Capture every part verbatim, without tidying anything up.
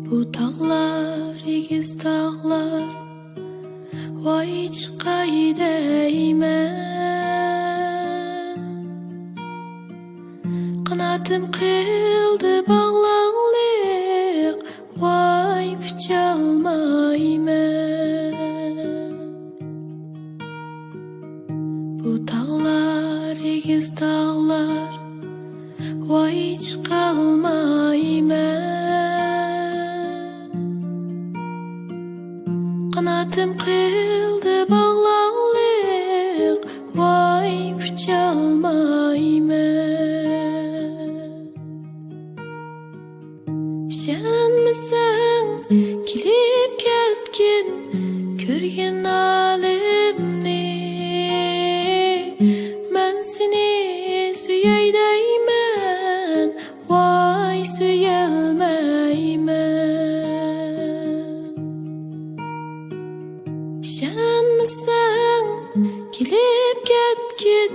بۇ تاغلار، ئېگىز تاغلار، ۋاي چىقاي دەيمەن. قاناتىم قىلدى باغلاڭلىق، ۋاي ئۇچالمايمەن. بۇ تاغلار، ئېگىز تاغلار، ۋاي چىقالمايمەن. قاناتىم قىلدى باغلاڭلىق، ۋاي ئۇچالمايمەن. ئىشەنمىسەڭ، كېلىپ كەتكىن، كۆرگىن ھالىمنى. مەن سېنى سۆيەي دەيمەن، ۋاي سۆيەلمەيمەن. ئىشەنمىسەڭ، كېلىپ كەتكىن،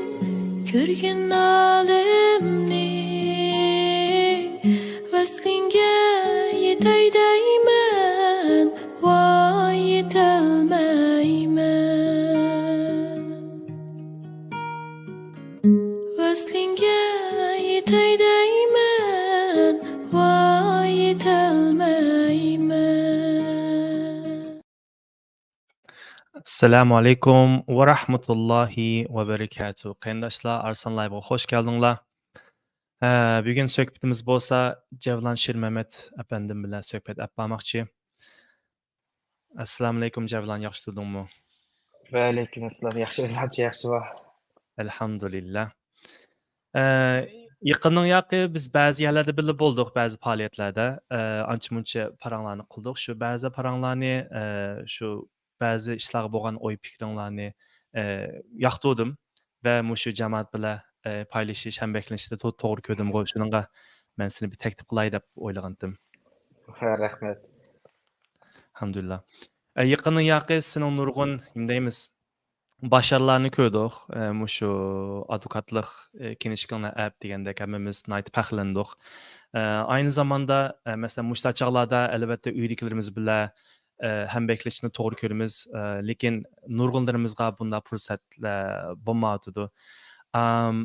كۆرگىن ھالىمنى. ۋەسلىڭگە يېتەي دەيمەن، ۋاي يېتەلمەيمەن. ۋەسلىڭگە يېتەي دەيمەن، ۋاي يېتەلمەيمەن. ئەسسالامۇ ئەلەيكۇم ۋە رەھمەتۇللاھى ۋە بەرىكاتۇھ. قېرىنداشلار، ئارسلان لايۋغا خوش كەلدىڭلار. ئە، بۈگۈن سۆھبىتىمىز بولسا جەۋلان شىرمەمەت ئەپەندىم بىلەن سۆھبەت ئەپ بارماقچى. ئەسسالامۇ ئەلەيكۇم جەۋلان، ياخشى تۇردۇڭمۇ؟ ۋەئەلەيكۇم ئەسسالام، ياخشى، بىزلەرچە ياخشىمۇ؟ ئەلھەمدۇلىللا. ئە، يېقىننىڭ ياقى بىز بەزى يەرلەردە بىللە بولدۇق، بەزى پائالىيەتلەردە. ئە، ئانچە-مۇنچە پاراڭلارنى قىلدۇق. شۇ بەزى پاراڭلارنى، ئە، شۇ بەزى ئىشلارغا بولغان ئوي-پىكرىڭلارنى، ئە، ياقتۇردۇم ۋە مۇشۇ جامائەت بىلەن، ئە، پايلىشىش، ھەمبەھسلىشىشنى تو-، توغرا كۆردۈمغۇ، شۇنىڭغا مەن سېنى بىر تەكلىپ قىلاي دەپ ئويلىغانتىم. ھە، رەھمەت. ئەلھەمدۇلىللا. ئە، يېقىننىڭ ياقى سېنىڭ نۇرغۇن، نېمە دەيمىز، باشارلارنى كۆردۇق. ئە، مۇشۇ ئادۋوكاتلىق، ئە، كىنىشكىڭلار ئەپ دېگەندەك ھەممىمىز ناھايىتى پەخىرلەندۇق. ئە، ئاينى زاماندا، ئە، مەسىلەن، مۇشۇنداق چاغلاردا ئەلۋەتتە ئۆيدىكىلىرىمىز بىلەن، ئە، ھەمبەھسلىشىشنى توغرا كۆرىمىز. ئە، لېكىن نۇرغۇنلىرىمىزغا بۇنداق پۇرسەتلەر بولمايۋاتىدۇ. ئام،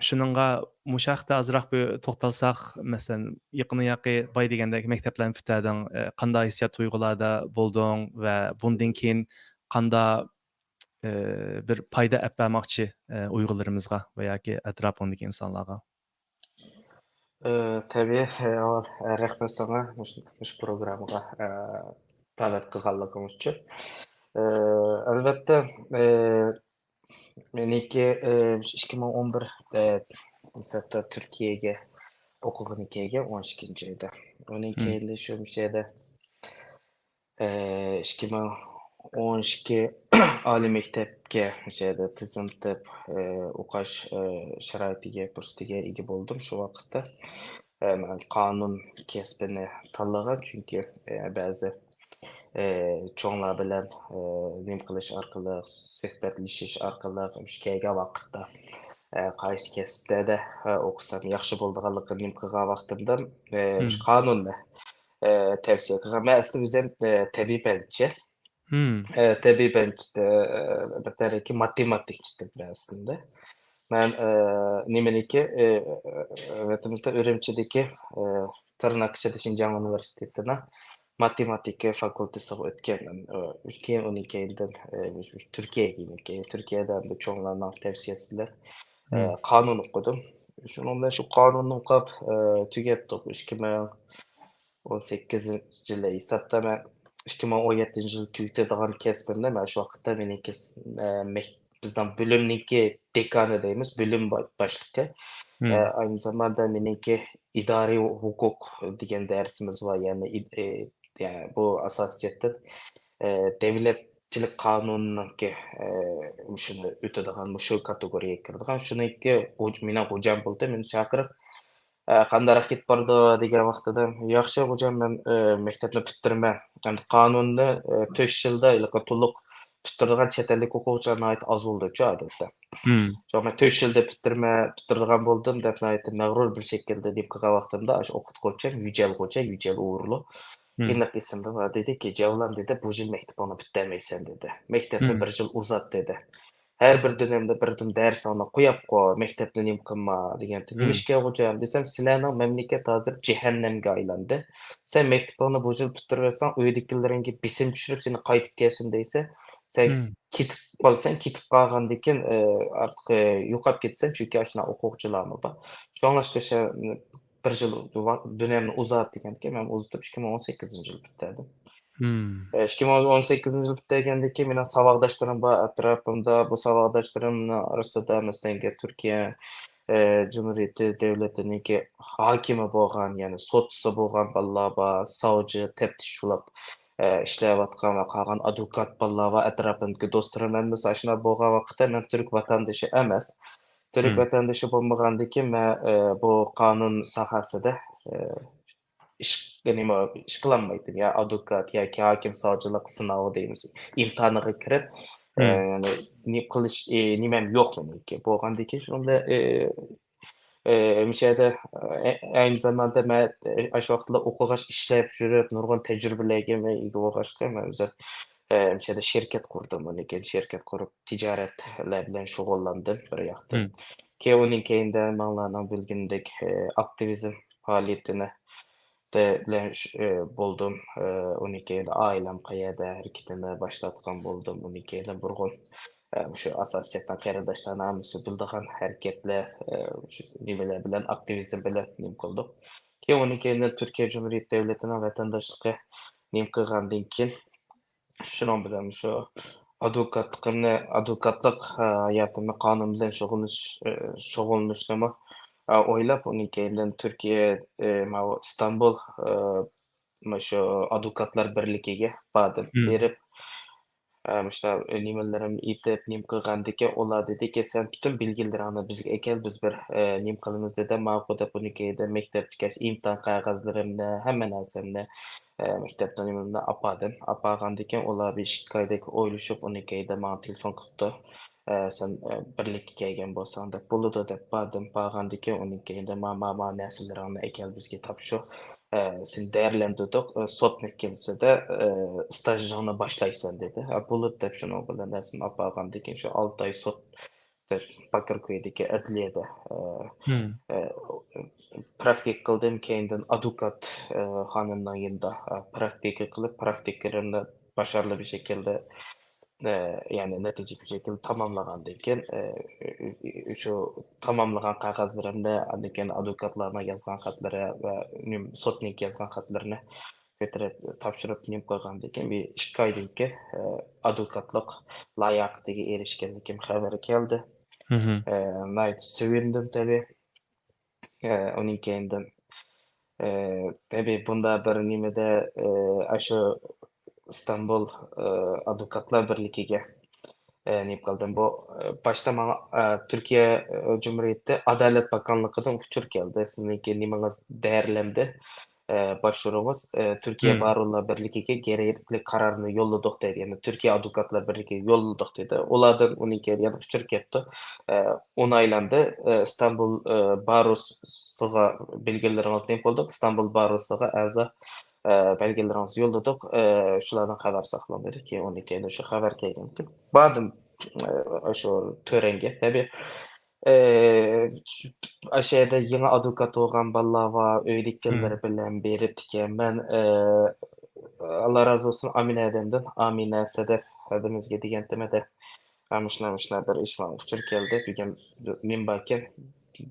شۇنىڭغا مۇشۇ ھەقتە ئازراق بىر توختالساق، مەسىلەن، يېقىندا ياقى باي دېگەندەك مەكتەپلەرنى پۈتتۈردۈڭ، ئە، قانداق ھېسسىيات تۇيغۇلاردا بولدۇڭ ۋە بۇندىن كېيىن قانداق، ئە، بىر پايدا ئەپ بەرمەكچى، ئە، ئۇيغۇرلىرىمىزغا ۋە ياكى ئەتراپىڭدىكى ئىنسانلارغا؟ ئە، تەبىئىي، ئە، ئاۋۋال، ئە، رەھمەت ساڭا مۇشۇ، مۇشۇ پروگراممىغا، ئە، دەۋەت قىلغانلىقىڭ ئۈچۈن. ئە، ئەلۋەتتە، ئە، مېنىڭكى، ئى، ئىككى مىڭ ئون بىر، ئى، ھېسابتا تۈركىيەگە ئوقۇغىلى كەلگەن ئون ئىككىنچى ئايدا. ئۇنىڭ مم. كەينىدىن شۇ، مۇشۇ يەردە، ئى، ئىككى مىڭ ئون ئىككى ئالىي مەكتەپكە مۇشۇ يەردە تىزىملىتىپ، ئى، ئوقۇش، ئى، شارائىتىگە، پۇرسىتىگە ئىگە بولدۇم شۇ ۋاقىتتا. ئى، مەن قانۇن كەسپىنى تاللىغان، چۈنكى، ئى، بەزى ئى، چوڭلار بىلەن، ئى، نېمە قىلىش ئارقىلىق، سۆھبەتلىشىش ئارقىلىق، مۇشۇ كەلگەن ۋاقىتتا، ئى، قايسى كەسىپتە، ئى، ئوقۇسام ياخشى بولىدىغانلىقىنى نېمە قىلغان ۋاقتىمدا، ئى، مۇشۇ مم. قانۇننى، ئى، تەۋسىيە قىلغان. مەن ئەسلى ئۆزۈم، ئى، تەبىئىي پەنچى. مم. ئى، تەبىئىي پەنچىدە، ئى، بىر تەرەپكە ماتېماتىكچىدىم مەن ئەسلىدە. مەن، ئى، نېمىنىكى، ئى، ۋەتىنىمىزدە ئۈرۈمچىدىكى، ئى، تىرناق ئىچىدە شىنجاڭ ئۇنىۋېرسىتېتىنىڭ ماتېماتىكا فاكۇلتېتىغا ئۆتكەن. ئە، كېيىن ئۇنىڭ كەينىدىن، ئە، مۇشۇ تۈركىيەگە كېلىپ، تۈركىيەدە ئەمدى چوڭلارنىڭ تەۋسىيەسى بىلەن، ئە، مم. قانۇن ئوقۇدۇم. شۇنىڭ بىلەن شۇ قانۇننى ئوقۇپ، ئە، تۈگەتتۇق. ئىككى مىڭ ئون سەككىزىنچى يىلى ھېسابتا مەن ئىككى مىڭ ئون يەتتىنچى يىلى تۈگىتىدىغان كەسپىمدە مەن شۇ ۋاقىتتا مېنىڭكى، ئە، مەك-، بىزنىڭ بۆلۈمنىڭكى دېكانى دەيمىز، بۆلۈم با-، باشلىقى. مم. ئە، ئاينى زاماندا مېنىڭكى ئىدارىي ھوقۇق دېگەن دەرسىمىز بار، يەنى ئىد-، ئى، يەنى بۇ ئاساسىي جەھەتتىن، ئى، دەۋلەتچىلىك قانۇنىنىڭكى، ئى، مۇشۇنى ئۆتىدىغان، مۇشۇ كاتېگورىيەگە كىرىدىغان، شۇنىڭكى غۇ-، مېنىڭ غوجام بولدى، مېنى چاقىرىپ، ئى، قانداقراق كېتىپ بارىدۇ دېگەن ۋاقتىدا، ياخشى غوجام، مەن، ئى، مەكتەپنى پۈتتۈرىمەن. ئەمدى قانۇننى، ئى، تۆت يىلدا ھېلىقى تولۇق پۈتتۈرىدىغان چەت ئەللىك ئوقۇغۇچىلار ناھايىتى ئاز بولىدۇچۇ ئادەتتە. مم. شۇڭا مەن تۆت يىلدا پۈتتۈرمە-، پۈتتۈرىدىغان بولدۇم دەپ ناھايىتى مەغرۇر بىر شەكىلدە نېمە قىلغان ۋاقتىمدا، ئاشۇ ئوقۇتقۇچىم يۈجەل غوجا، يۈجەل ئۇيغۇرلۇق. ئېنىق ئېسىمدە بار. دېدىكى، جەۋلان، دېدى، بۇ يىل مەكتىپىڭنى پۈتتۈرمەيسەن، دېدى. مەكتەپنى بىر يىل ئۇزارت، دېدى. ھەر بىر دۆنەمدە بىردىن دەرسىڭنى قويۇپ قوي، مەكتەپنى نېمە قىلما، دېگەنتى. نېمىشقا خوجام دېسەم، سىلەرنىڭ مەملىكەت ھازىر جەھەننەمگە ئايلاندى. سەن مەكتىپىڭنى بۇ يىل پۈتتۈرۈۋەتسەڭ، ئۆيدىكىلىرىڭگە بېسىم چۈشۈرۈپ سېنى قايتىپ كەلسۇن دەيسەن. سەن كېتىپ قالساڭ، كېتىپ قالغاندىن كېيىن، ئارتۇق يوقاپ كېتىسەن، چۈنكى ئاشۇنداق ئوقۇغۇچىلارمۇ بار. شۇڭلاشقا بىر يىل دۆنەمنى ئۇزارت دېگەنتى، مەن ئۇزىتىپ ئىككى مىڭ ئون سەككىزىنچى يىل پۈتتۈردۈم. ئىككى مىڭ ئون سەككىزىنچى يىل پۈتتۈرگەندىن كېيىن مېنىڭ ساۋاقداشلىرىم بار ئەتراپىمدا. بۇ ساۋاقداشلىرىمنىڭ ئارىسىدا، مەسىلەن، تۈركىيە جۇمھۇرىيىتى دۆلىتىنىڭكى ھاكىمى بولغان، يەنى سوتچىسى بولغان بالىلار بار، ساۋچى، تەپتىش بولۇپ ئىشلەۋاتقان ۋە قالغان ئادۋوكات بالىلار بار. ئەتراپىمدىكى دوستلىرىم ھەممىسى ئاشۇنداق بولغان ۋاقىتتا، مەن تۈرك ۋاتاندىشى ئەمەس. تۈرك ۋاتاندىشى بولمىغاندىكىن، مەن بۇ قانۇن ساھەسىدە ئىش، نېمە، ئىش قىلالمايتتىم. يا ئادۋوكات ياكى ھاكىم ساۋچىلىق سىناۋى دەيمىز، ئىمتىھانىغا كىرىپ، ئە، يەنى نېمە قىلىش، ئە، نېمەم يوق مېنىڭكى. بولغاندىكىن شۇنىڭ بىلەن، ئە، ئە، مۇشۇ يەردە، ئە، ئەينى زاماندا مەن، ئە، ئاشۇ ۋاقىتلار ئوقۇغاچ، ئىشلەپ يۈرۈپ، نۇرغۇن تەجرىبىلەرگە مەن ئىگە بولغاچقا، مەن ئۆزۈم، ئە، مۇشۇ يەردە شىركەت قۇردۇم. ئۇنىڭ كېيىن شىركەت قۇرۇپ، تىجارەتلەر بىلەن شۇغۇللاندىم بىر ياقتىن. كېيىن ئۇنىڭ كېيىندە ماڭلارنىڭ بىلگىنىدەك، ئە، ئاكتىۋىزم پائالىيىتىنى دە-، بىلەن ش-، ئى، بولدۇم. ئى، ئۇنىڭ كېيىن ئائىلەم قەيەردە ھەرىكىتىنى باشلاتقان بولدۇم. ئۇنىڭ كېيىن نۇرغۇن، ئى، مۇشۇ ئاساسىي جەھەتتىن قېرىنداشلارنىڭ ھەممىسى بىلىدىغان ھەرىكەتلەر، ئى، مۇشۇ نېمىلەر بىلەن، ئاكتىۋىزم بىلەن نېمە قىلدۇق. كېيىن ئۇنىڭ كېيىن تۈركىيە جۇمھۇرىيىتى دۆلىتىنىڭ ۋەتەنداشلىقى نېمە قىلغاندىن كېيىن، شۇنىڭ بىلەن شۇ ئادۋوكاتلىقىمنى، ئادۋوكاتلىق، ئە، ھاياتىمنى قانۇن بىلەن شۇغۇللىنىش، ئە، شۇغۇللىنىشنىمۇ، ئە، ئويلاپ، ئۇنىڭ كېيىندىن تۈركىيە، ئە، ماۋۇ ئىستانبۇل، ئە، مۇشۇ ئادۋوكاتلار بىرلىكىگە باردىم. بېرىپ، ئە، مۇشۇنداق نېمىلىرىمنى ئېيتىپ، نېمە قىلغاندىكىن، ئۇلار دېدىكى، سەن پۈتۈن بىلگىلىرىڭنى بىزگە ئەكەل، بىز بىر، ئە، نېمە قىلىمىز دېدى. ماقۇل دەپ، ئۇنىڭ كېيىندە مەكتەپتىكى ئىمتىھان قەغەزلىرىمنى، ھەممە نەرسەمنى، ئە، مەكتەپنىڭ نېمىلىرىنى ئاپاردىم. ئاپارغاندىكىن، ئۇلار بىر ئىككى ئايدەك ئويلىشىپ، ئۇنىڭ كېيىندە ماڭا تېلېفون قىپتۇ. ئە، سەن، ئە، بىرلىككە كەلگەن بولساڭ دەپ، بولىدۇ دەپ باردىم. بارغاندىكىن، ئۇنىڭ كېيىندە ما، ما، ما نەرسىلىرىڭنى ئەكەل، بىزگە تاپشۇر. ئە، سېنى دەرلەندۈردۇق، ئە، سوت مەھكىمىسىدە، ئە، ئىستاژىڭنى باشلايسەن دېدى. ھە، بولىدۇ دەپ شۇنىڭ بىلەن نەرسىنى ئاپارغاندىكىن، شۇ ئالتە ئاي سوت دەپ باكىركويدىكى ئەدلىيەدە، ئە، ئە، پراكتىكا قىلدىم. كېيىندىن ئادۋوكات، ئە، خانىمنىڭ يېنىدا، ئە، پراكتىكا قىلىپ، پراكتىكىلىرىمنى باشارلىق بىر شەكىلدە، ئە، يەنى نەتىجىلىك بىر شەكىلدە تاماملىغاندىن كېيىن، ئە، شۇ تاماملىغان قەغەزلىرىمنى، ئاندىن كېيىن ئادۋوكاتلارنىڭ يازغان خەتلىرى ۋە نېمە، سوتنىڭكى يازغان خەتلىرىنى كۆتۈرۈپ تاپشۇرۇپ نېمە قويغاندىن كېيىن، بىر ئىككى ئايدىن كېيىن، ئە، ئادۋوكاتلىق لاياقىتىگە ئېرىشكەنلىكىم خەۋىرى كەلدى. ئە، ناھايىتى سېۋىندىم تەبىئىي. ئە، ئۇنىڭ كەينىدىن، ئە، تەبىئىي بۇنداق بىر نېمىدە، ئە، ئاشۇ ئىستانبۇل، ئە، ئادۋوكاتلار بىرلىكىگە، ئە، نېمە قىلدىم. بۇ، ئە، باشتا ماڭا، ئە، تۈركىيە، ئە، جۇمھۇرىيىتى ئادالەت باكانلىقىدىن ئۇچۇر كەلدى. سىزنىڭكى نېمىڭىز دەرلەندى، ئە، باشۋۇرۇڭىز، ئە، تۈركىيە بارونلار بىرلىكىگە كېرەكلىك قارارنى يوللىدۇق دېدى. يەنى تۈركىيە ئادۋوكاتلار بىرلىكىگە يوللىدۇق دېدى. ئۇلاردىن ئۇنىڭ كەينىدىن يەنە ئۇچۇر كەپتۇ. ئە، ئۇنايلاندى، ئە، ئىستانبۇل، ئە، باروسىغا بىلگىلىرىڭىزنى نېمە قىلدۇق؟ ئىستانبۇل باروسىغا ئەزا، ئە، بەلگىلىرىڭىزنى يوللىدۇق. ئە، شۇلاردىن خەۋەر ساقلاڭ دېدى. كېيىن ئۇنىڭ كەينىدىن شۇ خەۋەر كەلگەنكى باردىم، ئە، شۇ تۆرەڭگە. تەبىئىي، ئە، ئاشۇ يەردە يېڭى ئادۋوكات بولغان بالىلار بار، ئۆيدىكىلىرى بىلەن بېرىپتىكەن. مەن، ئە، ئاللا رازى بولسۇن ئامىنە ھەدەمدىن، ئامىنە سەدەف ھەدىمىزگە دېگەنتىم ھەدە. ھە، مۇشۇنداق، مۇشۇنداق بىر ئىش ماڭا ئۇچۇر كەلدى، بۈگۈن نېمە باركەن،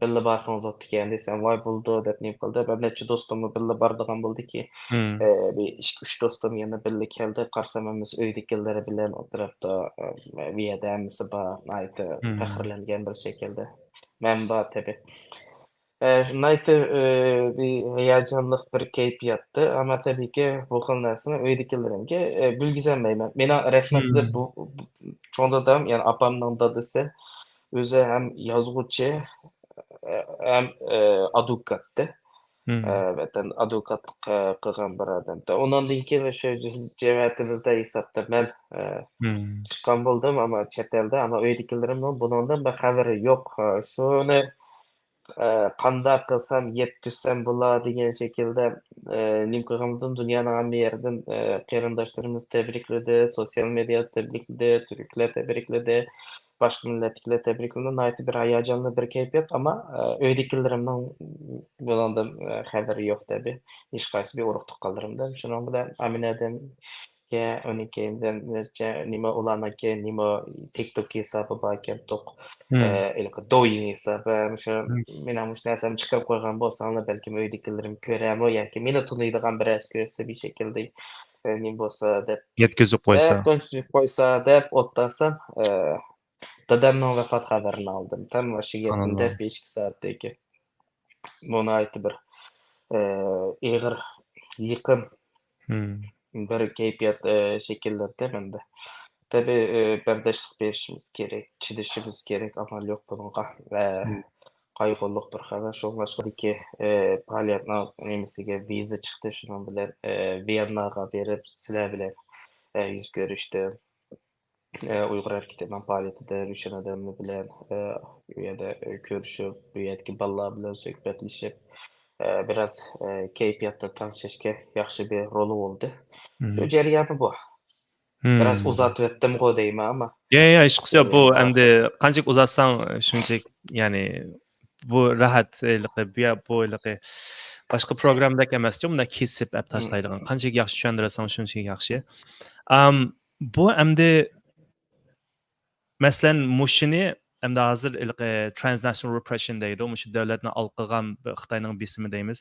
بىللە بارسىڭىز بوپتىكەن دېسەم، ۋاي بولىدۇ دەپ نېمە قىلدى. بىر نەچچە دوستۇممۇ بىللە بارىدىغان بولدىكى، ئە، بىر ئىككى، ئۈچ دوستۇم يەنە بىللە كەلدى. قارىسام، ھەممىسى ئۆيدىكىلىرى بىلەن ئولتۇرۇپتۇ. ئە، بۇ يەردە ھەممىسى بار، ناھايىتى پەخىرلەنگەن بىر شەكىلدە. مەن بار تەبىئىي. ئە، ناھايىتى، ئە، بىر ھاياجانلىق بىر كەيپىياتتى. ئەمما تەبىئىيكى، بۇ خىل نەرسىنى ئۆيدىكىلىرىمگە، ئە، بىلگۈزەلمەيمەن. مېنىڭ رەھمەتلىك بۇ، بۇ چوڭ دادام، يەنى ئاپامنىڭ دادىسى، ئۆزى ھەم يازغۇچى، ئە، ھەم، ئە، ئادۋوكاتتى. ئە، ۋەتەن ئادۋوكاتلىق، ئە، قىلغان بىر ئادەمدە. ئۇنىڭدىن كېيىن شۇ جەمەتىمىزدە ھېسابتا مەن، ئە، چىققان بولدۇم، ئەمما چەت ئەلدە، ئەمما ئۆيدىكىلىرىمنىڭ بۇنىڭدىن بىر خەۋىرى يوق. ئە، شۇنى، ئە، قانداق قىلسام يەتكۈزسەم بولا دېگەن شەكىلدە، ئە، نېمە قىلغىنىمدىن دۇنيانىڭ ھەممە يېرىدىن، ئە، قېرىنداشلىرىمىز تەبرىكلىدى، سوتسىيال مېدىيادا تەبرىكلىدى، تۈركلەر تەبرىكلىدى، باشقا مىللەتتىكىلەر تەبرىكلىدى. ناھايىتى بىر ھاياجانلىق بىر كەيپىيات، ئەمما، ئە، ئۆيدىكىلىرىمنىڭ بۇنىڭدىن، ئە، خەۋىرى يوق تەبىئىي. ھېچقايسى بىر ئۇرۇق-تۇغقانلىرىمدىن. شۇنىڭ بىلەن ئامىنەدىن كە-، ئۇنىڭ كەينىدىن نەچچە نېمە ئۇلارنىڭكى نېمە تىك توك ھېسابى باركەن، توق، ئە، ھېلىقى دويىڭ ھېسابى، مۇشۇ مېنىڭ مۇشۇ نەرسەمنى چىقىرىپ قويغان بولساڭلار، بەلكىم ئۆيدىكىلىرىم كۆرەرمۇ ياكى مېنى تونۇيدىغان بىرەرسى كۆرسە بىر شەكىلدە، ئە، نېمە بولسا دەپ، يەتكۈزۈپ قويسا. دەپ، كۆرسىتىپ قويسا دەپ ئوتتاسام، ئە، دادامنىڭ ۋاپات خەۋىرىنى ئالدىم. تام ئاشۇ گېپىمدە بىر ئىككى سائەتتىن كېيىن. بۇ ناھايىتى بىر، ئە، ئېغىر، يېقىم بىر كەيپىيات، ئە، شەكىللەندى مەندە. تەبىئىي، ئە، بەرداشلىق بېرىشىمىز كېرەك، چىدىشىمىز كېرەك، ئامال يوق بۇنىڭغا. ۋە قايغۇلۇق بىر خەۋەر. شۇڭلاشقىدىكى، ئە، پائالىيەتنىڭ نېمىسىگە ۋىزا چىقتى. شۇنىڭ بىلەن، ئە، ۋيېنناغا بېرىپ، سىلەر بىلەن، ئە، يۈز كۆرۈشتۈم. ئە، ئۇيغۇر ھەرىكىتىنىڭ پائالىيىتىدە روشەن ئادەملەر بىلەن، ئە، ئۇ يەردە، ئە، كۆرۈشۈپ، بۇ يەردىكى بالىلار بىلەن سۆھبەتلىشىپ، ئە، بىراز، ئە، كەيپىياتنى تەڭشەشكە ياخشى بىر رولى بولدى. شۇ جەريانى بۇ. بىراز ئۇزارتىۋەتتىمغۇ دەيمەن، ئەمما. يا، يا، ھېچقىسى يوق. بۇ ئەمدى قانچىلىك ئۇزارتساڭ، شۇنچىلىك، يەنى، بۇ راھەت، ھېلىقى، بۇ يا-، بۇ ھېلىقى باشقا پروگراممىدەك ئەمەسچۇ، بۇنداق كېسىپ ئەپ تاشلايدىغان. قانچىلىك ياخشى چۈشەندۈرسەڭ، شۇنچىلىك ياخشى. ئام، بۇ ئەمدى، مەسىلەن، مۇشۇنى ئەمدى ھازىر ھېلىقى transnational repression دەيدۇ، مۇشۇ دۆلەتنى ئالقىغان بىر خىتاينىڭ بېسىمى دەيمىز.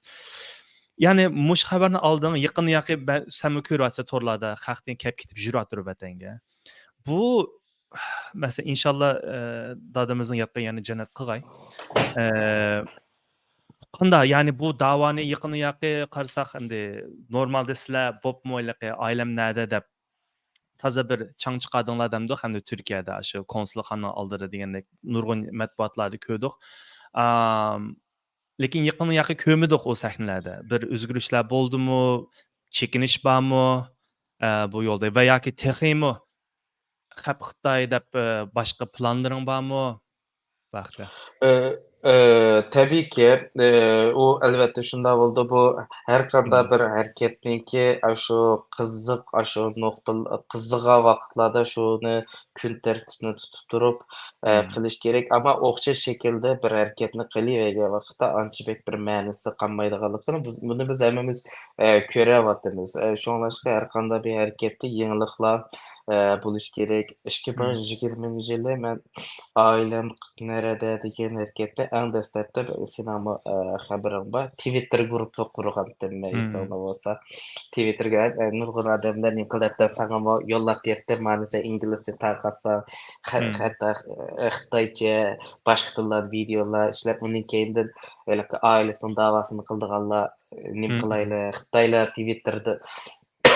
يەنى مۇشۇ خەۋەرنى ئالدىڭ، يېقىن ياقى بە-، سەنمۇ كۆرۈۋاتىسەن تورلاردا، خەقتىن كەپ كېتىپ يۈرۈۋاتىدۇ ۋەتەنگە. بۇ، مەسىلەن، ئىنشاللا، ئە، دادىمىزنىڭ ياتقان يەرىنى جەننەت قىلغاي. ئە، قانداق، يەنى بۇ داۋانى يېقىن ياقى قارىساق، ئەمدى نورمالدا سىلەر بوپمۇ ھېلىقى ئائىلەم نەدە دەپ تازا بىر چاڭ چىقاردىڭلار دەمدۇق، ھەمدە تۈركىيەدە ئاشۇ كونسۇلخانىنىڭ ئالدىدا دېگەندەك نۇرغۇن مەتبۇئاتلاردا كۆردۇق. ئام، لېكىن يېقىن ياقى كۆرمىدۇق ئۇ سەھنىلەردە. بىر ئۆزگىرىشلەر بولدىمۇ، چېكىنىش بارمۇ، ئە، بۇ يولدا ۋە ياكى تېخىمۇ خەپ خىتاي دەپ، ئە، باشقا پىلانلىرىڭ بارمۇ؟ بەختىيار. ئە، ئە، تەبىئىيكى، ئە، ئۇ ئەلۋەتتە شۇنداق بولىدۇ. بۇ ھەر قانداق بىر ھەرىكەتنىڭكى ئاشۇ قىزىق، ئاشۇ نۇقتا، قىزىغان ۋاقىتلاردا شۇنى كۈن تەرتىپىنى تۇتۇپ تۇرۇپ، ئە، قىلىش كېرەك. ئەمما ئوخشاش شەكىلدە بىر ھەرىكەتنى قىلىۋەرگەن ۋاقىتتا ئانچە بەك بىر مەنىسى قالمايدىغانلىقىنى بىز، بۇنى بىز ھەممىمىز، ئە، كۆرۈۋاتىمىز. ئە، شۇڭلاشقا ھەر قانداق بىر ھەرىكەتتە يېڭىلىقلار، ئە، بولۇشى كېرەك. ئىككى مىڭ يىگىرمىنچى يىلى مەن ئائىلەم نەرەدە دېگەن ھەرىكەتنى ئەڭ دەسلەپتە سېنىڭمۇ، ئە، خەۋىرىڭ بار. تىۋىتتېر گۇرۇپپا قۇرغانتىم مەن، ئېسىڭدە بولسا. تىۋىتتېرگە، ئە، نۇرغۇن ئادەملەر نېمە قىلاتتى، ساڭىمۇ يوللاپ بېرىپتۇ. مانا سەن ئىنگلىزچە تارقاتساڭ، خە-، ھەتتا، ئە، خىتايچە، باشقا تىللاردا ۋىدېئولار ئىشلەپ، ئۇنىڭ كەينىدىن ھېلىقى ئائىلىسىنىڭ داۋاسىنى قىلىدىغانلار، نېمە قىلايلى، خىتايلار تىۋىتتېردا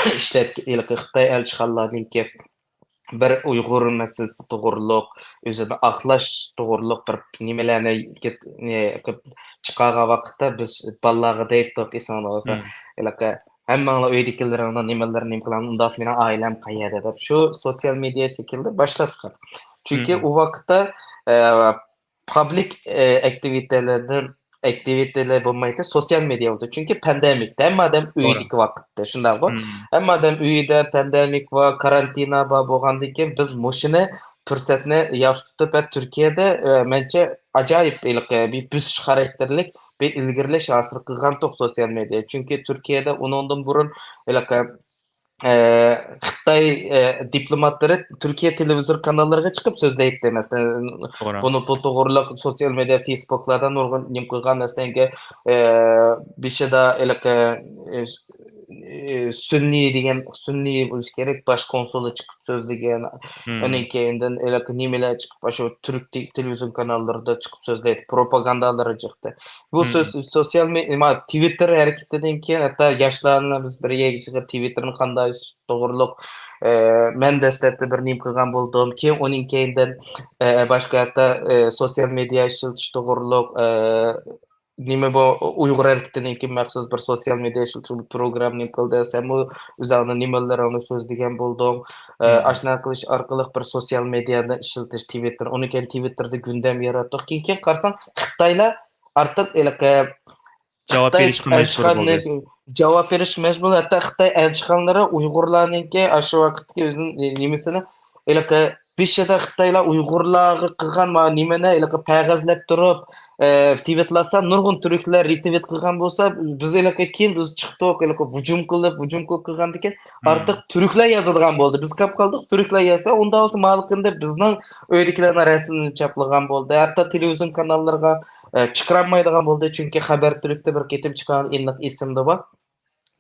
ئىشلەتكەن، ھېلىقى خىتاي ئەلچىخانىلارنىڭكى بىر ئۇيغۇر مەسىلىسى توغرۇلۇق، ئۆزىنى ئاقلاش توغرۇلۇق بىر نېمىلەرنى كېت-، نې-، قىپ چىقارغان ۋاقىتتا بىز بالىلارغا دەيتتۇق، ئېسىڭدە بولسا، ھېلىقى ھەممەڭلار ئۆيدىكىلىرىڭلار نېمىلەر نېمە قىلامدۇ، ئۇنداقسا مېنىڭ ئائىلەم قەيەردە دەپ شۇ سوتسىيال مېدىيا شەكلىدە باشلاتقان. چۈنكى ئۇ ۋاقىتتا، ئە، پابلىك، ئە، ئەكتىۋىتېلەردىن، ئەكتىۋىتېلەر بولمايتتى، سوتسىيال مېدىيا بولدى. چۈنكى پاندېمىكتە ھەممە ئادەم ئۆيدىكى ۋاقىتتا، شۇنداققۇ؟ ھەممە ئادەم ئۆيىدە، پاندېمىك بار، كارانتىنا بار بولغاندىن كېيىن بىز مۇشۇنى پۇرسەتنى ياخشى تۇتۇپ، ھە، تۈركىيەدە، ئە، مەنچە ئاجايىپ ھېلىقى بىر بۆسۈش خاراكتېرلىك بىر ئىلگىرىلەش ھاسىل قىلغانتۇق سوتسىيال مېدىيا. چۈنكى تۈركىيەدە ئۇنىڭدىن بۇرۇن ھېلىقى ئە، خىتاي، ئە، دىپلوماتلىرى تۈركىيە تېلېۋىزور كاناللىرىغا چىقىپ سۆزلەيتتى. مەسىلەن، بۇنى، بۇ توغرۇلۇق سوتسىيال مېدىيا، فېيسبۇكلاردا نۇرغۇن نېمە قىلغان، مەسىلەن، ئە، بېشىدا ھېلىقى، ئە، ئە، سۈنئىي دېگەن، سۈنئىي بولۇشى كېرەك، باش كونسۇلى چىقىپ سۆزلىگەن. ئۇنىڭ كەينىدىن ھېلىقى نېمىلەر چىقىپ، ئاشۇ تۈرك تې-، تېلېۋىزىيون كاناللىرىدا چىقىپ سۆزلەيدۇ، پروپاگاندالىرى چىقتى. بۇ سۆز، سوتسىيال مې-، ما، تىۋىتتېر ھەرىكىتىدىن كېيىن ھەتتا ياشلارنى بىز بىر يەرگە چىقىپ، تىۋىتتېرنى قانداق توغرۇلۇق، ئە، مەن دەسلەپتە بىر نېمە قىلغان بولدۇم. كېيىن ئۇنىڭ كەينىدىن، ئە، باشقا ھەتتا، ئە، سوتسىيال مېدىيا ئىشلىتىش توغرۇلۇق، ئە، نېمە بۇ ئۇيغۇر ھەرىكىتىنىڭكى مەخسۇس بىر سوتسىيال مېدىيا ئىشلىتىش پروگرامما نېمە قىلدى دېسەممۇ، ئۆزۈڭنىڭ نېمىلىرىڭنى سۆزلىگەن بولدۇڭ. ئە، ئاشۇنداق قىلىش ئارقىلىق بىر سوتسىيال مېدىيانى ئىشلىتىش، تىۋىتتېر، ئۇنى كېيىن تىۋىتتېردا گۇندەم ياراتتۇق. كېيىن، كېيىن قارىساڭ، خىتايلار ئارتۇق ھېلىقى جاۋاب خىتاي بېرىشقا مەجبۇر بولدى. ئەلچىخانىسى جاۋاب بېرىشكە مەجبۇر. ھەتتا خىتاي ئەلچىخانىلىرى ئۇيغۇرلارنىڭكى ئاشۇ ۋاقىتتىكى ئۆزىنىڭ نېمىسىنى ھېلىقى بېشىدا خىتايلار ئۇيغۇرلارغا قىلغان ما نېمىنى ھېلىقى پەغەزلەپ تۇرۇپ، ئە، تىۋىتلاسا، نۇرغۇن تۈركلەر رېتىۋىت قىلغان بولسا، بىز ھېلىقى كېيىن بىز چىقتۇق، ھېلىقى ھۇجۇم قىلىپ، ھۇجۇم قىلىپ قىلغاندىكىن مم. ئارتۇق تۈركلەر يازىدىغان بولدى. بىز قاپ قالدۇق، تۈركلەر يازسا، ئۇنداق بولسا مالىكىندا بىزنىڭ ئۆيدىكىلەرنىڭ رەسىمىنى چاپلىغان بولدى. ھەتتا تېلېۋىزىيون كاناللىرىغا، ئە، چىقىرالمايدىغان بولدى، چۈنكى خەبەر تۈركتە بىر قېتىم چىققان ئېنىق ئېسىمدە بار.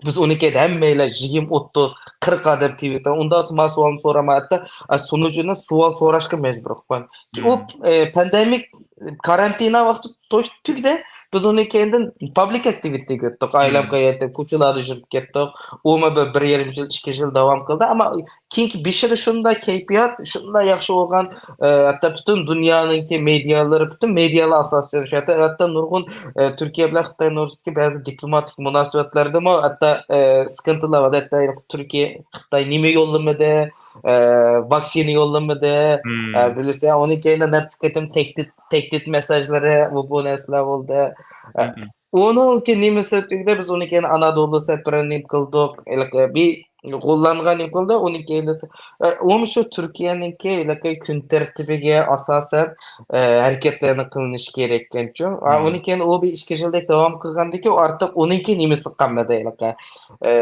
بىز ئۇنى كەيدە ھەممەيلەن يىگىرمە، ئوتتۇز، قىرىق ئادەم تىۋىتتا. ئۇنداق ما سوئالنى سورىما، ھەتتا، ئە، سۇنۇجىنى سوئال سوراشقا مەجبۇر قىلغان. ئۇ، مم. ئە، پاندېمىك كارانتىنا ۋاقتى توش-، تۈگدى. بىز ئۇنى كەينىدىن پابلىك ئاكتىۋىتېتكە ئۆتتۇق. ئايلام مم. قايتىپ، كوچىلاردا يۈرۈپ كەتتۇق. ئۇمۇ بىر، بىر يېرىم يىل، ئىككى يىل داۋام قىلدى. ئەمما كېيىنكى بېشىدا شۇنداق كەيپىيات، شۇنداق ياخشى بولغان، ئە، ھەتتا پۈتۈن دۇنيانىڭكى مېدىيالىرى، پۈتۈن مېدىيالار ئاساسەن شۇ يەردە، ھەتتا نۇرغۇن، ئە، تۈركىيە بىلەن خىتاي نورۇسىدىكى بەزى دىپلوماتىك مۇناسىۋەتلەردىمۇ ھەتتا، ئە، سكىنتىلار بار. ھەتتا تۈركىيە، خىتاي نېمە يوللىمىدى، ئە، ۋاكسىنا يوللىمىدى، ئە، مم. بىلىسەن، ئۇنى كەينىدە نەتتە قېتىم تەھدىت، تەھدىت مەساجلىرى، بۇ، بۇ نەرسىلەر بولدى. ئە، مم. ئۇنىڭ كېيىن نېمىسى تۈگىدى، بىز ئۇنى كېيىن ئانادولۇ سەپىرىنى نېمە قىلدۇق، ھېلىقى بىر غوللانغان نېمە قىلدى، ئۇنى كېيىن دېسە، ئە، ئۇمۇ شۇ تۈركىيەنىڭكى ھېلىقى كۈن تەرتىپىگە ئاساسەن، ئە، ھەرىكەتلەرنى قىلىنىشى كېرەككەنچۇ. ئا، مم. ئۇنى كېيىن ئۇ بىر ئىككى يىلدەك داۋام قىلغاندىكىن ئارتۇق ئۇنىڭكى نېمىسى قالمىدى ھېلىقى. ئە،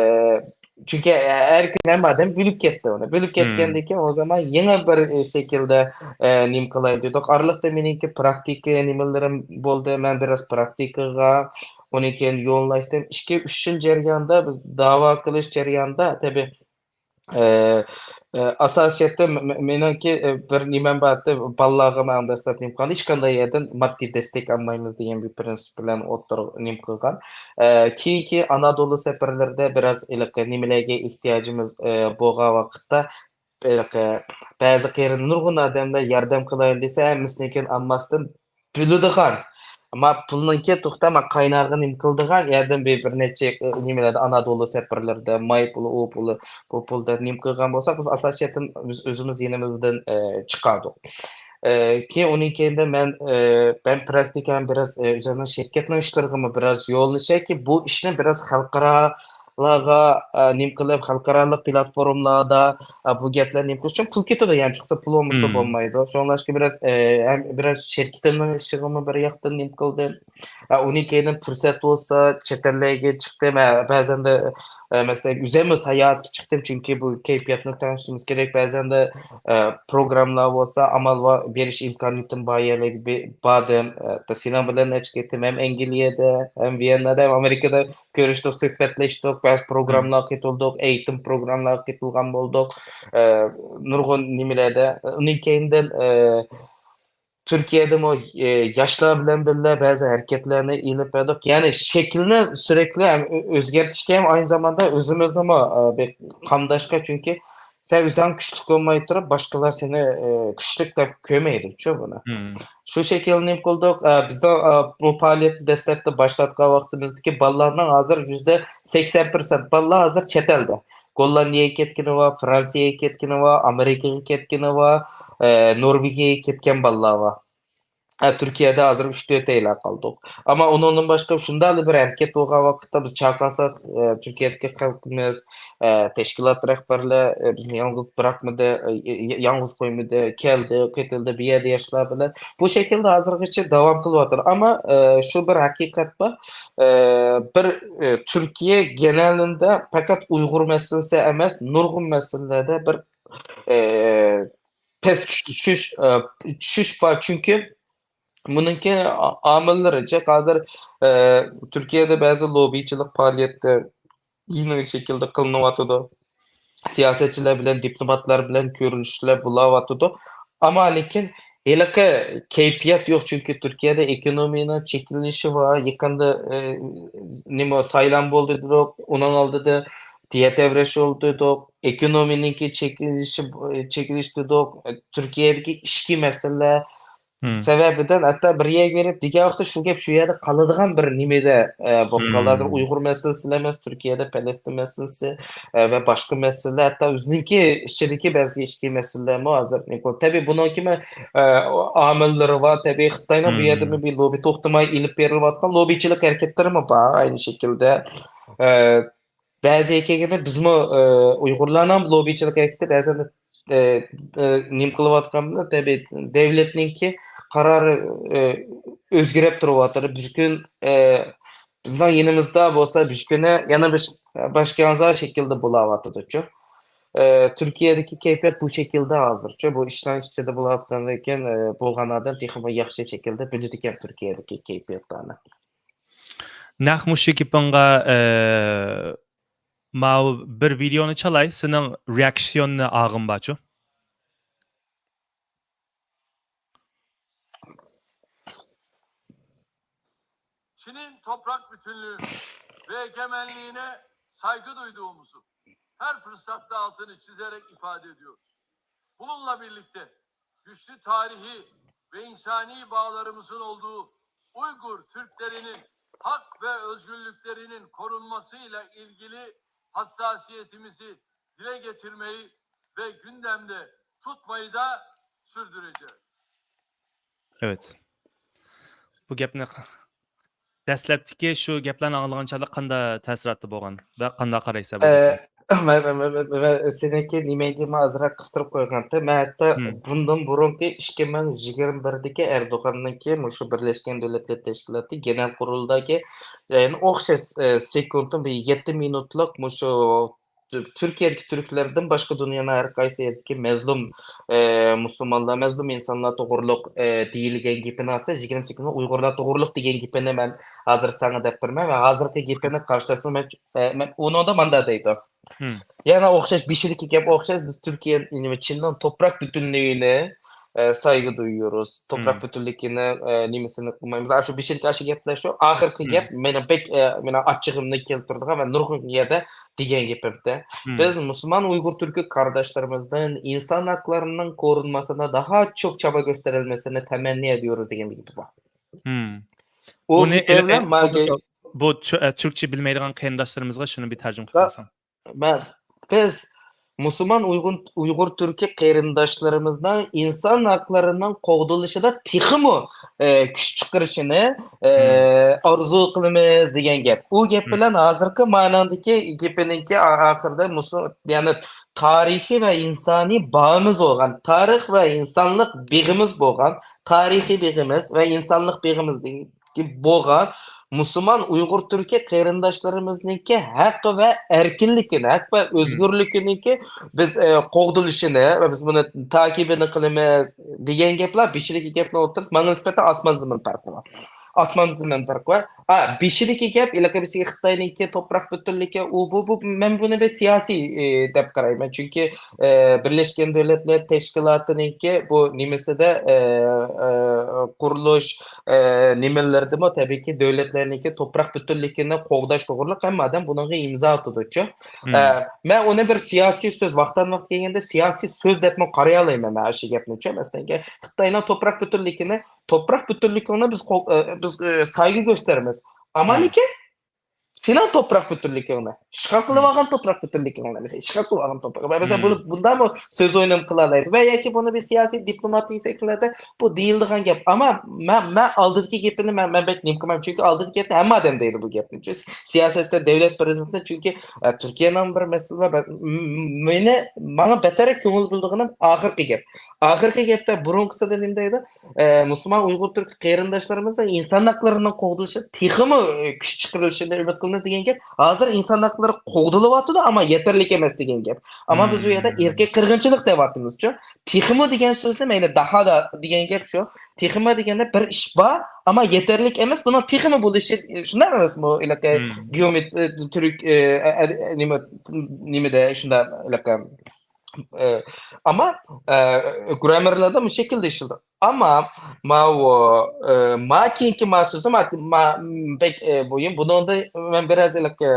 چۈنكى ھەر كۈن ھەممە ئادەم بىلىپ كەتتى ئۇنى. بىلىپ مم. كەتكەندىن كېيىن ئۇ زامان يېڭى بىر، ئە، شەكىلدە، ئە، نېمە قىلاي دېدۇق. ئارىلىقتا مېنىڭكى پراكتىكا نېمىلىرىم بولدى. مەن بىراز پراكتىكىغا، ئۇنى كېيىن يوللاشتىم. ئىككى، ئۈچ يىل جەريانىدا بىز داۋا قىلىش جەريانىدا، تەبىئىي، ئە، ئە، ئاساسىيەتتە مە-، مە-، مېنىڭكى، ئە، بىر نېمەم بار ئىدى، بالىلارغا مەن دەسلەپ نېمە قىلغاندا، ھېچقانداق يەردىن ماددىي دەستەك ئالمايمىز دېگەن بىر پىرىنسىپ بىلەن ئوتتۇرىغا نېمە قىلغان. ئە، كېيىنكى ئانادولۇ سەپەرلىرىدە بىراز ھېلىقى نېمىلەرگە ئېھتىياجىمىز، ئە، بولغان ۋاقىتتا، ھېلىقى بەزى قېرىن نۇرغۇن ئادەملەر ياردەم قىلايلى دېسە، ھەممىسىنىڭكىن ئالماستىن بۆلىدىغان. ئەمما پۇلنىڭكى توختىما قايناغىنى نېمە قىلىدىغان يەردىن بىر، بىر نەچچە، ئە، نېمىلەردە، ئانادولۇ سەپىرلىرىدە ماي پۇلى، ئۇ پۇلى، بۇ پۇل دەپ نېمە قىلغان بولساق، بىز ئاساسىيەتتىن بىز ئۆزىمىز يېنىمىزدىن، ئە، چىقاردۇق. ئە، كېيىن ئۇنىڭ كېيىندە مەن، ئە، مەن پراكتىكام بىراز، ئە، ئۆزۈمنىڭ شىركەتنىڭ ئىشلىرىغىمۇ بىراز يوللىشايكى، بۇ ئىشنى بىراز خەلقئارالارغا، ئە، نېمە قىلىپ، خەلقئارالىق پلاتفورمىلاردا، ئە، بۇ گەپلەرنى نېمە قىلىش ئۈچۈن پۇل كېتىدۇ، يانچۇقتا پۇل بولمىسا مم. بولمايدۇ. شۇڭلاشقا بىراز، ئە، ھەم بىراز شىركىتىمنىڭ ئىشىغىمۇ بىر ياقتىن نېمە قىلدىم. ئە، ئۇنىڭ كېيىن پۇرسەت بولسا چەت ئەللەرگە چىقتىم. ئە، بەزەندە، ئە، مەسىلەن، ئۆزۈممۇ ساياھەتكە چىقتىم، چۈنكى بۇ كەيپىياتنى تەڭشىشىمىز كېرەك. بەزەندە، ئە، پروگراممىلار بولسا، ئامال بار، بېرىش ئىمكانىيىتىم بار يەرلەرگە بې-، باردىم. ئە، سېنىڭ بىلەن نەچچە قېتىم ھەم ئەنگلىيەدە، ھەم ۋىيەننادا، ھەم ئامېرىكىدا كۆرۈشتۇق، سۆھبەتلەشتۇق، بەزى پروگراممىلارغا قېتىلدۇق، ئېيتىم پروگراممىلارغا قېتىلغان بولدۇق. ئە، نۇرغۇن نېمىلەردە. ئۇنىڭ كەينىدىن، ئە، تۈركىيەدىمۇ، ئە، ياشلار بىلەن بىللە بەزى ھەرىكەتلەرنى ئېلىپ بەردۇق. يەنى شەكىلنى سۈرەتلەر ھەم ئۆ-، ئۆزگەرتىشكە ھەم ئاينى زاماندا ئۆزىمىزنىمۇ، ئە، بىر قامداشقا، چۈنكى سەن ئۆزۈڭ كۈچلۈك بولماي تۇرۇپ، باشقىلار سېنى، ئە، كۈچلۈك دەپ كۆرمەيدۇچۇ بۇنى. مم. شۇ شەكىلنى نېمە قىلدۇق؟ ئە، بىزنىڭ، ئە، بۇ پائالىيەتنى دەسلەپتە باشلاتقان ۋاقتىمىزدىكى بالىلارنىڭ ھازىر يۈزدە سەكسەن پىرسەنت بالىلار ھازىر چەت ئەلدە. گوللاندىيەگە كەتكىنى بار، فرانسىيەگە كەتكىنى بار، ئامېرىكىغا كەتكىنى بار، ئە، نورۋېگىيەگە كەتكەن بالىلار بار. ئە، تۈركىيەدە ھازىر ئۈچ تۆتەيلا قالدۇق. ئەمما ئۇنىڭدىن باشقا شۇنداقلا بىر ھەرىكەت بولغان ۋاقىتتا بىز چاقىرساق، ئە، تۈركىيەدىكى خەلقىمىز، ئە، تەشكىلات رەھبەرلەر، ئە، بىزنى يالغۇز بىراقمىدى، ئە، ي-، ي-، يالغۇز قويمىدى، كەلدى، قېتىلدى، بۇ يەردە ياشلار بىلەن بۇ شەكىلدە ھازىرغىچە داۋام قىلىۋاتىدۇ. ئەمما، ئە، شۇ بىر ھەقىقەت بار. ئە، بىر، ئە، تۈركىيە گېنەلىندە پەقەت ئۇيغۇر مەسىلىسى ئەمەس، نۇرغۇن مەسىلىلەردە بىر، ئە، پەسكە چۈشۈش، ئە، چۈشۈش بار. چۈنكى بۇنىڭكى ئا-، ئامىللىرى جىق. ھازىر، ئە، تۈركىيەدە بەزى لوببىچىلىق پائالىيەتلەر يېڭى شەكىلدە قىلىنىۋاتىدۇ. سىياسەتچىلەر بىلەن، دىپلوماتلار بىلەن كۆرۈشۈشلەر بولۇۋاتىدۇ. ئەمما لېكىن ھېلىقى كەيپىيات يوق، چۈنكى تۈركىيەدە ئېكونومىيەنىڭ چېكىلىشى بار. يېقىندا، ئە، نېمە، سايلام بولدى دېدۇق، ئۇنىڭ ئالدىدا تەۋرەش بولدى دېدۇق، ئېكونومىيەنىڭكى چېكىلىشى، چېكىلىش دېدۇق. تۈركىيەدىكى ئىچكى مەسىلىلەر، سەۋەبىدىن ھەتتا بىر يەرگە بېرىپ دېگەن ۋاقىتتا شۇ گەپ شۇ يەردە قالىدىغان بىر نېمىدە، ئە، بولۇپ قالدى. ھازىر ئۇيغۇر مەسىلىسىلا ئەمەس، تۈركىيەدە پەلەستىن مەسىلىسى، ئە، ۋە باشقا مەسىلىلەر، ھەتتا ئۆزىنىڭكى ئىچىدىكى بەزى ئىچكى مەسىلىلەرمۇ ھازىر. تەبىئىي، بۇنىڭكىمۇ، ئە، ئامىللىرى بار. تەبىئىي، خىتاينىڭ بۇ يەردىمۇ بىر لوببى توختىماي ئېلىپ بېرىلىۋاتقان لوببىچىلىك ھەرىكەتلىرىمۇ بار ئاينى شەكىلدە. ئە، بەزى كەلگەندە بىزمۇ، ئە، ئۇيغۇرلارنىڭ لوببىچىلىك ھەرىكىتى بەزەن، ئە، ئە، نېمە قىلىۋاتقاندا، تەبىئىي، دۆلەتنىڭكى قارارى، ئە، ئۆزگىرىپ تۇرۇۋاتىدۇ. بۈگۈن، ئە، بىزنىڭ يېنىمىزدا بولسا، بۈگۈنى يەنە بىر باشقا شەكىلدە بولاۋاتىدۇچۇ. ئە، تۈركىيەدىكى كەيپىيات بۇ شەكىلدە ھازىرچۇ. بۇ ئىشلارنىڭ ئىچىدە بولۇۋاتقاندىن كېيىن، ئە، بولغان ئادەم تېخىمۇ ياخشى شەكىلدە بىلىدىكەن تۈركىيەدىكى كەيپىياتلارنى. نەق مۇشۇ گېپىڭگە، ئە، ماۋۇ بىر ۋىدېئونى چالاي، سېنىڭ رېئاكسىيوننى ئالغۇم بارچۇ. Çin'in toprak bütünlüğü ve egemenliğine saygı duyduğumuzu her fırsatta altını çizerek ifade ediyoruz. Bununla birlikte güçlü tarihi ve insani bağlarımızın olduğu Uygur Türklerinin hak ve özgürlüklerinin korunmasıyla ilgili hassasiyetimizi dile getirmeyi ve gündemde tutmayı da sürdüreceğiz. Evet. بۇ گەپنى، دەسلەپتىكى شۇ گەپلەرنى ئاڭلىغان چاغدا قانداق تەسىراتتا بولغان ۋە قانداق قارايسەن بۇ گەپكە؟ مەن، مەن، مەن، مەن، مەن سېنىڭكى نېمەڭگىمۇ ئازراق قىستۇرۇپ قويغانتىم. مەن ھەتتا بۇندىن بۇرۇنقى ئىككى مىڭ يىگىرمە بىردىكى ئەردوغاننىڭكى مۇشۇ بىرلەشكەن دۆلەتلەر تەشكىلاتى گېنەرال قۇرۇلتايىدىكى، يەنى ئوخشاش، ئە، سېكۇنتتىن بىر يەتتە مىنۇتلۇق مۇشۇ تۈ-، تۈركىيەدىكى تۈركلەردىن باشقا دۇنيانىڭ ھەر قايسى يېرىدىكى مەزلۇم، ئە، مۇسۇلمانلار، مەزلۇم ئىنسانلار توغرۇلۇق، ئە، دېيىلگەن گېپىنى ئاڭلىسا، يىگىرمە سەككىز ئۇيغۇرلار توغرۇلۇق دېگەن گېپىنى مەن ھازىر ساڭا دەپ بېرىمەن ۋە ھازىرقى گېپىنى قارشىلىسا، مەن، ئە، مەن ئۇنىڭدا ماندا دەيدۇ. يەنە ئوخشاش بېشىدىكى گەپ ئوخشاش، بىز تۈركىيە، نېمە، چىننىڭ توپراق پۈتۈنلۈكىنى، ئە، سايغا دۇيۇيورۇز. توپراق پۈتۈنلۈكىنى، ئە، نېمىسىنى قىلمايمىز. ئاشۇ بېشىدىكى ئاشۇ گەپلەر شۇ. ئاخىرقى گەپ، مېنىڭ بەك، ئە، مېنىڭ ئاچچىقىمنى كەلتۈرىدىغان ۋە نۇرغۇن يەردە دېگەن گېپىمدە. بىز مۇسۇلمان ئۇيغۇر تۈركى قارداشلىرىمىزدىن ئىنسان ھەقلىرىنىڭ قورۇنمىسىدا داھا چوڭ چابا كۆستۈرۈلمىسىنى تەمەننا ئېدىيورۇز دېگەن بىر گېپى بار. ئۇ بۇنى گېپى بىلەن ماگە بۇ تۈ-، ئە، تۈركچە بىلمەيدىغان قېرىنداشلىرىمىزغا شۇنى بىر تەرجىمە قىلىپ بەرسەڭ. مەن، بىز مۇسۇلمان ئۇيغۇر، ئۇيغۇر تۈركى قېرىنداشلىرىمىزنىڭ ئىنسان ھەقلىرىنىڭ قوغدىلىشىدا تېخىمۇ، ئە، كۈچ چىقىرىشىنى، ئە، ئارزۇ قىلىمىز دېگەن گەپ. ئۇ گەپ بىلەن ھازىرقى مانادىكى گېپىنىڭكى ئا-، ئاخىرىدا مۇسۇ-، يەنى تارىخىي ۋە ئىنسانىي باغىمىز بولغان، تارىخ ۋە ئىنسانلىق بېغىمىز بولغان، تارىخىي بېغىمىز ۋە ئىنسانلىق بېغىمىز بولغان مۇسۇلمان ئۇيغۇر تۈركىي قېرىنداشلىرىمىزنىڭكى ھەق ۋە ئەركىنلىكىنى، ھەق ۋە ئۆزگۈرلۈكىنىڭكى بىز، ئە، قوغدىلىشىنى ۋە بىز بۇنى تاكىبىنى قىلىمىز دېگەن گەپلەر، بېشىدىكى گەپلەر ئوتتۇرىسى ماڭا نىسبەتەن ئاسمان زېمىن پەرقى بار. ئاسمان زېمىن پەرقى بار. ھە، بېشىدىكى گەپ، ھېلىقى بىزگە خىتاينىڭكى توپراق پۈتۈنلۈكى، ئۇ، بۇ، بۇ، مەن بۇنى بىر سىياسىي، ئى، دەپ قارايمەن. چۈنكى ئە، بىرلەشكەن دۆلەتلەر تەشكىلاتىنىڭكى بۇ نېمىسىدە، ئە، ئە، قۇرۇلۇش، ئە، نېمىلىرىدىمۇ تەبىئىيكى دۆلەتلەرنىڭكى توپراق پۈتۈنلۈكىنى قوغداش توغرۇلۇق ھەممە ئادەم بۇنىڭغا ئىمزا ئاتىدۇچۇ. ئە، مەن ئۇنى بىر سىياسىي سۆز، ۋاقتان ۋاقىت كەلگەندە سىياسىي سۆز دەپمۇ قارايالايمەن مەن ئاشۇ گەپنىچۇ. مەسىلەن، خىتاينىڭ توپراق پۈتۈنلۈكىنى، توپراق پۈتۈنلۈكىنى بىز قول-، ئە، بىز، ئە، سايغا كۆستۈرىمىز. ئەمما لېكىن سېنىڭ توپراق پۈتۈنلۈكۈڭنى، ئىشغال قىلىۋالغان توپراق پۈتۈنلۈكۈڭنى، مەسىلەن، ئىشغال قىلىۋالغان توپراق، مەسىلەن، بۇنى، بۇنداقمۇ سۆز ئويۇنى قىلالايدۇ ۋە ياكى بۇنى بىر سىياسىي دىپلوماتىك شەكىللەردە بۇ دېيىلىدىغان گەپ. ئەمما مەن، مەن ئالدىدىكى گېپىنى مەن، مەن بەك نېمە قىلمايمەن، چۈنكى ئالدىدىكى گەپنى ھەممە ئادەم دەيدۇ بۇ گەپنى. سىياسەتتە دەۋلەت پىرېزىدېنتى، چۈنكى، ئە، تۈركىيەنىڭ بىر مەسىلىسى بار، م-، م-، مېنى، ماڭا بەتەرەك كۆڭۈل بۆلىدىغىنىم ئاخىرقى گەپ. ئاخىرقى گەپتە بۇرۇنقىسىدا نېمە دەيدۇ؟ ئە، مۇسۇلمان ئۇيغۇر تۈرك قېرىنداشلىرىمىزنىڭ ئىنسان ھەقلىرىنىڭ قوغدىلىشىدا تېخىمۇ، ئە، كۈچ چىقىرىلىشىنى ئۈمىد قىلىمىز دېگەن گەپ. ھازىر ئىنسان ھەقلىرى قوغدىلىۋاتىدۇ، ئەمما يېتەرلىك ئەمەس دېگەن گەپ. ئەمما بىز ئۇ يەردە ئىرقىي قىرغىنچىلىق دەۋاتىمىزچۇ. تېخىمۇ دېگەن سۆزنى مەيلى داھادا دېگەن گەپ شۇ. تېخىمۇ دېگەندە بىر ئىش بار، ئەمما يېتەرلىك ئەمەس. بۇنىڭ تېخىمۇ بولۇشى، شۇنداق ئەمەسمۇ؟ ھېلىقى گېئومېت-، ئە، تۈرك، ئە، ئە، ئە، نېمە، نېمىدە شۇنداق ھېلىقى ئە، ئەمما، ئە، گراممېرلاردا بۇ شەكىلدە ئىشلىدى. ئەمما ماۋۇ، ئە، ما كېيىنكى ما سۆزى ما، ما، بەك، ئە، مۇھىم. بۇنىڭدا مەن بىراز ئىللىق، ئە،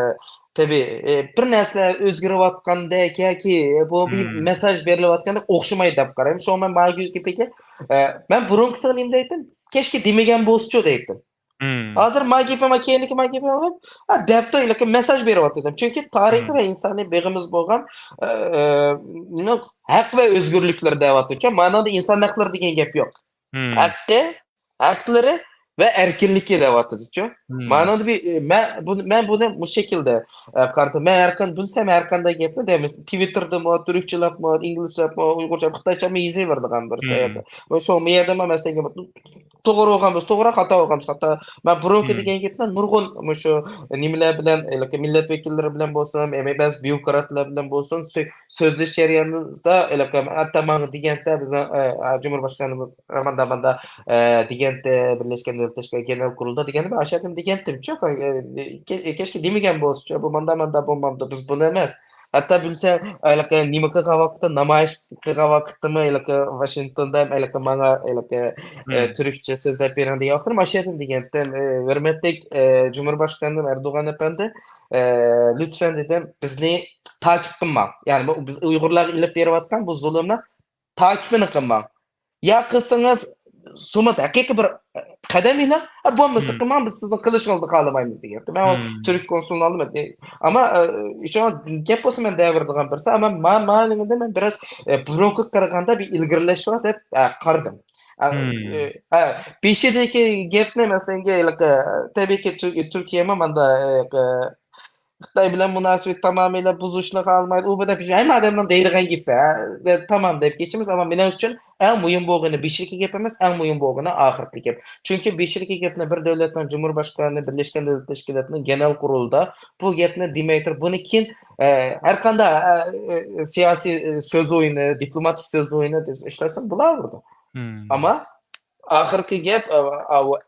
تەبىئىي، ئە، بىر نەرسىلەر ئۆزگىرىۋاتقاندەك ياكى بۇ بىر مم. مېساژ بېرىلىۋاتقاندەك ئوخشىمايدۇ دەپ قارايمەن. شۇڭا مەن ما گەپكە، ئە، مەن بۇرۇنقىسىغا نېمە دەيتتىم؟ كەچكە دېمىگەن بولسىچۇ دەيتتىم. مم. ھازىر ما گېپىم، ما كېيىنكى ما گېپىم، ھە، دەپتۇ، لېكىن مېساژ بېرىۋاتىدۇ. چۈنكى تارىخىي مم. ۋە ئىنسانىي بېغىمىز بولغان، ئە، ئە، ھەق ۋە ئۆزگۈرلۈكلىرى دەۋاتىدۇ. مانىڭدا ئىنسان ھەقلىرى دېگەن گەپ يوق. مم. ھەققى، ھەقلىرى ۋە ئەركىنلىكى دەۋاتىدۇچۇ. مم. مانىڭدا بىر، ئە، مەن بۇنى، مەن بۇنى بۇ شەكىلدە، ئە، قارىدىم. مەن ھەر قان-، بىلسەم ھەر قانداق گەپنى دەيمەن. تىۋىتتېردىمۇ، تۈركچىلەپمۇ، ئىنگلىزچىلەپمۇ، ئۇيغۇرچە، خىتايچەمۇ يېزىۋېرىدىغان بىر مم. سەھىپە. شۇ مۇ يەردە مەن مەسىلەن توغرا بولغان بولسا توغرا، خاتا بولغان بولسا خاتا. مەن بۇرۇنقى مم. دېگەن گېپىمدە نۇرغۇن مۇشۇ نېمىلەر بىلەن، ھېلىقى مىللەت ۋەكىللىرى بىلەن بولسۇن، ئەمەي بەزى بيۇروكراتلار بىلەن بولسۇن، سۆ-، سۆزلىشىش جەريانىمىزدا ھېلىقى ھەتتا ماڭا دېگەنتى بىزنىڭ، ئە، جۇمھۇر باشقانىمىز ماندا ماندا، ئە، دېگەنتى بىرلەشكەن دۆلەتلەر تەشكىلاتى گېنېرال قۇرۇلدا دېگەندە، مەن ئاشۇ يەردىن دېگەنتىم، چوق، ئە، كە-، كەچكە دېمىگەن بولسىچۇ، بۇ ماندا ماندا بولمامدۇ، بىز بۇنى ئەمەس. ھەتتا بىلسە، ھېلىقى نېمە قىلغان ۋاقىتتا، نامايىش قىلغان ۋاقىتتىمۇ ھېلىقى ۋاشىنگتوندا ھېلىقى ماڭا ھېلىقى، ئە، مم. تۈركچە سۆزلەپ بېرىڭ دېگەن ۋاقىتتا، مەن ئاشۇ يەردىن دېگەنتىم، ئە، ھۆرمەتلىك، ئە، جۇمھۇر باشقانىم ئەردوغان ئەپەندى، ئە، لۈتفەن دېدىم، بىزنى تاكىپ قىلماڭ. يەنى بۇ بىز ئۇيغۇرلارغا ئېلىپ بېرىۋاتقان بۇ زۇلۇمنى تاكىپىنى قىلماڭ. يا قىلسىڭىز، سۇمۇت ھەقىقىي بىر قەدەم ئېلىڭ، ھە، بولمىسا مم. قىلماڭ، بىز سىزنىڭ قىلىشىڭىزنى خالىمايمىز دېگەن. مەن ئۇ مم. تۈرك كونسۇلىنى ئالدىم. ئەمما، ئە، شۇڭا گەپ بولسا مەن دەۋېرىدىغان بىرسى، ئەمما ما-، ما نېمىدە مەن بىراز، ئە، بۇرۇنقىغا قارىغاندا بىر ئىلگىرىلەش بار دەپ، ئە، قارىدىم. ئە، مم. ئە، بېشىدىكى گەپنى مەسىلەن، ھېلىقى، تەبىئىيكى، تۈر-، تۈركىيەمۇ ماندا، ئە، خىتاي بىلەن مۇناسىۋەت تامامىيلا بۇزۇشنى خالىمايدۇ. ئۇ بىر ھەممە ئادەمنىڭ دەيدىغان گېپى. ھە، تامام دەپ كېچىمىز، ئەمما مېنىڭ ئۈچۈن ئەڭ مۇھىم بولغىنى بېشىدىكى گەپ ئەمەس، ئەڭ مۇھىم بولغىنى ئاخىرقى گەپ. چۈنكى بېشىدىكى گەپنى بىر دۆلەتنىڭ جۇمھۇر باشقانى، بىرلەشكەن دۆلەتلەر تەشكىلاتىنىڭ گېنېرال قۇرۇلىدا بۇ گەپنى دېمەي تۇرۇپ، بۇنى كېيىن، ئە، ھەر قانداق، ئە، ئە، سىياسىي، ئە، سۆز ئويۇنى، دىپلوماتىك سۆز ئويۇنى ئىشلەتسەڭ بولاۋېرىدۇ. مم. ئەمما ئاخىرقى گەپ، ئە، ئە،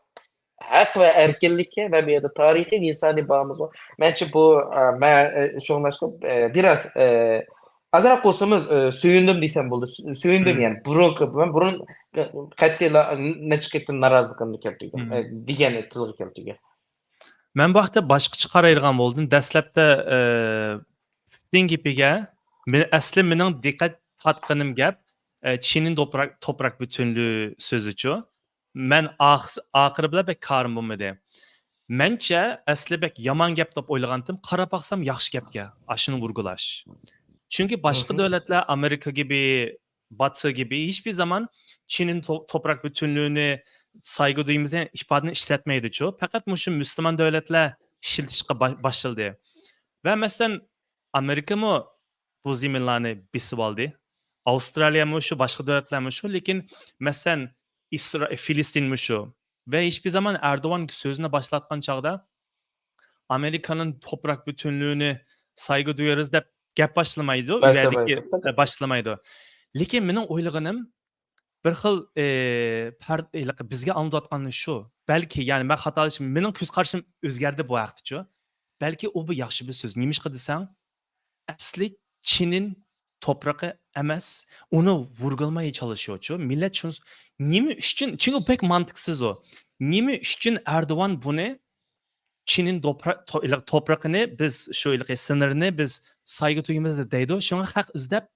ھەق ۋە ئەركىنلىككە ۋە بۇ يەردە تارىخىي ئىنسانىي باغىمىز بار. مەنچە بۇ، ئە، مەن، ئە، شۇڭلاشقا، ئە، بىراز، ئە، ئازراق بولسىمۇز، ئە، سۆيۈندۈم دېسەم بولىدۇ. سۆ-، سۆيۈندۈم مم. يەنى. بۇرۇنقى، مەن بۇرۇن قەتئىي نەچچە قېتىم نارازىلىقىمنى كەلتۈرگەن، مم. ئە، دېگەننى تىلغا كەلتۈرگەن. مەن بۇ ھەقتە باشقىچە قارايدىغان بولدۇم. دەسلەپتە، ئە، سۈپتىن گېپىگە، مېنى، ئەسلى مېنىڭ دىققەت تارتقىنىم گەپ، ئە، چىنىن توپراق، توپراق بۈتۈنلۈكى سۆزىچۇ. مەن ئاخ-، ئاخىرى بىلەن بەك كارىم بولمىدى. مەنچە ئەسلى بەك يامان گەپ دەپ ئويلىغانتىم، قاراپ باقسام ياخشى گەپكەن، ئاشۇنى ۋۇرگۇلاش. چۈنكى باشقا مھم. دۆلەتلەر ئامېرىكا گىبى، باتى گىبى ھېچبىر زامان چىنىن تو-، توپراق بۈتۈنلۈكىنى، سايغۇ دۇيىمىزنى ئىپادىنى ئىشلەتمەيدىچۇ. پەقەت مۇشۇ مۇسۇلمان دۆلەتلەر ئىشلىتىشقا با-، باشلىدى. ۋە مەسىلەن، ئامېرىكىمۇ بۇ زېمىنلارنى بېسىۋالدى. ئاۋسترالىيەمۇ شۇ، باشقا دۆلەتلەرمۇ شۇ. لېكىن، مەسىلەن، ئىسرا-، فىلىستىنمۇ شۇ. ۋە ھېچبىر زامان ئەردوغان سۆزىنى باشلاتقان چاغدا، ئامېرىكانىڭ توپراق بۈتۈنلۈكىنى سايغۇ دۇيىمىز دەپ گەپ باشلىمايدۇ. باشلىمايدۇ. ئۇ يەردىكى، باشلىمايدۇ. لېكىن مېنىڭ ئويلىغىنىم، بىر خىل، ئى، پەر-، ھېلىقى بىزگە ئاڭلىتىۋاتقىنى شۇ. بەلكى، يەنى مەن خاتالىشىم، مېنىڭ كۆز قارىشىم ئۆزگەردى بۇ ھەقتىچۇ. بەلكى ئۇ بىر ياخشى بىر سۆز. نېمىشقا دېسەڭ، ئەسلى چىنىن توپرىقى ئەمەس، ئۇنى ۋۇرگۇلىماي چالىشىۋاتىدۇ. مىللەت شۇنى، نېمە ئۈچۈن؟ چۈنكى بەك مانتىقسىز ئۇ. نېمە ئۈچۈن ئەردوغان بۇنى چىنىن دوپرا-، تو-، ھېلىقى توپرىقىنى بىز، شۇ ھېلىقى سىنىرىنى بىز سايغۇ دۇيىمىز دەيدۇ. شۇڭا خەق ئىزدەپ،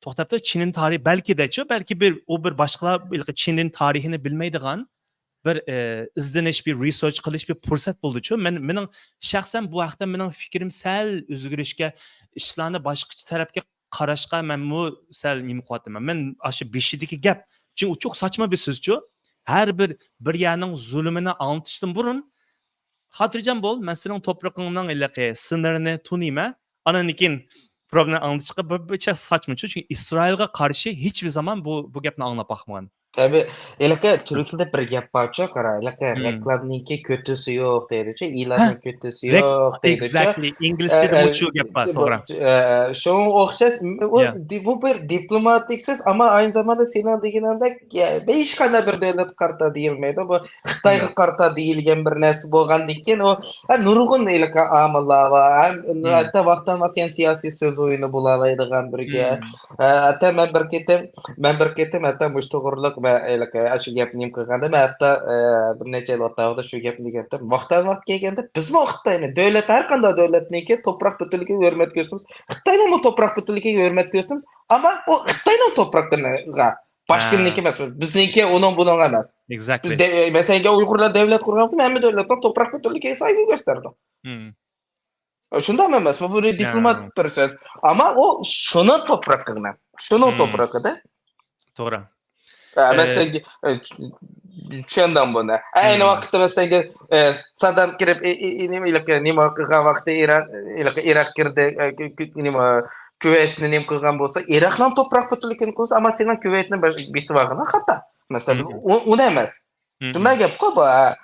توختاپتۇ. چىنىن تارىخى بەلكى دەچۇ، بەلكى بىر، ئۇ بىر باشقىلار ھېلىقى چىنىن تارىخىنى بىلمەيدىغان بىر، ئى، ئىزدىنىش، بىر رىسېرچ قىلىش بىر پۇرسەت بولدىچۇ. مەن، مېنىڭ شەخسەن بۇ ھەقتە مېنىڭ پىكرىم سەل ئۆزگىرىشكە، ئىشلارنى باشقىچە تەرەپكە قاراشقا مەنمۇ سەل نېمە قىلىۋاتىمەن. مەن ئاشۇ بېشىدىكى گەپ، چۈنكى ئۇ چوق ساچما بىر سۆزچۇ. ھەر بىر، بىر يەرنىڭ زۇلۇمىنى ئاڭلىتىشتىن بۇرۇن، خاتىرجەم بول، مەن سېنىڭ توپرىقىڭنىڭ ھېلىقى سىنىرىنى تونۇيمەن. ئاندىن كېيىن پروبلېما ئاڭلىتىشقا بىر، بىرچە ساچمىچۇ، چۈنكى ئىسرائىلغا قارشى ھېچبىر زامان بۇ، بۇ گەپنى ئاڭلاپ باقمىغان. تەبىئىي. ھېلىقى تۈرك تىلىدا بىر گەپ بارچۇ، قارا، ھېلىقى رېكلامنىڭكى كۆتىسى يوق دەيدىچۇ، ئېلاننىڭ كۆتىسى يوق دەيدىچۇ. Exactly. ئىنگلىزچىدىمۇ شۇ گەپ بار، توغرا. شۇڭا ئوخشاش، ئۇ، بۇ بىر دىپلوماتىك سۆز، ئەمما ئاينى زاماندا سېنىڭ دېگىنىڭدەك، ھېچقانداق بىر دۆلەتكە قارىتا دېيىلمەيدۇ. بۇ خىتايغا قارىتا دېيىلگەن بىر نەرسە بولغاندىن كېيىن، ئۇ، ھە، نۇرغۇن ھېلىقى ئامىللار بار. ھەم ھەتتا ۋاقىتتىن ۋاقىت يەنە سىياسىي سۆز ئويۇنى بولالايدىغان بىر گەپ. ھە، ھەتتا مەن بىر قېتىم، مەن بىر قېتىم ھەتتا مۇشۇ توغرىلىق مەن ھېلىقى ئاشۇ گەپنى نېمە قىلغاندا، مەن ھەتتا، ئە، بىر نەچچە يىل ئوتتۇرىدا شۇ گەپنى دېگەنتىم. ۋاقىتتىن ۋاقىت كەلگەندە بىزمۇ خىتاينى، دۆلەت، ھەر قانداق دۆلەتنىڭكى توپراق پۈتۈنلۈكىگە ھۆرمەت كۆرسىتىمىز. خىتاينىڭمۇ توپراق پۈتۈنلۈكىگە ھۆرمەت كۆرسىتىمىز. ئەمما ئۇ خىتاينىڭ توپرىقىغا، باشقىنىڭكى ئەمەس. بىزنىڭكى ئۇنىڭ بۇنىڭ ئەمەس. Exactly. بىز دە-، مەسىلەن، ئۇيغۇرلار دۆلەت قۇرغان ۋاقتىدا ھەممە دۆلەتنىڭ توپراق پۈتۈنلۈكىگە سايغۇ كۆستەردى. شۇنداقمۇ ئەمەسمۇ؟ بۇ دىپلوماتىك بىر سۆز. ئەمما ئۇ شۇنىڭ توپرىقىدا. شۇنىڭ توپرىقىدا. توغرا. ئە، مەسىلەن، ئە، چۈ-، چۈشەندىڭ بۇنى. ئەينى ۋاقىتتا، مەسىلەن، ئە، سادام كىرىپ، ئى، ئى، ئى، نېمە، ھېلىقى، نېمە قىلغان ۋاقتى ئىراق، ھېلىقى ئىراق كىردى، ئە، كۆ-، كۆ-، نېمە، كۇۋەيتنى نېمە قىلغان بولسا، ئىراقنىڭ توپراق پۈتۈنلۈكىنى قىلسا، ئەمما سېنىڭ كۇۋەيتنى بېسىۋالغىنىڭ خاتا. مەسىلەن، ئۇ، ئۇنى ئەمەس. شۇنداق گەپقۇ بۇ، ھە.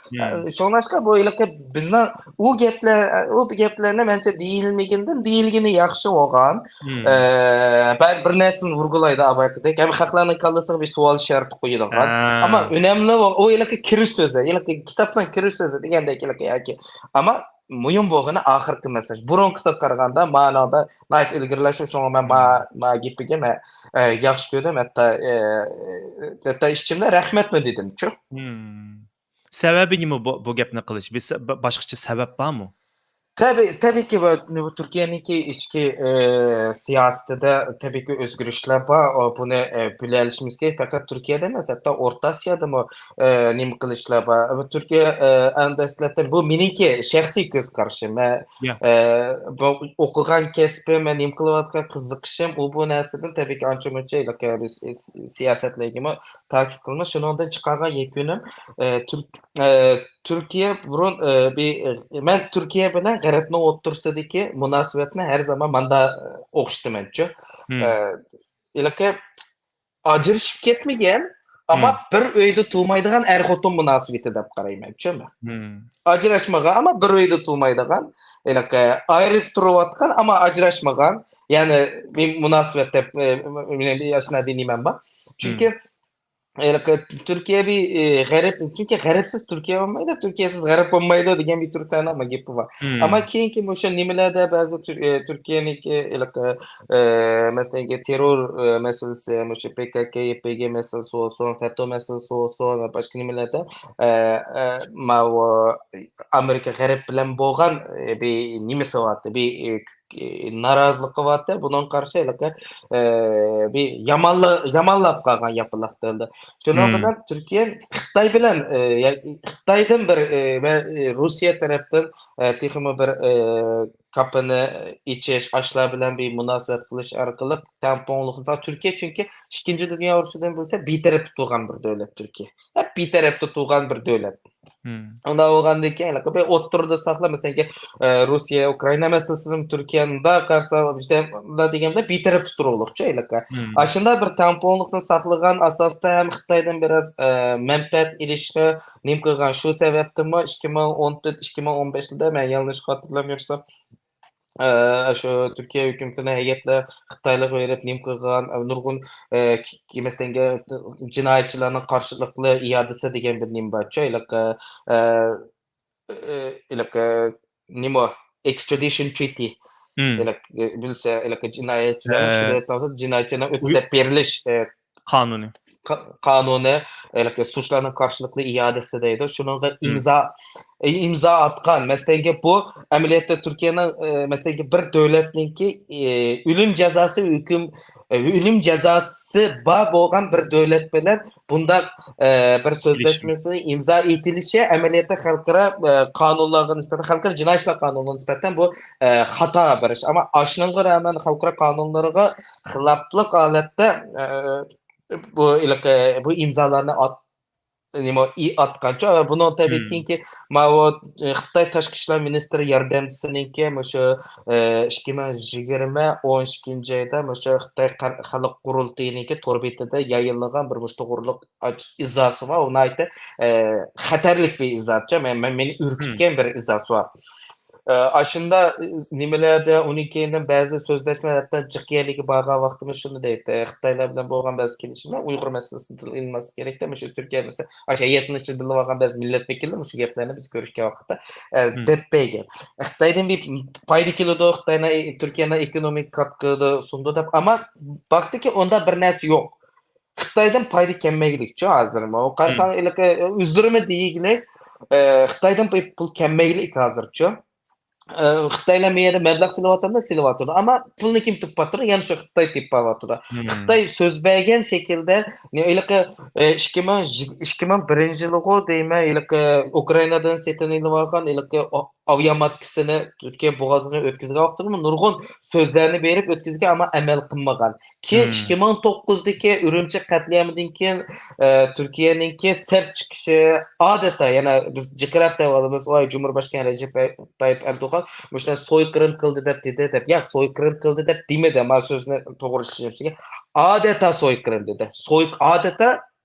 شۇڭلاشقا بۇ ھېلىقى بىزنىڭ ئۇ گەپلەر، ئۇ گەپلەرنى مەنچە دېيىلمىگىنىدىن دېيىلگىنى ياخشى بولغان. ئە، بەزى بىر نەرسىنى ۋۇرغۇلايدۇ ئاۋاقىدەك. ھەم خەقلەرنىڭ كاللىسىغا بىر سوئال شەرتى قويىدىغان. ئەمما ئۈنەملىك بۇ، ئۇ ھېلىقى كىرىش سۆزى، ھېلىقى كىتابنىڭ كىرىش سۆزى دېگەندەك ھېلىقى ياكى. ئەمما مۇھىم بولغىنى ئاخىرقى مەسىلە. بۇرۇنقىسىغا قارىغاندا مانادا ناھايىتى ئىلگىرىلەشتى. شۇڭا مەن ما-، ما گېپىگە مەن، ئە، ياخشى كۆردۈم. ھەتتا، ئە، ھەتتا ئىچىمدە رەھمەتمۇ دېدىمچۇ. سەۋەبى نېمە بۇ، بۇ گەپنى قىلىش؟ بىز سە-، بە-، باشقىچە سەۋەب بارمۇ؟ تەبىئىي، تەبىئىيكى، بۇ، بۇ تۈركىيەنىڭكى ئىچكى، ئە، سىياسىتىدە تەبىئىيكى ئۆزگىرىشلەر بار. ئۇ، بۇنى، ئە، بىلەلىشىمىز كېرەك. پەقەت تۈركىيەدە ئەمەس، ھەتتا ئورتا ئاسىيادىمۇ، ئە، نېمە قىلىشلار بار. بۇ تۈركىيە، ئە، ئەڭ دەسلەپتە، بۇ مېنىڭكى شەخسىي كۆز قارىشىم. مەن، ئە، بۇ ئوقۇغان كەسپىم، مەن نېمە قىلىۋاتقان قىزىقىشىم، ئۇ بۇ نەرسىدىن تەبىئىيكى ئانچە مۇنچە ھېلىقى بىز سىياسەتلەرگىمۇ تەكىت قىلىمىز. شۇنىڭدىن چىقارغان يەكۈنۈم، ئە، تۈرك-، ئە، تۈركىيە بۇرۇن، ئە، بى-، ئە، مەن تۈركىيە بىلەن غەربنىڭ ئوتتۇرىسىدىكى مۇناسىۋەتنى ھەر زامان ماندا، ئە، ئوخشىتىمەنچۇ. ئە، ھېلىقى ئاجرىشىپ كەتمىگەن، ئەمما بىر ئۆيدە تۇرمايدىغان ئەر-خوتۇن مۇناسىۋىتى دەپ قارايمەن، چۈشەندىڭ؟ ئاجراشمىغان، ئەمما بىر ئۆيدە تۇرمايدىغان، ھېلىقى ئايرىپ تۇرۇۋاتقان، ئەمما ئاجراشمىغان، يەنى بىر مۇناسىۋەت دەپ، ئە، مېنىڭ بىر ئاشۇنداق دېيىمەن بار. چۈنكى ھېلىقى تۈركىيە بىر، ئى، غەرب، چۈنكى غەربسىز تۈركىيە بولمايدۇ، تۈركىيەسىز غەرب بولمايدۇ دېگەن بىر تۈركلەرنىڭ گېپى بار. ئەمما كېيىنكى مۇشۇ نېمىلەردە بەزى تۈر-، ئى، تۈركىيەنىڭكى ھېلىقى، ئى، مەسىلەن، تېررور، ئى، مەسىلىسى، مۇشۇ پى كاكا، يې پې گې مەسىلىسى بولسۇن، فەتو مەسىلىسى بولسۇن ۋە باشقا نېمىلەردە، ئى، ئى، ماۋۇ ئامېرىكا غەرب بىلەن بولغان، ئى، بىر نېمىسى بارتى، بىر، ئى، ئى، نارازىلىقى بارتى. بۇنىڭغا قارشى ھېلىقى، ئى، بىر يامانلا-، يامانلاپ قالغان ياپىلاق دېيىلدى. شۇنىڭ بىلەن تۈركىيە خىتاي بىلەن، ئى، يا-، خىتايدىن بىر، ئى، ۋە، ئى، روسىيە تەرەپتىن، ئى، تېخىمۇ بىر، ئى، كاپىنى ئېچىش، ئاشۇلار بىلەن بىر مۇناسىۋەت قىلىش ئارقىلىق تەڭپۇڭلۇق، مىسال، تۈركىيە چۈنكى ئىككىنچى دۇنيا ئۇرۇشىدىن بىلسە بىتەرەپ تۇرغان بىر دۆلەت تۈركىيە. ھەم بىتەرەپتە تۇرغان بىر دۆلەت. ئۇنداق بولغاندىن كېيىن، ھېلىقى بىر ئوتتۇرىدا ساقلاپ، مەسىلەن، ئە، روسىيە، ئۇكرائىنا مەسىلىسىدىمۇ تۈركىيە مۇنداق قارىسا، مۇنداق دېگەندە بىتەرەپ تۇرۇقلۇقچۇ ھېلىقى. ئاشۇنداق بىر تەڭپۇڭلۇقنى ساقلىغان ئاساستا ھەم خىتايدىن بىراز، ئە، مەنپەئەت ئېلىشقا نېمە قىلغان. شۇ سەۋەبتىنمۇ ئىككى مىڭ ئون تۆت، ئىككى مىڭ ئون بەش يىلدا، مەن يالغۇز خاتىرىلەميۈرسەم، ئە، شۇ تۈركىيە ھۆكۈمىتىنىڭ ھەيئەتلەر خىتايلارغا بېرىپ نېمە قىلغان، ئە، نۇرغۇن، ئە، ك-، ك-، مەسىلەن، جىنايەتچىلەرنىڭ قارشىلىقلىرى ئىئادىسى دېگەن بىر نېمە بارچۇ، ھېلىقى، ئە، ئە، ھېلىقى نېمە، ئېكسترادىشن ترىتى. ھېلىقى، بىلسە، ھېلىقى جىنايەتچىلەرنىڭ ئە، ئىچىدە جىنايەتچىلەرنىڭ ئۆتكۈزۈپ بېرىلىش، ئە، قانۇنى. قا-، قانۇنى، ھېلىقى سۇچلارنىڭ قارشىلىقلىق ئىئادىسى دەيدۇ. شۇنىڭغا ئىمزا، ئىمزا ئاتقان. مەسىلەنگە، بۇ ئەمەلىيەتتە تۈركىيەنىڭ، ئە، مەسىلەنگە، بىر دۆلەتنىڭكى، ئە، ئۆلۈم جازاسى ھۆكۈم، ئە، ئۆلۈم جازاسى بار بولغان بىر دۆلەت بىلەن بۇنداق، ئە، بىر سۆزلەشمىسى ئىمزا ئېتىلىشى ئەمەلىيەتتە خەلقئارا، ئە، قانۇنلارغا نىسبەتەن، خەلقئارا جىناي ئىشلار قانۇنىغا نىسبەتەن بۇ، ئە، خاتا بىر ئىش. ئەمما ئاشۇنىڭغا رەغمەن خەلقئارا قانۇنلىرىغا خىلاپلىق ھالەتتە، ئە، بۇ ھېلىقى، بۇ ئىمزالارنى ئات-، نېمە، ئى ئاتقانچۇ. بۇنىڭ تەبىئىي كېيىنكى ماۋۇ، ئى، خىتاي تاشقى ئىشلار مىنىستىرى ياردەمچىسىنىڭكى مۇشۇ، ئى، ئىككى مىڭ يىگىرمە ئون ئىككىنچى ئايدا مۇشۇ خىتاي قار-، خەلق قۇرۇلتىيىنىڭكى تور بېتىدە يايىنلىغان بىر مۇشۇ توغرىلىق ئاچ-، ئىزاسى بار. ئۇ ناھايىتى، ئى، خەتەرلىك بىر ئىزاچۇ. مەن، مەن، مېنى ئۈركۈتكەن بىر ئىزاسى بار. ئاشۇنداق نېمىلەردە ئۇنىڭ كەينىدىن بەزى سۆزلەشمە، ھەتتا جىق يەرلىككە بارغان ۋاقتىمىز شۇنى دەيتتى، خىتايلار بىلەن بولغان بەزى كېلىشىملەر ئۇيغۇر مەسىلىسىنى تىلغا ئېلىنماسلىق كېرەكتە، مۇشۇ تۈركىيە مەسىلە، ئاشۇ ھەيئەتنىڭ ئىچىدە بولغان بەزى مىللەت ۋەكىللىرى مۇشۇ گەپلەرنى بىز كۆرۈشكەن ۋاقىتتا، ئە، دەپ بەرگەن. خىتايدىن بىر پايدا كېلىدۇ، خىتاينىڭ، تۈركىيەنىڭ ئېكونومىكا كاتقىدا سۇنىدۇ دەپ. ئەمما باقتىكى، ئۇنداق بىر نەرسە يوق. خىتايدىن پايدا كەلمەيلىكچۇ ھازىرمۇ. قارىساڭ، ھېلىقى ئۆزلىرىمۇ دېگۈلۈك، ئە، خىتايدىن پۇل كەلمەيلىك ھازىرچۇ. ئە، خىتايلار مۇ يەردە مەبلەغ سېلىۋاتامدۇ؟ سېلىۋاتىدۇ. ئەمما پۇلنى كىم تېپىپ باراتىدۇ؟ يەنە شۇ خىتاي تېپىپ باراتىدۇ. خىتاي سۆز بەرگەن شەكىلدە، نە، ھېلىقى، ئە، ئىككى مىڭ، ئىككى مىڭ بىرىنچى يىلىغۇ دەيمەن، ھېلىقى ئۇكرائىنادىن سېتىن ئېلىۋالغان ھېلىقى ئا-، ئاۋىئاماتكىسىنى تۈركىيە بوغازىغا ئۆتكۈزگەن ۋاقتىدىمۇ نۇرغۇن سۆزلەرنى بېرىپ ئۆتكۈزگەن، ئەمما ئەمەل قىلمىغان. كېيىن ئىككى مىڭ توققۇزدىكى ئۈرۈمچى قەتلىئامىدىن كېيىن، ئە، تۈركىيەنىڭكى سەپ چىقىشى ئادەتتە، يەنە بىز جىقراق دەۋالىمىز، ۋاي، جۇمھۇرباشقانى رەجەپ تايىپ ئەردوغان مۇشۇنداق سويقىرىم قىلدى دەپ دېدى دەپ. ياق، سويقىرىم قىلدى دەپ دېمىدى. مانا سۆزنى توغرا ئىشلىشىمىزگە. ئادەتتە سويقىرىم دېدى. سوي-، ئادەتتە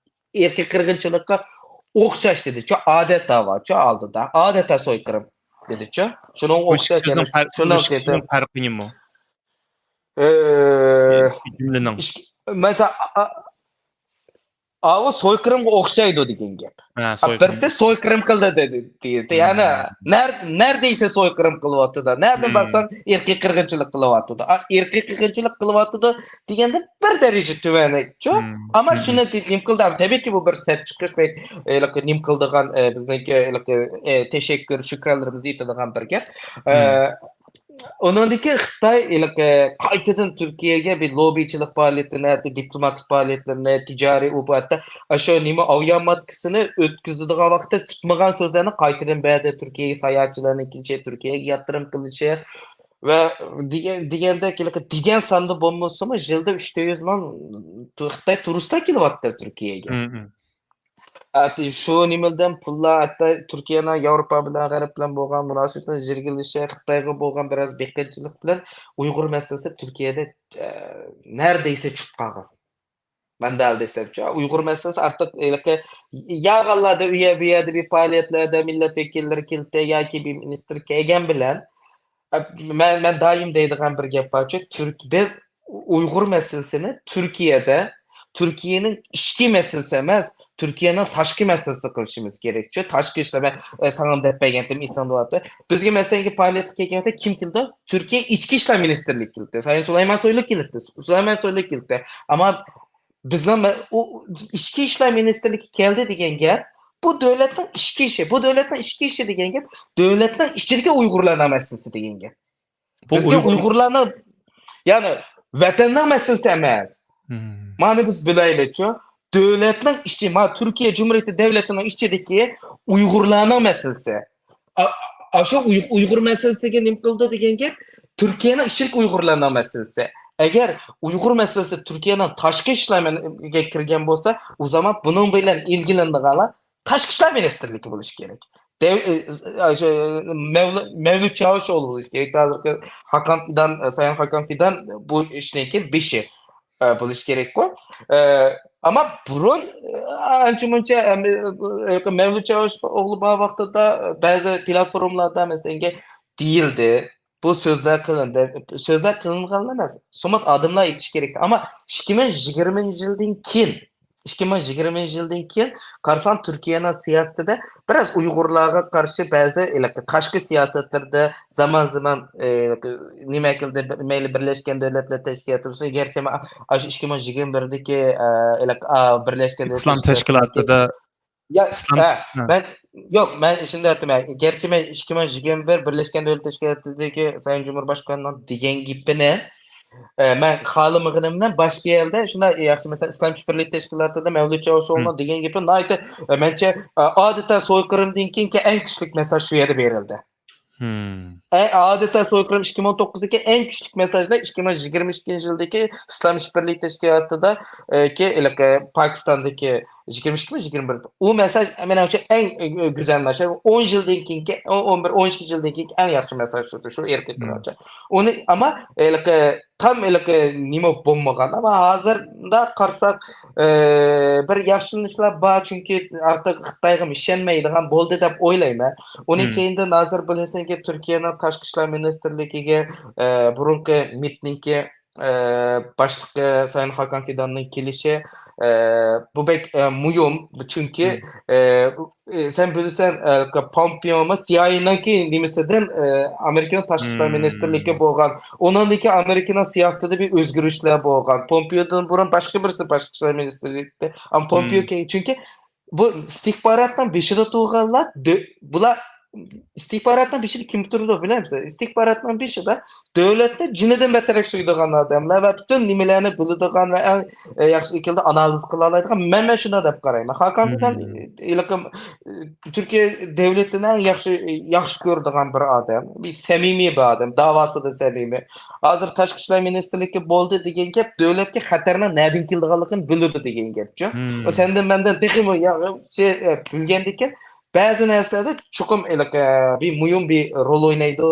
ئىرقىي قىرغىنچىلىققا ئوخشاش دېدىچۇ. ئادەتتە بارچۇ ئالدىدا. ئادەتتە سويقىرىم دېدىچۇ. شۇنىڭغا بۇ ئىككى ئوخشاش، سۆزنىڭ يەنە پەر-، شۇنىڭ بۇ ئىككى سۆزنىڭ پەرقى نېمە؟ ئە، جۈملىنىڭ. ئىككى-، مەسىلەن، ئا-، ئا-، ئاۋۇ سويقىرىمغا ئوخشايدۇ دېگەن گەپ. ھە، ئا، سويقىرىم. بىرسى سويقىرىم قىلدى دېدى، دېدى. يەنى نەر-، نەردە دېسە سويقىرىم قىلىۋاتىدۇ. نەردىن بارساڭ ئىرقىي قىرغىنچىلىق قىلىۋاتىدۇ. ئا، ئىرقىي قىرغىنچىلىق قىلىۋاتىدۇ دېگەندە بىر دەرىجە تۆۋەنلىكچۇ. ئەمما شۇنى دېدىم قىلدى. تەبىئىيكى بۇ بىر سەپ چىقىش، بەك، ئە، نېمە قىلىدىغان، ئە، بىزنىڭكى، ئە، تەشەككۈر، شۈكرانلىرىمىزنى ئېيتىدىغان بىر گەپ. ئە، ئۇنىڭدىن كېيىن خىتاي ھېلىقى قايتىدىن تۈركىيەگە بىر لوببىچىلىق پائالىيىتىنى، ھەتتا دىپلوماتىك پائالىيەتلىرىنى، تىجارىي، ئۇ، بۇ، ھەتتا ئاشۇ نېمە ئاۋىئاماتكىسىنى ئۆتكۈزىدىغان ۋاقىتتا كۈتمىگەن سۆزلەرنى قايتىدىن بەردى. تۈركىيەگە ساياھەتچىلەرنىڭ كېلىشى، تۈركىيەگە ياتۇرۇم قىلىشى ۋە دېگەن، دېگەندەك ھېلىقى دېگەن ساندا بولمىسىمۇ، يىلدا ئۈچ يۈز مىڭ تۇ-، خىتاي تۇرىستلار كېلىۋاتىدۇ تۈركىيەگە. ھەتتا شۇ نېمىدىن پۇللار، ھەتتا تۈركىيەنىڭ ياۋروپا بىلەن، غەرب بىلەن بولغان مۇناسىۋىتىنىڭ يىرگىلىشى، خىتايغا بولغان بىراز بېقىنچىلىق بىلەن ئۇيغۇر مەسىلىسى تۈركىيەدە، ئە، نەردە دېسە چۈشۈپ قالغان. مەن دەل دېسەمچۇ، ئۇيغۇر مەسىلىسى ئارتۇق ھېلىقى ياغانلاردا ئۇ يەر، بۇ يەردە بىر پائالىيەتلەردە مىللەت ۋەكىللىرى كېلىپ ياكى بىر مىنىستىر كەلگەن بىلەن، ئە، مەن، مەن دائىم دەيدىغان بىر گەپ بارچۇ، تۈرك-، بىز ئۇيغۇر مەسىلىسىنى تۈركىيەدە، تۈركىيەنىڭ ئىچكى مەسىلىسى ئەمەس، تۈركىيەنىڭ تاشقى مەسىلىسى قىلىشىمىز كېرەكچۇ. تاشقى ئىشلار، مەن، ئە، ساڭا دەپ بەرگەنتىم، ئېسىڭدە بارتى. بىزگە، مەسىلەن، پائالىيەتكە كەلگەن ۋاقىتتا كىم كېلىدۇ؟ تۈركىيە ئىچكى ئىشلار مىنىستىرلىكى كېلىدۇ. ساياھەت سۇلايمان سويلۇ كېلىدۇ. سۇلايمان سويلۇ كېلىدۇ. ئەمما بىزنىڭ مە-، ئۇ، ئۇ، ئىچكى ئىشلار مىنىستىرلىكى كەلدى دېگەن گەپ، بۇ دۆلەتنىڭ ئىچكى ئىشى. بۇ دۆلەتنىڭ ئىچكى ئىشى دېگەن گەپ، دۆلەتنىڭ ئىچىدىكى ئۇيغۇرلارنىڭ مەسىلىسى دېگەن گەپ. بۇ بىزگە ئۇيغۇر ئۇيغۇرلارنىڭ، يەنى ۋەتەننىڭ مەسىلىسى ئەمەس. مانا بىز بىلەيلىچۇ. دۆلەتنىڭ ئىچى، مانا تۈركىيە جۇمھۇرىيىتى دۆلىتىنىڭ ئىچىدىكى ئۇيغۇرلارنىڭ مەسىلىسى. ئا-، ئاشۇ ئۇي-، ئۇيغۇر مەسىلىسىگە نېمە قىلىدۇ دېگەن گەپ، تۈركىيەنىڭ ئىچىدىكى ئۇيغۇرلارنىڭ مەسىلىسى. ئەگەر ئۇيغۇر مەسىلىسى تۈركىيەنىڭ تاشقى ئىشلار مىنىستىرلىكىگە كىرگەن بولسا، ئۇ زامان بۇنىڭ بىلەن ئىلگىلىنىدىغانلار تاشقى ئىشلار مىنىستىرلىكى بولۇشى كېرەك. دەۋ-، ئى، ئى، شۇ، مەۋلۇ-، مەۋلۇت چاۋۇشئوغلى بولۇشى كېرەك. ھازىرقى خاقان فىدان، ساياھەت خاقان فىدان بۇ ئىشنىڭكى بېشى، ئە، بولۇشى كېرەككۇ. ئە، ئەمما بۇرۇن، ئە، ئانچە مۇنچە، ئە، مەۋلۇت چاۋۇشئوغلى بار ۋاقتىدا بەزى پلاتفورمىلاردا، مەسىلەن، دېيىلدى. بۇ سۆزلەر قىلىندى. سۆزلەر قىلىنغانلا ئەمەس، سومات ئادەملەر ئېيتىشى كېرەك. ئەمما ئىككى مىڭ يىگىرمىنچى يىلدىن كېيىن، ئىككى مىڭ يىگىرمىنچى يىلدىن كېيىن قارىساڭ، تۈركىيەنىڭ سىياسىتىدە بىراز ئۇيغۇرلارغا قارشى بەزى ھېلىقى تاشقى سىياسەتلىرىدە زامان زامان، ئى، نېمە قىلدى، مەيلى بىرلەشكەن دۆلەتلەر تەشكىلاتى بولسۇن، گەرچە مەن ئاشۇ ئىككى مىڭ يىگىرمە بىردىكى، ئى، ھېلىقى، ئا، بىرلەشكەن دۆلەتلەر ئىسلام تەشكىلاتى تەشكىلاتىدا يا، ئىسلام، ھە، ھە. مەن، يوق، مەن شۇنداق ئېيتىمەن. گەرچە مەن ئىككى مىڭ يىگىرمە بىر بىرلەشكەن دۆلەتلەر تەشكىلاتىدىكى سايىن جۇمھۇرباشقاننىڭ دېگەن گېپىنى، ئە، مەن خالىمىغىنىمدىن باشقا يەردە شۇنداق ياخشى، مەسىلەن، ئىسلام ئىشبىرلىكى تەشكىلاتىدا مەۋلۇت چاۋۇشئوغلۇنىڭ دېگەن گېپى ناھايىتى، ئە، مەنچە، ئە، ئادەتتە سويقىرىمدىن كېيىنكى ئەڭ كۈچلۈك مېساژ شۇ يەردە بېرىلدى. ئە، ئادەتتە سويقىرىم ئىككى مىڭ توققۇزدىكى ئەڭ كۈچلۈك مېساژنى ئىككى مىڭ يىگىرمە ئىككىنچى يىلدىكى ئىسلام ئىشبىرلىكى تەشكىلاتىدا، ئە، كى، ھېلىقى پاكىستاندىكى يىگىرمە ئىككىمۇ، يىگىرمە بىر. ئۇ مەسىلە مېنىڭچە ئەڭ، ئۆ، گۈزەل مەسىلە. ئون يىلدىن كېيىنكى، ئون، ئون بىر، ئون ئىككى يىلدىن كېيىنكى ئەڭ ياخشى مەسىلە شۇدۇر، شۇ ئېرىپ كەتكەن. ئۇنى، ئەمما، ھېلىقى تام ھېلىقى نېمە بولمىغان. ئەمما ھازىردا قارىساق، ئە، بىر ياخشىلىنىشلار بار، چۈنكى ئارتۇق خىتايغا ئىشەنمەيدىغان بولدى دەپ ئويلايمەن. ئۇنىڭ كېيىندىن ھازىر بىلىسەنكى، تۈركىيەنىڭ تاشقى ئىشلار مىنىستىرلىكىگە، ئە، بۇرۇنقى مىتنىڭكى، ئە، باشلىقى سايىن خاكان فىداننىڭ كېلىشى، ئە، بۇ بەك، ئە، مۇھىم. چۈنكى، ئە، ئە، سەن بىلىسەن، ئە، پومپېيومۇ سىئايېنىڭكى نېمىسىدىن، ئە، ئامېرىكىنىڭ تاشقى ئىشلار مىنىستىرلىكى بولغان. ئۇنىڭدىن كېيىن ئامېرىكىنىڭ سىياسىتىدە بىر ئۆزگىرىشلەر بولغان. پومپېيودىن بۇرۇن باشقا بىرسى تاشقى ئىشلار مىنىستىرلىكتە. ئەمما پومپېيو كېيىن، چۈنكى بۇ ئىستىخباراتنىڭ بېشىدا تۇرغانلار دۆ-، بۇلار ئىستىخباراتنىڭ بېشىدا كىم تۇرىدۇ بىلەمسىز؟ ئىستىخباراتنىڭ بېشىدا دۆلەتنى جېنىدىن بەتتەرەك سۆيىدىغان ئادەملەر ۋە پۈتۈن نېمىلەرنى بىلىدىغان ۋە ئەڭ، ئە، ياخشى شەكىلدە ئانالىز قىلالايدىغان، مەن، مەن شۇنداق دەپ قارايمەن. خاكان فىدان ھېلىقى، ئە، تۈركىيە دۆلىتىنى ئەڭ ياخشى، ياخشى كۆرىدىغان بىر ئادەم، بىر سەمىمىي بىر ئادەم، داۋاسىدا سەمىمىي. ھازىر تاشقى ئىشلار مىنىستىرلىكى بولدى دېگەن گەپ دۆلەتكە خەتەرنىڭ نەدىن كېلىدىغانلىقىنى بىلىدۇ دېگەن گەپچۇ. ئۇ سەندىن مەندىن تېخىمۇ يا-، شۇ، ئە، بىلگەندىكىن، بەزى نەرسىلەردە چوقۇم ھېلىقى بىر مۇھىم بىر رول ئوينايدۇ،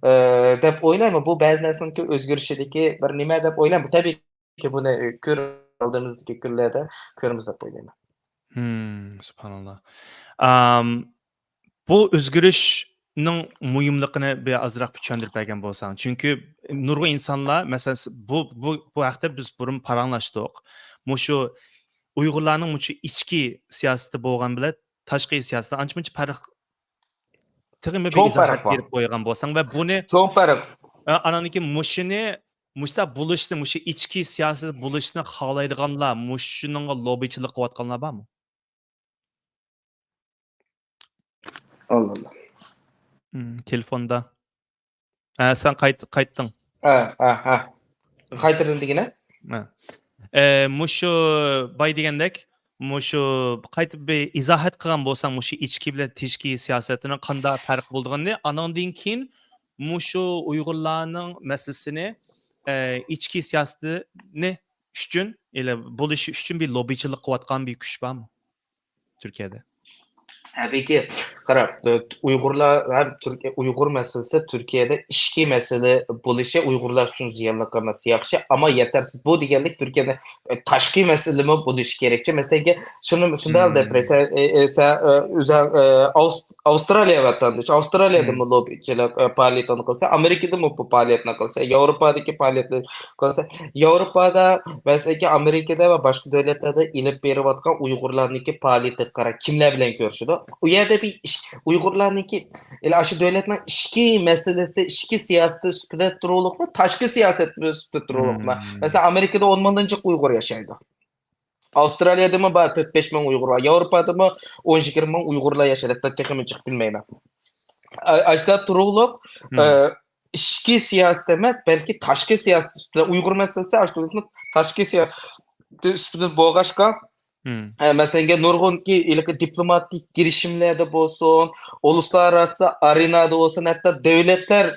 ئە، دەپ ئويلايمەن. بۇ بەزى نەرسىنىڭكى ئۆزگىرىشىدىكى بىر نېمە دەپ ئويلايمەن. بۇ تەبىئىيكى بۇنى كۆر-، ئالدىمىزدىكى كۈنلەردە كۆرىمىز دەپ ئويلايمەن. ھىم، سۇبھاناللا. ئام، بۇ ئۆزگىرىشنىڭ مۇھىملىقىنى بىر ئازراق چۈشەندۈرۈپ بەرگەن بولساڭ. چۈنكى نۇرغۇن ئىنسانلار، مەسىلەن، س-، بۇ، بۇ، بۇ ھەقتە بىز بۇرۇن پاراڭلاشتۇق. مۇشۇ ئۇيغۇرلارنىڭ مۇشۇ ئىچكى سىياسىتى بولغان بىلەن تاشقى سىياسىتى ئانچە-مۇنچە پەرق، تېخىمۇ بىر چوڭ ئىزاھات پەرق بار. بېرىپ قويغان بولساڭ ۋە بۇنى، چوڭ پەرق. ئە، ئانان كېيىن مۇشۇنى، مۇشۇنداق بولۇشنى، مۇشۇ ئىچكى سىياسەت بولۇشنى خالايدىغانلار، مۇشۇنىڭغا لوببىچىلىق قىلىۋاتقانلار بارمۇ؟ ئاللا ئاللا. ھىم، تېلېفوندا. ھە، سەن قايت-، قايتتىڭ. ھە، ھە، ھە. قايتىدىن دېگىنە؟ ھە. ئە، مۇشۇ باي دېگەندەك، مۇشۇ قايتا بىر ئىزاھات قىلغان بولساڭ، مۇشۇ ئىچكى بىلەن تىشكى سىياسەتنىڭ قانداق پەرقى بولىدىغىنىنى، ئانىڭدىن كېيىن مۇشۇ ئۇيغۇرلارنىڭ مەسىلىسىنى، ئە، ئىچكى سىياسىتىنى ئۈچۈن، ئىلى بولۇشى ئۈچۈن بىر لوببىچىلىق قىلىۋاتقان بىر كۈچ بارمۇ تۈركىيەدە؟ تەبىئىيكى، قاراڭ، ئۇيغۇرلار ھەم تۈرك-، ئۇيغۇر مەسىلىسى تۈركىيەدە ئىچكى مەسىلە بولۇشى ئۇيغۇرلار ئۈچۈن زىيانلىق ئەمەس، ياخشى، ئەمما يېتەرسىز. بۇ دېگەنلىك تۈركىيەدە، ئە، تاشقى مەسىلىمۇ بولۇشى كېرەكچى. مەسىلەنگە، شۇنى، شۇنداق دەپ، مم. مەسىلەن، ئە، ئە، سەن، ئە، ئۆزەڭ، ئە، ئاۋس-، ئاۋسترالىيە ۋەتەندىشى، ئاۋسترالىيەدىمۇ مم. لوببىچىلىق، ئە، پائالىيىتىنى قىلسا، ئامېرىكىدىمۇ بۇ پائالىيەتنى قىلسا، ياۋروپادىكى پائالىيەتنى قىلسا، ياۋروپادا، مەسىلەنكى، ئامېرىكىدا ۋە باشقا دۆلەتلەردە ئېلىپ بېرىۋاتقان ئۇيغۇرلارنىڭكى پائالىيىتىگە قارا، كىملەر بىلەن كۆرۈشىدۇ؟ ئۇ يەردە بىر ئىش، ئۇيغۇرلارنىڭكى، ئاشۇ دۆلەتنىڭ ئىچكى مەسىلىسى، ئىچكى سىياسىتى سۈپىتىدە تۇرۇقلۇقمۇ، تاشقى سىياسەت سۈپىتىدە تۇرۇقلۇقمۇ؟ مم. مەسىلەن، ئامېرىكىدا ئون مىڭدىن جىق ئۇيغۇر ياشايدۇ. ئاۋسترالىيەدىمۇ بار تۆت بەش مىڭ ئۇيغۇر بار. ياۋروپادىمۇ ئون يىگىرمە مىڭ ئۇيغۇرلار ياشايدۇ. ھەتتا تېخىمۇ جىق بىلمەيمەن. ئا-، ئاشۇنداق تۇرۇقلۇق، مم. ئە، ئىچكى سىياسەت ئەمەس، بەلكى تاشقى سىياسەت ئۈستىدە، ئۇيغۇر مەسىلىسى ئاشۇ دۆلەتنىڭ تاشقى سىياسىتى ئۈستىدە بولغاچقا، مم. ئە، مەسىلەنگە نۇرغۇنكى ھېلىقى دىپلوماتىك گىرىشىملەردە بولسۇن، ئۇلۇسلار ئاراسىدا ئارېنادا بولسۇن، ھەتتا دۆلەتلەر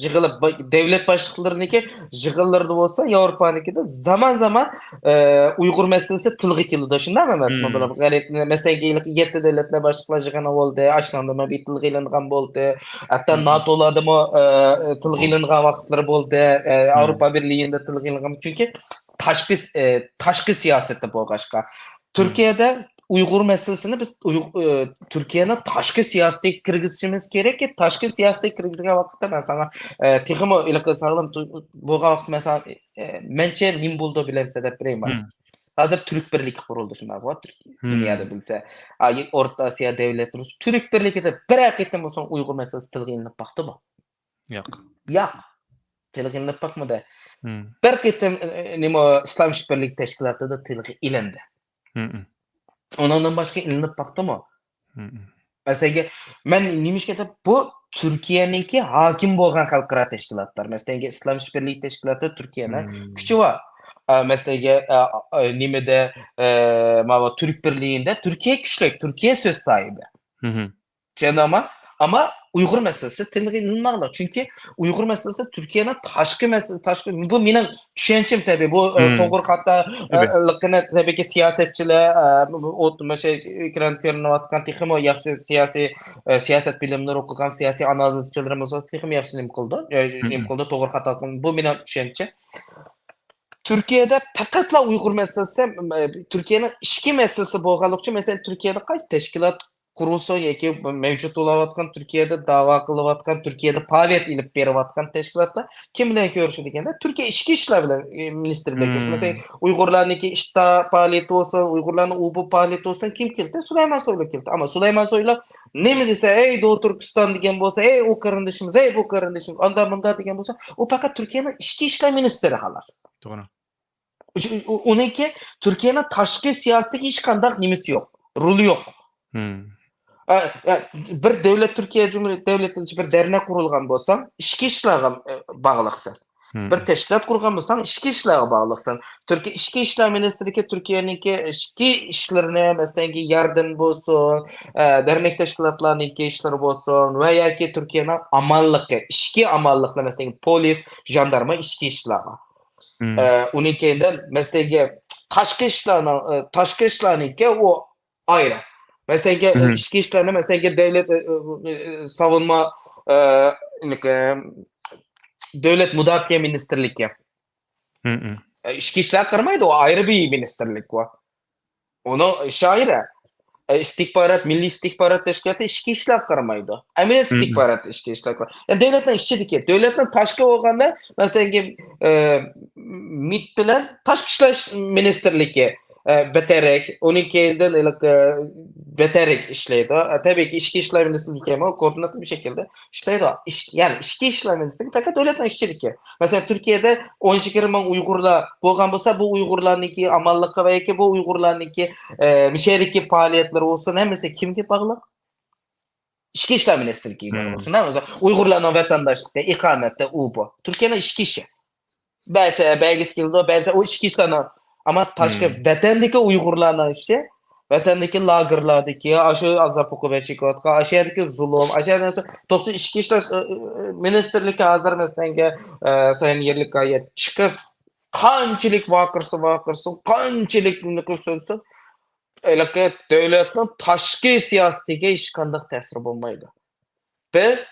يىغىلىپ، با-، دۆلەت باشلىقلىرىنىڭكى يىغىنلىرىدا بولسا، ياۋروپانىڭكىدە زامان-زامان، ئە، ئۇيغۇر مەسىلىسى تىلغا كېلىدۇ، شۇنداقمۇ ئەمەسمۇ؟ مم. بۇلار غەرب، مەسىلەنگە، ھېلىقى يەتتە دۆلەتلەر باشلىقلار يىغىنى بولدى، ئاشۇنىڭدىمۇ بىر تىلغا ئېلىنغان بولدى. ھەتتا مم. ناتولاردىمۇ، ئە، تىلغا ئېلىنغان ۋاقىتلىرى بولدى. ئە، مم. ئاۋروپا بىرلىكىدە تىلغا ئېلىنغان. چۈنكى تاشقى، ئە، تاشقى سىياسەتتە بولغاچقا. مم. تۈركىيەدە ئۇيغۇر مەسىلىسىنى بىز ئۇيغ-، ئە، تۈركىيەنىڭ تاشقى سىياسىتىگە كىرگۈزۈشىمىز كېرەككى، تاشقى سىياسىتىگە كىرگۈزگەن ۋاقىتتا مەن ساڭا، ئە، تېخىمۇ ھېلىقى ساغلام تۇ-، بولغان ۋاقىتتا مەن ساڭا، ئە، مەنچە نېمە بولىدۇ بىلەمسەن دەپ بېرەيمۇ؟ مم. ھازىر تۈرك بىرلىكى قۇرۇلدى، شۇنداقغۇ؟ تۈركىيە. مم. دۇنيادا بىلسە، ئا، ئورتا ئاسىيا دۆلەتلىرى تۈرك بىرلىكىدە بىرەر قېتىم بولسۇن ئۇيغۇر مەسىلىسى تىلغا ئېلىنىپ باقتىمۇ؟ ياق. ياق. تىلغا ئېلىنىپ باقمىدى. مم. بىر قېتىم، ئە، ئە، نېمە، ئىسلام ئىشبىرلىكى تەشكىلاتىدا تىلغا ئېلىندى. مم. ئۇنىڭدىن باشقا ئېلىنىپ باقتىمۇ؟ مم. مەسىلەنگە، مەن نېمە ئىشقا ئېيتىمەن، بۇ تۈركىيەنىڭكى ھاكىم بولغان خەلقئارا تەشكىلاتلار. مەسىلەنگە، ئىسلام ئىشبىرلىكى تەشكىلاتى تۈركىيەنىڭ مم. كۈچى بار. ئا، مەسىلەنگە، ئا، ئا، نېمىدە، ئە، ماۋۇ تۈرك بىرلىكىدە تۈركىيە كۈچلۈك، تۈركىيە سۆز ساھىبى. مم. چۈشەندىڭمۇ؟ ئەمما ئۇيغۇر مەسىلىسى تىلغا ئېلىنمايدۇ. چۈنكى ئۇيغۇر مەسىلىسى تۈركىيەنىڭ تاشقى مەسىلىسى، تاشقى، بۇ مېنىڭ چۈشەنچەم تەبىئىي. بۇ، ئە، مم. توغرا خاتا، ئە، تەبىئىي. لىقىنى تەبىئىيكى سىياسەتچىلەر، ئە، بۇ، بۇ، ئوت-، مۇشۇ ئېكران كۆرۈنۈۋاتقان تېخىمۇ ياخشى سىياسىي، ئە، سىياسەت بىلىملىرى ئوقۇغان سىياسىي ئانالىزچىلىرىمىز بولسا تېخىمۇ ياخشى نېمە قىلىدۇ، ئە، مم. نېمە قىلىدۇ، توغرا خاتا، بۇ مېنىڭ چۈشەنچەم. تۈركىيەدە پەقەتلا ئۇيغۇر مەسىلىسى، ئە، تۈركىيەنىڭ ئىچكى مەسىلىسى بولغانلىقى ئۈچۈن، مەسىلەن، تۈركىيەدە قايسى تەشكىلات قۇرۇلسۇن ياكى مەۋجۇت بولۇۋاتقان، تۈركىيەدە داۋا قىلىۋاتقان، تۈركىيەدە پائالىيەت ئېلىپ بېرىۋاتقان تەشكىلاتلار كىم بىلەن كۆرۈشىدۇ دېگەندە، تۈركىيە ئىچكى ئىشلار بىلەن، ئە، مىنىستىرى بىلەن كۆرۈشىدۇ. مەسىلەن، مم. ئۇيغۇرلارنىڭكى ئىشتا پائالىيىتى بولسۇن، ئۇيغۇرلارنىڭ ئۇ بۇ پائالىيىتى بولسۇن، كىم كېلدى؟ سۇلايمان سويلۇ كېلدى. ئەمما سۇلايمان سويلۇ نېمە دېسە، «ئەي، دو تۈركىستان» دېگەن بولسا، «ئەي، ئۇ قېرىندىشىمىز، ئەي، بۇ قېرىندىشىمىز، ئاندا مۇندا» دېگەن بولسا، ئۇ پەقەت تۈركىيەنىڭ ئىچكى ئىشلار مىنىستىرى، خالاس. توغرا. ئۇ-، ئۇ-، ئۇنىڭكى تۈركىيەنىڭ تاشقى سىياسىتىدىكى ھېچقانداق نېمىسى يوق، رولى يوق. مم. ئە، ئە، بىر دۆلەت، تۈركىيە جۇمھۇرىيەت دۆلىتىنىڭ بىر دەرنەك قۇرۇلغان بولسا، ئىچكى ئىشلارغا، ئە، باغلىقسەن. مم. بىر تەشكىلات قۇرغان بولساڭ، ئىچكى ئىشلارغا باغلىقسەن. تۈركىيە ئىچكى ئىشلار مىنىستىرلىكى تۈركىيەنىڭكى ئىچكى ئىشلىرىنى، مەسىلەنكى، ياردەم بولسۇن، ئە، دەرنەك تەشكىلاتلارنىڭكى ئىشلىرى بولسۇن ۋە ياكى تۈركىيەنىڭ ئامانلىقى، ئىچكى ئامانلىقنى، مەسىلەنكى، پولىس، ژاندارما ئىچكى ئىشلارغا. مم. ئە، ئۇنىڭ كەينىدىن، مەسىلەنكى، تاشقى ئىشلارنىڭ، ئە، تاشقى ئىشلارنىڭكى ئۇ ئايرى. مەسىلەنكى، ئە، مم. ئىچكى ئىشلارنى، مەسىلەنكى، دۆلەت، ئە، ئە، ئە، ساۋۇنما، ئە، ئە، دۆلەت مۇداپىئە مىنىستىرلىكى. مم. ئە، ئىچكى ئىشلار قارىمايدۇ، ئۇ ئايرى بىر مىنىستىرلىك ئۇ. ئۇنىڭ ئىشى ئايرى. ئە، ئىستىخبارات، مىللىي ئىستىخبارات تەشكىلاتى ئىچكى ئىشلار قارىمايدۇ. ئەمەلىيەت مم. ئىستىخباراتى ئىچكى ئىشلار قارىمايدۇ. يەنى دۆلەتنىڭ ئىچىدىكى، دۆلەتنىڭ تاشقى بولغاندا، مەسىلەنكى، ئە، مىت بىلەن تاشقى ئىشلار مىنىستىرلىكى، ئە، بەتەرەك، ئۇنىڭ كەينىدىن ھېلىقى بەتەرەك ئىشلەيدۇ. ئە، تەبىئىيكى، ئىچكى ئىشلار مىنىستىرلىكى ھەم كوئوردىناتلىق بىر شەكىلدە ئىشلەيدۇ. ئىش-، يەنى ئىچكى ئىشلار مىنىستىرلىكى پەقەت دۆلەتنىڭ ئىچىدىكى. مەسىلەن، تۈركىيەدە ئون يىگىرمە مىڭ ئۇيغۇرلار بولغان بولسا، بۇ ئۇيغۇرلارنىڭكى ئامانلىقى ۋە ياكى بۇ ئۇيغۇرلارنىڭكى، ئە، مۇشۇ يەردىكى پائالىيەتلىرى بولسۇن، ھەممىسى كىمگە باغلىق؟ ئىچكى ئىشلار مىنىستىرلىكىگە مم. باغلىق. شۇنداقمۇ؟ مەسىلەن، ئۇيغۇرلارنىڭ ۋەتەنداشلىقى، ئىقامەتى، ئۇ بۇ. تۈركىيەنىڭ ئىچكى ئىشى. بەرسە، بەرگۈسى كېلىدۇ، بەرسە، ئۇ ئىچكى ئىشلارنىڭ. ئەمما تاشقى مم. ۋەتەندىكى ئۇيغۇرلارنىڭ ئىشى، ۋەتەندىكى لاگېرلاردىكى، ئاشۇ ئازاب ئوقۇبەت چېكىۋاتقان، ئاشۇ يەردىكى زۇلۇم، ئاشۇ يەردە توقسان ئىچكى ئىشلار، ئە، ئە، مىنىستىرلىكى ھازىر، مەسىلەنكى، ئە، سايان يەرلىكايە چىقىپ، قانچىلىك ۋارقىرىسا ۋارقىرىسۇن، قانچىلىك نېمە قىلسۇن قىلسۇن، ھېلىقى دۆلەتنىڭ تاشقى سىياسىتىگە ھېچقانداق تەسىرى بولمايدۇ. بىز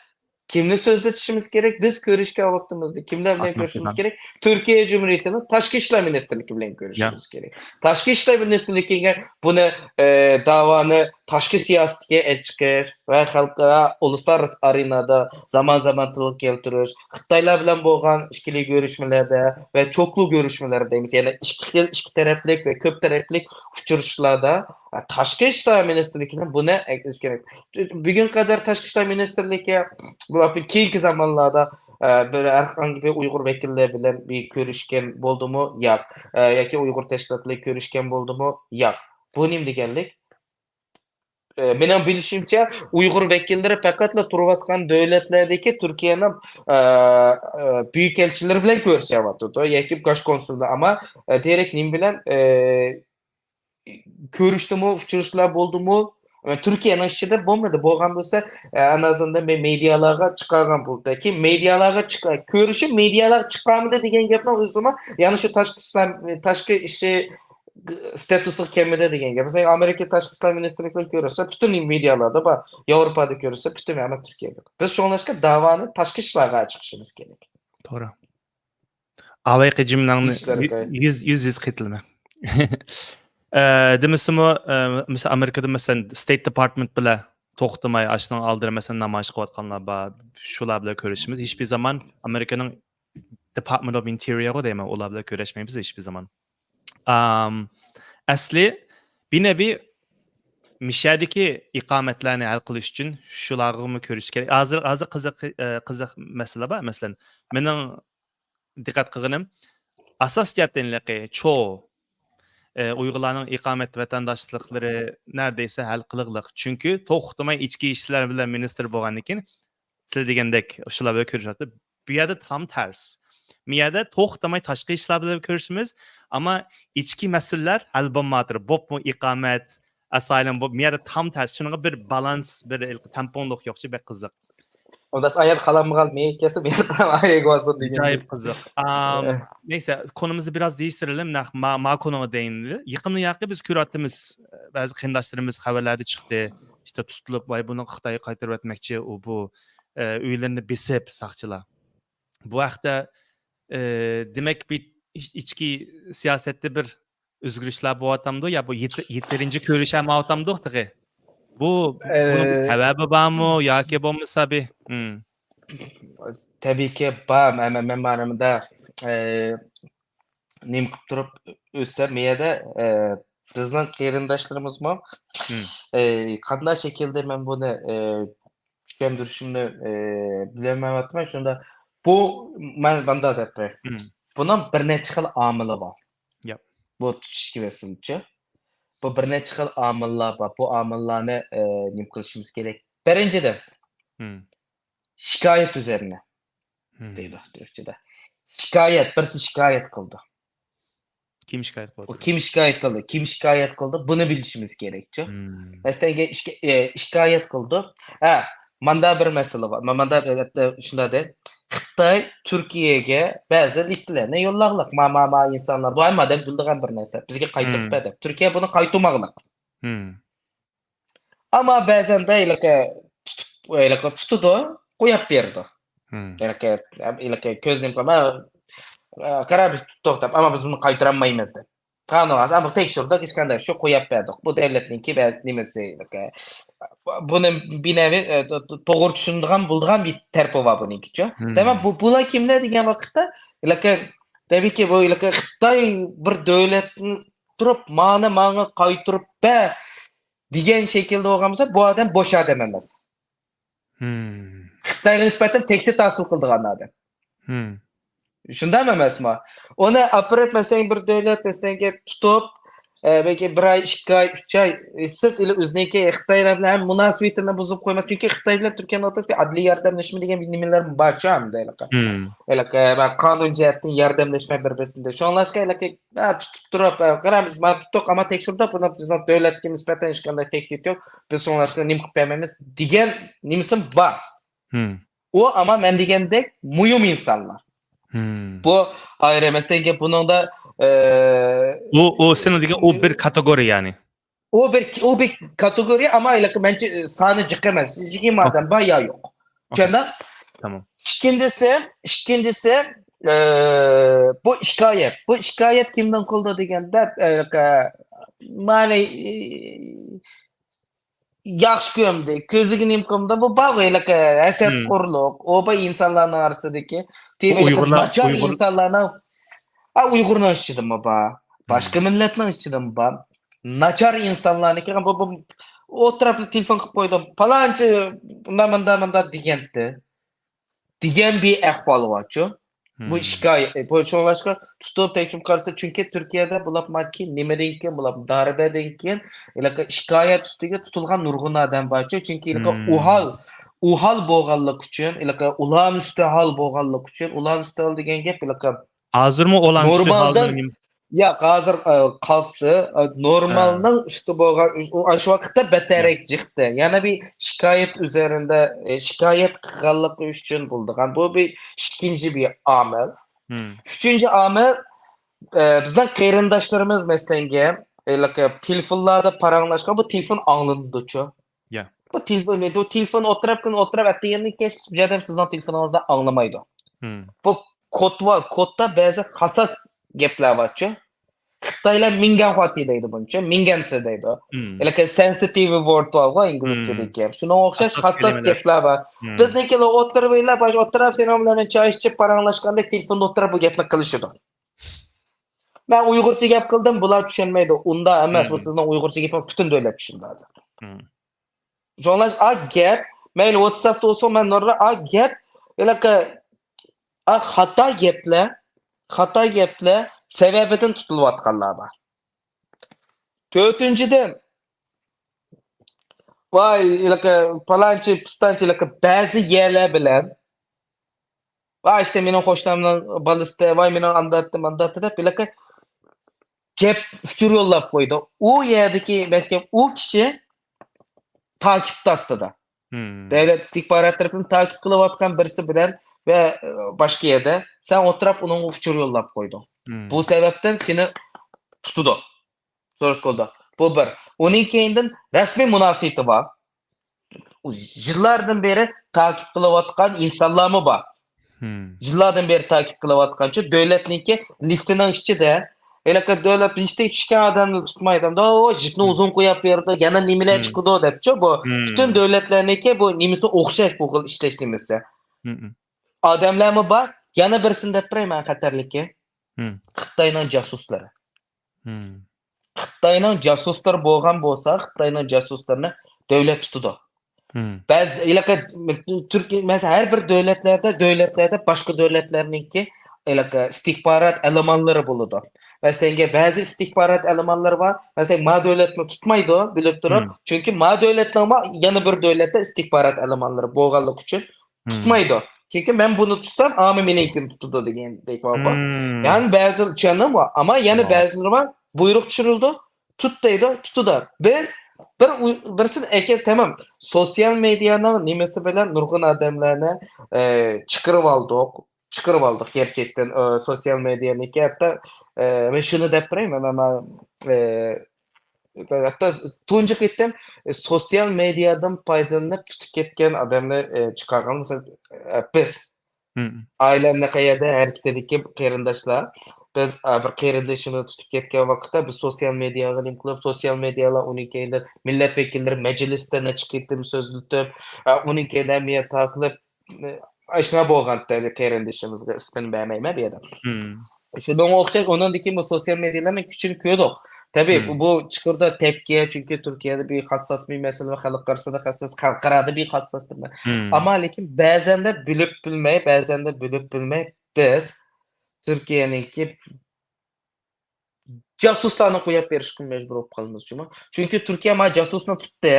كىمنى سۆزلىتىشىمىز كېرەك؟ بىز كۆرۈشكەن ۋاقتىمىزدا كىملەر بىلەن كۆرۈشىمىز كېرەك؟ تۈركىيە جۇمھۇرىيىتىنىڭ تاشقى ئىشلار مىنىستىرلىكى بىلەن كۆرۈشۈمىز كېرەك. تاشقى ئىشلار مىنىستىرلىكىگە بۇنى، ئە، داۋانى تاشقى سىياسىتىگە ئەچىقىش ۋە خەلقئارا، ئۇلۇسلار ئارېنادا زامان-زامان تىلغا كەلتۈرۈش، خىتايلار بىلەن بولغان ئىككىلى كۆرۈشمىلەردە ۋە چوكلۇ كۆرۈشمىلەردە دەيمىز، يەنى ئىككى خىل، ئىككى تەرەپلىك ۋە كۆپ تەرەپلىك ئۇچرىشىشلاردا، ئە، تاشقى ئىشلار مىنىستىرلىكىنىڭ بۇنى ئەكسىش كېرەك. بۈگۈنگە قەدەر تاشقى ئىشلار مىنىستىرلىكى بۇ كېيىنكى زامانلاردا، ئە، بىر ھەر قانداق بىر ئۇيغۇر ۋەكىللىرى بىلەن بىر كۆرۈشكەن بولدىمۇ؟ ياق. ئە، ياكى ئۇيغۇر تەشكىلاتلىرى كۆرۈشكەن بولدىمۇ؟ ياق. بۇ نېمە دېگەنلىك؟ ئە، مېنىڭ بىلىشىمچە، ئۇيغۇر ۋەكىللىرى پەقەتلا تۇرۇۋاتقان دۆلەتلەردىكى تۈركىيەنىڭ، ئە، ئە، بۈيۈك ئەلچىلىرى بىلەن كۆرۈشۈۋاتىدۇ ياكى باش كونسۇللار. ئەمما، ئە، دىرېكت نېمە بىلەن، ئە، كۆرۈشتىمۇ، ئۇچرىشىشلار بولدىمۇ؟ ئە، تۈركىيەنىڭ ئىچىدە بولمىدى. بولغان بولسا، ئە، ئەنئازاندا مې-، مېدىيالارغا چىقارغان بولدى. كېيىن مېدىيالارغا چىقا-، كۆرۈشۈپ، مېدىيالارغا چىقارمىدى دېگەن گەپنىڭ ئۆزىمۇ، يەنى شۇ تاشقى ئىشلار، تاشقى ئىشى ستاتۇسىغا كەلمىدى دېگەن گەپ. مەسىلەن، ئامېرىكا تاشقى ئىشلار مىنىستىرلىكىنى كۆرسە، پۈتۈن مېدىيالاردا بار. ياۋروپادا كۆرسە، پۈتۈن ھەممە تۈركىيەدە. بىز شۇڭلاشقا داۋانى تاشقى ئىشلارغا چىقىشىمىز كېرەك. توغرا. ئاۋايقى جۈملەڭنى يۈز، يۈز، يۈز قېتىلىمە. ئە، دېمىسىمۇ، ئە، مىسال، ئامېرىكىدا، مەسىلەن، ستېيت دېپارتمېنت بىلەن توختىماي، ئاشۇنىڭ ئالدىدا، مەسىلەن، نامايىش قىلىۋاتقانلار بار. شۇلار بىلەن كۆرۈشىمىز. ھېچبىر زامان ئامېرىكىنىڭ دېپارتمېنت ئوف ئىنتېرىيەرغۇ دەيمەن، ئۇلار بىلەن كۆرۈشمەيمىز ھېچبىر زامان. ئام، ئەسلى بىر نەۋى مىشەدىكى ئىقامەتلەرنى ھەل قىلىش ئۈچۈن شۇلارغىمۇ كۆرۈش كېرەك. ھازىر، ھازىر قىزىق، ئە، قىزىق مەسىلە بار. مەسىلەن، مېنىڭ دىققەت قىلغىنىم، ئاساس جەھەتتىن ھېلىقى چو، ئە، ئۇيغۇرلارنىڭ ئىقامەت ۋەتەنداشلىقلىرى نەردەيسە ھەل قىلىقلىق. چۈنكى توختىماي ئىچكى ئىشلار بىلەن مىنىستىر بولغاندىن كېيىن، سىلەر دېگەندەك شۇلار بىلەن كۆرۈشۈۋاتىدۇ. بۇ يەردە تام تەرس. بۇ يەردە توختىماي تاشقى ئىشلار بىلەن كۆرۈشىمىز، ئەمما ئىچكى مەسىلىلەر ھەل بولمايتىدۇ. بوپمۇ ئىقامەت، Asylum بۇ يەردە تام تەس. شۇنىڭغا بىر بالانس، بىر تەڭپۇڭلۇق يوقچۇ، بەك قىزىق. ئۇنداس ئايال قالامغال مېيىپ كەلسە، مېنى قالام ئاياق باسىدۇ دېگەن. ئاجايىپ قىزىق. ئام، نەيسە، كونىمىزنى بىراز دېيىشتۇرىلىم. نەق ما ما كونىغا دەيىنلى. يېقىندا ياقى بىز كۆرۈۋاتىمىز، بەزى قېرىنداشلىرىمىز خەۋەرلەردە چىقتى. ئىشتە تۇتۇلۇپ، ۋاي بۇنى خىتايغا قايتۇرۇۋەتمەكچى، ئۇ بۇ ئۆيلىرىنى بېسىپ ساقچىلار. بۇ ھەقتە، ئە، دېمەك، بىر ئىچ ئىچكى سىياسەتتە بىر ئۆزگىرىشلەر بولۇۋاتامدۇ يا بۇ يېتە يېتەرىنچە كۆرۈشەلمەيۋاتامدۇق تېخى؟ بۇ بۇنىڭ بىر سەۋەبى بارمۇ ياكى بولمىسا بىر ھىم. تەبىئىيكى بار. مەن مەن مەن مانا مۇندا، ئە، نېمە قىلىپ تۇرۇپ ئۆتسەم، مۇ يەردە، ئە، بىزنىڭ قېرىنداشلىرىمىزمۇ، ھىم. ئە، قانداق شەكىلدە مەن بۇنى، ئە، چۈشەندۈرۈشۈمنى، ئە، بىلەلمەيۋاتىمەن. شۇنداق بۇ مەن مۇنداق دەپ بېرەي. ھىم. بۇنىڭ بىر نەچچە خىل ئامىلى بار. ياق. بۇ تۇتۇشتىكى مەسىلىچۇ. بۇ بىر نەچچە خىل ئامىللار بار. بۇ ئامىللارنى، ئە، نېمە قىلىشىمىز كېرەك؟ بىرىنچىدىن، ھىم. شىكايەت ئۈزەرنى ھىم. دەيدۇ تۈركچىدە. شىكايەت، بىرسى شىكايەت قىلدى. كىم شىكايەت ئۇ قىلىۋاتىدۇ؟ كىم شىكايەت قىلدى؟ كىم شىكايەت قىلدى؟ بۇنى بىلىشىمىز كېرەكچۇ. ھىم. مەسىلەن، شىكا- ئە، شىكايەت قىلدى. ھە، ماندا بىر مەسىلە بار. ما- ماندا بىر، ئە، شۇنداق دەي. خىتاي تۈركىيەگە بەزى لىستىلەرنى يوللاغلىق. ما، ما، ما ئىنسانلار، بۇ ھەممە ئادەم بىلىدىغان بىر نەرسە. بىزگە قايتۇرۇپ ھىم. بەر دەپ. تۈركىيە بۇنى قايتۇرماغلىق. ھىم. ئەمما بەزەندە ھېلىقى تۇتۇپ، ھېلىقى تۇتىدۇ، قويۇپ بېرىدۇ. ھىم. ھېلىقى، ھېلىقى كۆزنى يۇمۇپ، ئە، قارا بىز تۇتتۇق دەپ، ئەمما بىز بۇنى قايتۇرالمايمىز دەپ. قانۇن ئەمما تەكشۈردۇق، ھېچقانداق شۇ قويۇپ بەردۇق. بۇ دۆلەتنىڭكى بەزى نېمىسى، ھېلىقى. بۇنى بىنەۋى، ئە، تو-، تو-، توغرا چۈشىنىدىغان، بولىدىغان بىر تەرىپى بار بۇنىڭكىچۇ. ھىم. دېمەك، بۇ، بۇلار كىملەر دېگەن ۋاقىتتا، ھېلىقى، تەبىئىيكى، بۇ ھېلىقى خىتاي بىر دۆلەتنى تۇرۇپ، مانا ماڭا قايتۇرۇپ بەر دېگەن شەكىلدە بولغان بولسا، بۇ ئادەم بوش ئادەم ئەمەس. ھىم. خىتايغا نىسبەتەن تەھدىت ھاسىل قىلىدىغان ئادەم. ھىم. شۇنداقمۇ ئەمەسمۇ؟ ئۇنى ئاپىرىپ، مەسىلەن، بىر دۆلەت، مەسىلەن، تۇتۇپ، ئە، بەلكى بىر ئاي، ئىككى ئاي، ئۈچ ئاي، سىرت ئىلى ئۆزىنىڭكى خىتاي بىلەن ھەم مۇناسىۋىتىنى بۇزۇپ قويماس. چۈنكى خىتاي بىلەن تۈركىيەنىڭ ئوتتۇرىسىدا ئەدلىي ياردەملەشمە دېگەن بىر نېمىلەر بارچۇ ئەمدى ھېلىقى. ھىم. ھېلىقى، قانۇن جەھەتتىن ياردەملەشمە بىر-بىرسىدە. شۇڭلاشقا ھېلىقى، ھە، تۇتۇپ تۇرۇپ، ھە، قاراڭ، بىز مانا تۇتتۇق، ئەمما تەكشۈردۇق، بۇنى بىزنىڭ دۆلەتكە نىسبەتەن ھېچقانداق تەھدىت يوق، بىز شۇڭلاشقا نېمە قىلىپ بەرمەيمىز دېگەن نېمىسىمۇ بار. ھىم. ئۇ، ئەمما مەن دېگەندەك مۇھىم ئىنسانلار. ھىم. بۇ ئايرى مەسىلە. بۇنىڭدا، ئە، ئۇ، ئۇ سېنىڭ دېگەن ئۇ بىر كاتېگورىيە، يەنى. ئۇ بىر، ئۇ بىر كاتېگورىيە، ئەمما ھېلىقى مەنچە سانى جىق ئەمەس. يىگىرمە ئادەم بار يا يوق. چۈشەندىڭ؟ تامام. ئىككىنچىسى، ئىككىنچىسى، ئە، بۇ شىكايەت. بۇ شىكايەت كىمدىن قىلدى دېگەندە، ھېلىقى، مانا، ياخشى كۆمدى، كۆزىگە نېمە قىلدى، بۇ بار ھېلىقى ھەسەتخورلۇق، ئۇ بار ئىنسانلارنىڭ ئارىسىدىكى. تېخى ھېلىقى ئۇيغۇرلار، ناچار ئۇيغۇر ئىنسانلارنىڭ، ھە، ئۇيغۇرنىڭ ئىچىدىمۇ بار، باشقا مىللەتنىڭ ئىچىدىمۇ بار. ناچار ئىنسانلارنىڭكى، بۇ، بۇ ئوتتۇرا بىر تېلېفون قىلىپ قويدۇم. پالانچى مۇنداق، مۇنداق، مۇنداق دېگەنتى. دېگەن بىر ئەھۋال بارچۇ. بۇ شىكايەت، بۇ شۇڭلاشقا تۇتۇپ تەكشۈرۈپ قارىسا، چۈنكى تۈركىيەدە بۇلار ماكى نېمىدىن كېيىن، بۇلار داربەدىن كېيىن، ھېلىقى شىكايەت ئۈستىگە تۇتۇلغان نۇرغۇن ئادەم بارچۇ. چۈنكى ھېلىقى ئۇ ھال، ئۇ ھال بولغانلىقى ئۈچۈن، ھېلىقى ئۇلان ئۈستى ھال بولغانلىقى ئۈچۈن، ئۇلان ئۈستى ھال دېگەن گەپ ھېلىقى ئازىرمۇ ئۇلان ئۈستى نورمالدىن ھالنىڭ نېمە؟ ياق، ھازىر، ئە، قالدى. ئە، نورمالنىڭ ئۈستى بولغان، ئۇ، ئاشۇ ۋاقىتتا بەتەررەك جىقتى. يەنە بىر شىكايەت ئۈزەرىندە، ئە، شىكايەت قىلغانلىقى ئۈچۈن بولىدىغان. بۇ بىر ئىككىنچى بىر ئامىل. ئۈچىنچى ئامىل، ئە، بىزنىڭ قېرىنداشلىرىمىز، مەسىلەنگە، ھېلىقى تېلېفونلاردا پاراڭلاشقان، بۇ تېلېفون ئاڭلىنىدۇچۇ. بۇ تېلېفون، بۇ تېلېفون ئولتۇرۇپ، كۈن ئولتۇرۇپ، ئەتىگەندىن كەچ بۇ ئادەم سىزنىڭ تېلېفونىڭىزنى ئاڭلىمايدۇ. بۇ كودتا، كودتا بەزى ھاساس گەپلەر بارچۇ. خىتايلار مىڭگەن خۇاتى دەيدۇ بۇنچە، مىڭگەنسى دەيدۇ. ھېلىقى سېنسىتىۋ ۋورد بارغۇ ئىنگلىزچىدىكى. شۇنىڭغا ئوخشاش ھاساس گەپلەر بار. بىزنىڭكىلەر ئولتۇرۇپ، ئويلاپ، ئولتۇرۇپ، سېنىڭ بىلەن مەن چاي ئىچىپ، پاراڭلاشقاندەك تېلېفوندا ئولتۇرۇپ بۇ گەپنى قىلىشىدۇ. مەن ئۇيغۇرچە گەپ قىلدىم، بۇلار چۈشەنمەيدۇ. ئۇنداق ئەمەس، بۇ سىزنىڭ ئۇيغۇرچە گېپىڭىز پۈتۈن دۆلەت چۈشىنىدۇ ھازىر. شۇڭلاش، ئا گەپ، مەيلى ۋاتساپتا بولسۇن، مەن نۇرلا، ئا گەپ، ھېلىقى، ئا خاتا گەپلەر، خاتا گەپلەر سەۋەبىدىن تۇتۇلۇۋاتقانلار بار. تۆتىنچىدىن، ۋاي، ھېلىقى پالانچى، پىستانچى، ھېلىقى بەزى يەرلەر بىلەن، ۋاي، ئىشتە مېنىڭ قوشنامنىڭ بالىسى، ۋاي، مېنىڭ ئانداتتى، مانداتتى دەپ، ھېلىقى گەپ، ئۇچۇر يوللاپ قويدى. ئۇ يەردىكى، بەلكىم ئۇ كىشى تاكىپتە ئاستىدا. دۆلەت ئىستىخبارات تەرىپىدىن تاكىپ قىلىۋاتقان بىرسى بىلەن ۋە، ئە، باشقا يەردە سەن ئولتۇراپ ئۇنىڭغا ئۇچۇر يوللاپ قويدۇڭ. بۇ سەۋەبتىن سېنى تۇتىدۇ. سورۇش قىلىدۇ. بۇ بىر. ئۇنىڭ كەينىدىن رەسمىي مۇناسىۋىتى بار. يىللاردىن بېرى تاكىپ قىلىۋاتقان ئىنسانلارمۇ بار. يىللاردىن بېرى تاكىپ قىلىۋاتقانچە دۆلەتنىڭكى لىستىنىڭ ئىچىدە، ھېلىقى دۆلەت لىستىگە چۈشكەن ئادەمنى تۇتمايدۇ. ئۇ جىپنى ئۇزۇن قويۇپ بېرىدۇ، يەنە نېمىلەر چىقىدۇ دەپچۇ. بۇ پۈتۈن دۆلەتلەرنىڭكى بۇ نېمىسى ئوخشاش بۇ خىل ئىشلەش نېمىسى. ئادەملەرمۇ بار. يەنە بىرسىنى دەپ بېرەي مەن خەتەرلىكى. خىتاينىڭ جاسۇسلىرى. خىتاينىڭ جاسۇسلىرى بولغان بولسا، خىتاينىڭ جاسۇسلىرىنى دۆلەت تۇتىدۇ. بەزى ھېلىقى تۈركىي، مەسىلەن، ھەر بىر دۆلەتلەردە، دۆلەتلەردە باشقا دۆلەتلەرنىڭكى ھېلىقى ئىستىخبارات ئەلىمانلىرى بولىدۇ. مەسىلەن، بەزى ئىستىخبارات ئەلىمانلىرى بار. مەسىلەن، ما دۆلەتنى تۇتمايدۇ، بىلىپ تۇرۇپ. چۈنكى ما دۆلەتنىڭمۇ يەنە بىر دۆلەتتە ئىستىخبارات ئەلىمانلىرى بولغانلىقى ئۈچۈن تۇتمايدۇ. چۈنكى مەن بۇنى تۇتسام، ئامما مېنىڭكىنى تۇتىدۇ دېگەندەك بار. يەنى بەزى چۈشەندىڭمۇ؟ ئەمما يەنە بەزىلىرى بار، بۇيرۇق چۈشۈرۈلىدۇ، تۇت دەيدۇ، تۇتىدۇ. بىز بىر ئۇ-، بىرسىنى ئەكەس، تامام. سوتسىيال مېدىيانىڭ نېمىسى بىلەن نۇرغۇن ئادەملەرنى، ئە، چىقىرىۋالدۇق. چىقىرىۋالدۇق گەرچەكتىن، ئە، سوتسىيال مېدىيانىڭكى ھەتتا، ئە، مەن شۇنى دەپ بېرەي، مەن، مەن، ئە، ھەتتا تۇنجى قېتىم، ئە، سوتسىيال مېدىيادىن پايدىلىنىپ تۇتۇپ كەتكەن ئادەمنى، ئە، چىقارغان، مەسىلەن، ئە، بىز. ئائىلەمنى قەيەردە ھەرىكىتىدىكى قېرىنداشلار، بىز، ئە، بىر قېرىندىشىمىزنى تۇتۇپ كەتكەن ۋاقىتتا، بىز سوتسىيال مېدىياغا نېمە قىلىپ، سوتسىيال مېدىيالار ئۇنىڭ كەينىدىن مىللەت ۋەكىللىرى مەجلىستە نەچچە قېتىم سۆزلىتىپ، ئە، ئۇنىڭ كەينىدىن مېنى تارقىلىپ، ئاشنا بولغانتى قېرىندىشىمىزغا، ئىسمىنى بەرمەيمەن بۇ يەردە. شۇنىڭغا ئوخشاش، ئۇنىڭدىن كېيىن بۇ سوتسىيال مېدىيىلارنىڭ كۈچىنى كۆردۇق. تەبىئىي، بۇ چىقىردا تەپكە، چۈنكى تۈركىيەدە بىر ھاسساس بىر مەسىلە، خەلق ئارىسىدا ھاسساس، خەلقئارادا بىر ھاسساس بىر مە-، ئەمما لېكىن بەزەندە بىلىپ بىلمەي، بەزەندە بىلىپ بىلمەي بىز تۈركىيەنىڭكى جاسۇسلارنى قويۇپ بېرىشقا مەجبۇر بولۇپ قالىمىز جۇمۇ. چۈنكى تۈركىيە ما جاسۇسنى تۇتتى.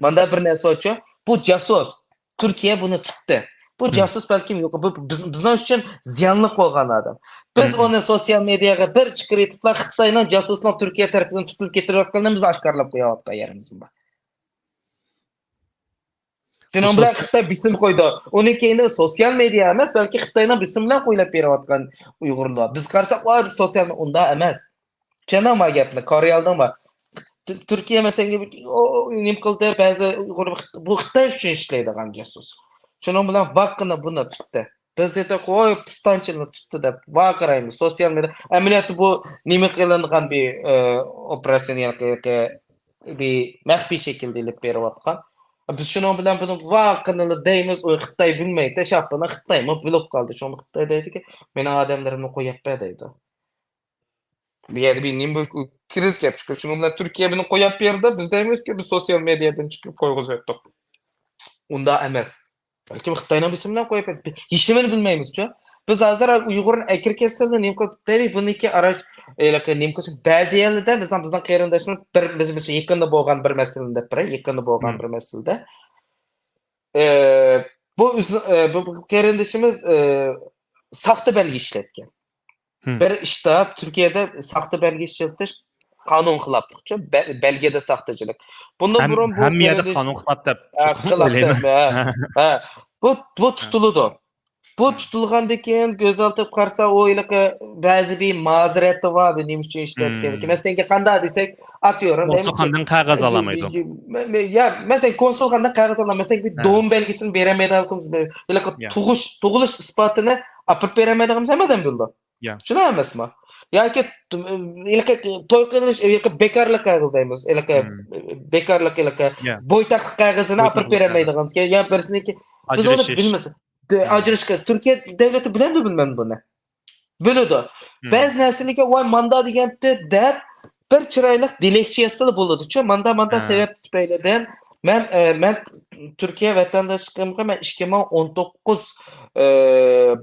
ماندا بىر نەرسە ئوچۇ. بۇ جاسۇس. تۈركىيە بۇنى تۇتتى. بۇ جاسۇس بەلكىم يوق. بۇ بىز، بىزنىڭ ئۈچۈن زىيانلىق بولغان ئادەم. بىز ئۇنى سوتسىيال مېدىياغا بىر چىقىرىۋېتىپلا خىتاينىڭ جاسۇسىنىڭ تۈركىيە تەرىپىدىن تۇتۇلۇپ كېتىۋاتقىنىنى بىز ئاشكارىلاپ قويۇۋاتقان يېرىمىز بار. شۇنىڭ بىلەن خىتاي بېسىم قويدى. ئۇنىڭ كېيىن سوتسىيال مېدىيا ئەمەس، بەلكى خىتاينىڭ بېسىمى بىلەن قويۇپ بېرىۋاتقان ئۇيغۇرلار. بىز قارىساق، ۋاي، بىز سوتسىيال، ئۇنداق ئەمەس. چۈشەندىڭما گەپنى؟ كارىيالدىڭما؟ تۈ-، تۈركىيە مەسىلەن، ئو، نېمە قىلدى؟ بەزى ئۇيغۇر، بۇ خىتاي ئۈچۈن ئىشلەيدىغان جاسۇس. شۇنىڭ بىلەن ۋاققىنى بۇنى تۇتتى. بىز دېدۇق، ۋاي، پۇستانچىنى تۇتتى دەپ ۋارقىرايمىز. سوتسىيال مېدىيا. ئەمەلىيەتتە بۇ نېمە قىلىنغان بىر، ئە، ئوپېراتسىيە، يەنى بىر مەخپىي شەكىلدە ئېلىپ بېرىۋاتقان. بىز شۇنىڭ بىلەن بۇنى ۋارقىنىلا دەيمىز، ئۇ خىتاي بىلمەيدۇ، شاپىنى خىتايمۇ بىلىپ قالدى. شۇڭا خىتاي دەيدىكى، مېنىڭ ئادەملىرىمنى قويۇپ بەر دەيدۇ. بۇ يەردە بىر نېمە بىر كىرىز كېلىپ چىقىدۇ. شۇنىڭ بىلەن تۈركىيە بۇنى قويۇپ بېرىدۇ. بىز دەيمىزكى، بىز سوتسىيال مېدىيادىن چىقىپ قويغۇزۇۋەتتۇق. ئۇنداق ئەمەس. بەلكىم خىتاينىڭ بېسىمى بىلەن قويۇپ بېرىدۇ. ھېچنېمىنى بىلمەيمىزچۇ. بىز ھازىر ئۇيغۇرنى ئەكىرىپ كەتسەكلا نېمە قىلىپ، تەبىئىي بۇنىڭكى ئاراش-، ھېلىقى نېمە قىلسۇن، بەزى يەرلەردە بىزنىڭ، بىزنىڭ قېرىنداشلىرىمىز بىر، بىز، بىز يېقىندا بولغان بىر مەسىلىنى دەپ بېرەي، يېقىندا بولغان بىر مەسىلىدە. ئە، بۇ ئۆز-، ئە، بۇ، بۇ قېرىندىشىمىز، ئە، ساختا بەلگە ئىشلەتكەن. بىر ئىشتا تۈركىيەدە ساختا بەلگە ئىشلىتىش قانۇن خىلاپلىقچۇ، بە-، بەلگىدە ساختىچىلىق. بۇندىن بۇرۇن بۇ ھەممە يەردە قېرىندىش-، قانۇن خىلاپ دەپ ھە، چوقۇم خىلاپ ئويلايمەن. دەپ، ھە، ھە. بۇ، بۇ تۇتۇلىدۇ. بۇ تۇتۇلغاندىن كېيىن كۆزەلتىپ قارىسا، ئۇ ھېلىقى بەزى بىر مازىرەتى بار، بىر نېمە ئۈچۈن ئىشلەتكەنلىكى. مەسىلەن، قانداق دېسەك، ئاتىيورۇم، كونسۇلخانىدىن قەغەز ئالالمايدۇ. يا، مەسىلەن، كونسۇلخانىدىن قەغەز ئالالمايدۇ. مەسىلەن، بىر دۇغۇم بەلگىسىنى بېرەلمەيدىغان، ھېلىقى تۇغۇش-، تۇغۇلۇش ئىسپاتىنى ئاپىرىپ بېرەلمەيدىغانمىز ھەممە ئادەم بىلىدۇ. شۇنداق ئەمەسمۇ؟ ياكى، ھېلىقى توي قىلىش، ھېلىقى بىكارلىق قەغىزى دەيمىز. ھېلىقى بىكارلىق، ھېلىقى بويتاقلىق قەغىزىنى ئاپىرىپ بېرەلمەيدىغان. يا بىرسىنىكى، بىز ئۇنى بىلمىسە. ئاجرىشىش. تۈركىيە دۆلىتى بىلەمدۇ، بىلمەمدۇ بۇنى؟ بىلىدۇ. بەزى نەرسىلەرگە، ۋاي، ماندا دېگەنتى دەپ، بىر چىرايلىق دىلەكچە يازسىلا بولىدۇچۇ. ماندا، ماندا سەۋەب تۈپەيلىدىن مەن، ئە، مەن تۈركىيە ۋەتەنداشلىقىمغا مەن ئىككى مىڭ ئون توققۇز، ئە،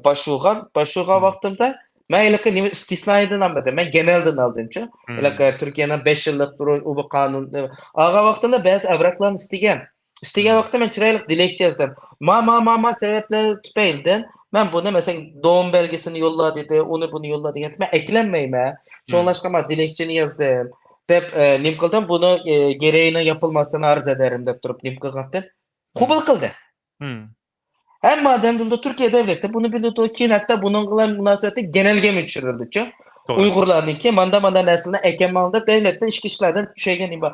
باشلىغان، باشلىغان ۋاقتىمدا مەن ھېلىقى نېمە ئىستىسنائىيدىن ئالمىدىم، مەن گېنەلدىن ئالدىمچۇ. ھېلىقى تۈركىيەنىڭ بەش يىللىق تۇرۇش، ئۇ بۇ قانۇن، ئالغان ۋاقتىمدا بەزى ئەۋراقلارنى ئىستىگەن. ئىستىگەن ۋاقىتتا مەن چىرايلىق دىلەكچە يازدىم. ما، ما، ما، ما سەۋەبلەر تۈپەيلىدىن مەن بۇنى، مەسىلەن، دورا بەلگىسىنى يوللا دېدى، ئۇنى بۇنى يوللا دېگەندە، مەن ئەكلەنمەيمەن. شۇڭلاشقا مەن دىلەكچىنى يازدىم، دەپ، ئە، نېمە قىلدىم، بۇنى، ئە، گېرېينىڭ ياپىلماسىنى ئەرز ئەدەرىم دەپ تۇرۇپ نېمە قىلغانتىم. قوبۇل قىلدى. ھەممە ئادەم بىلىدۇ، تۈركىيە دەۋلىتى بۇنى بىلىدۇ. كېيىن ھەتتا بۇنىڭ بىلەن مۇناسىۋەتلىك گېنەلگىمۇ چۈشۈرۈلدىچۇ. توغرا. ئۇيغۇرلارنىڭكى ماندا-ماندا نەرسىلەرنى ئەكەلمەڭ دەپ دەۋلەتتىن ئىچكى ئىشلاردىن چۈشەيگەن بار.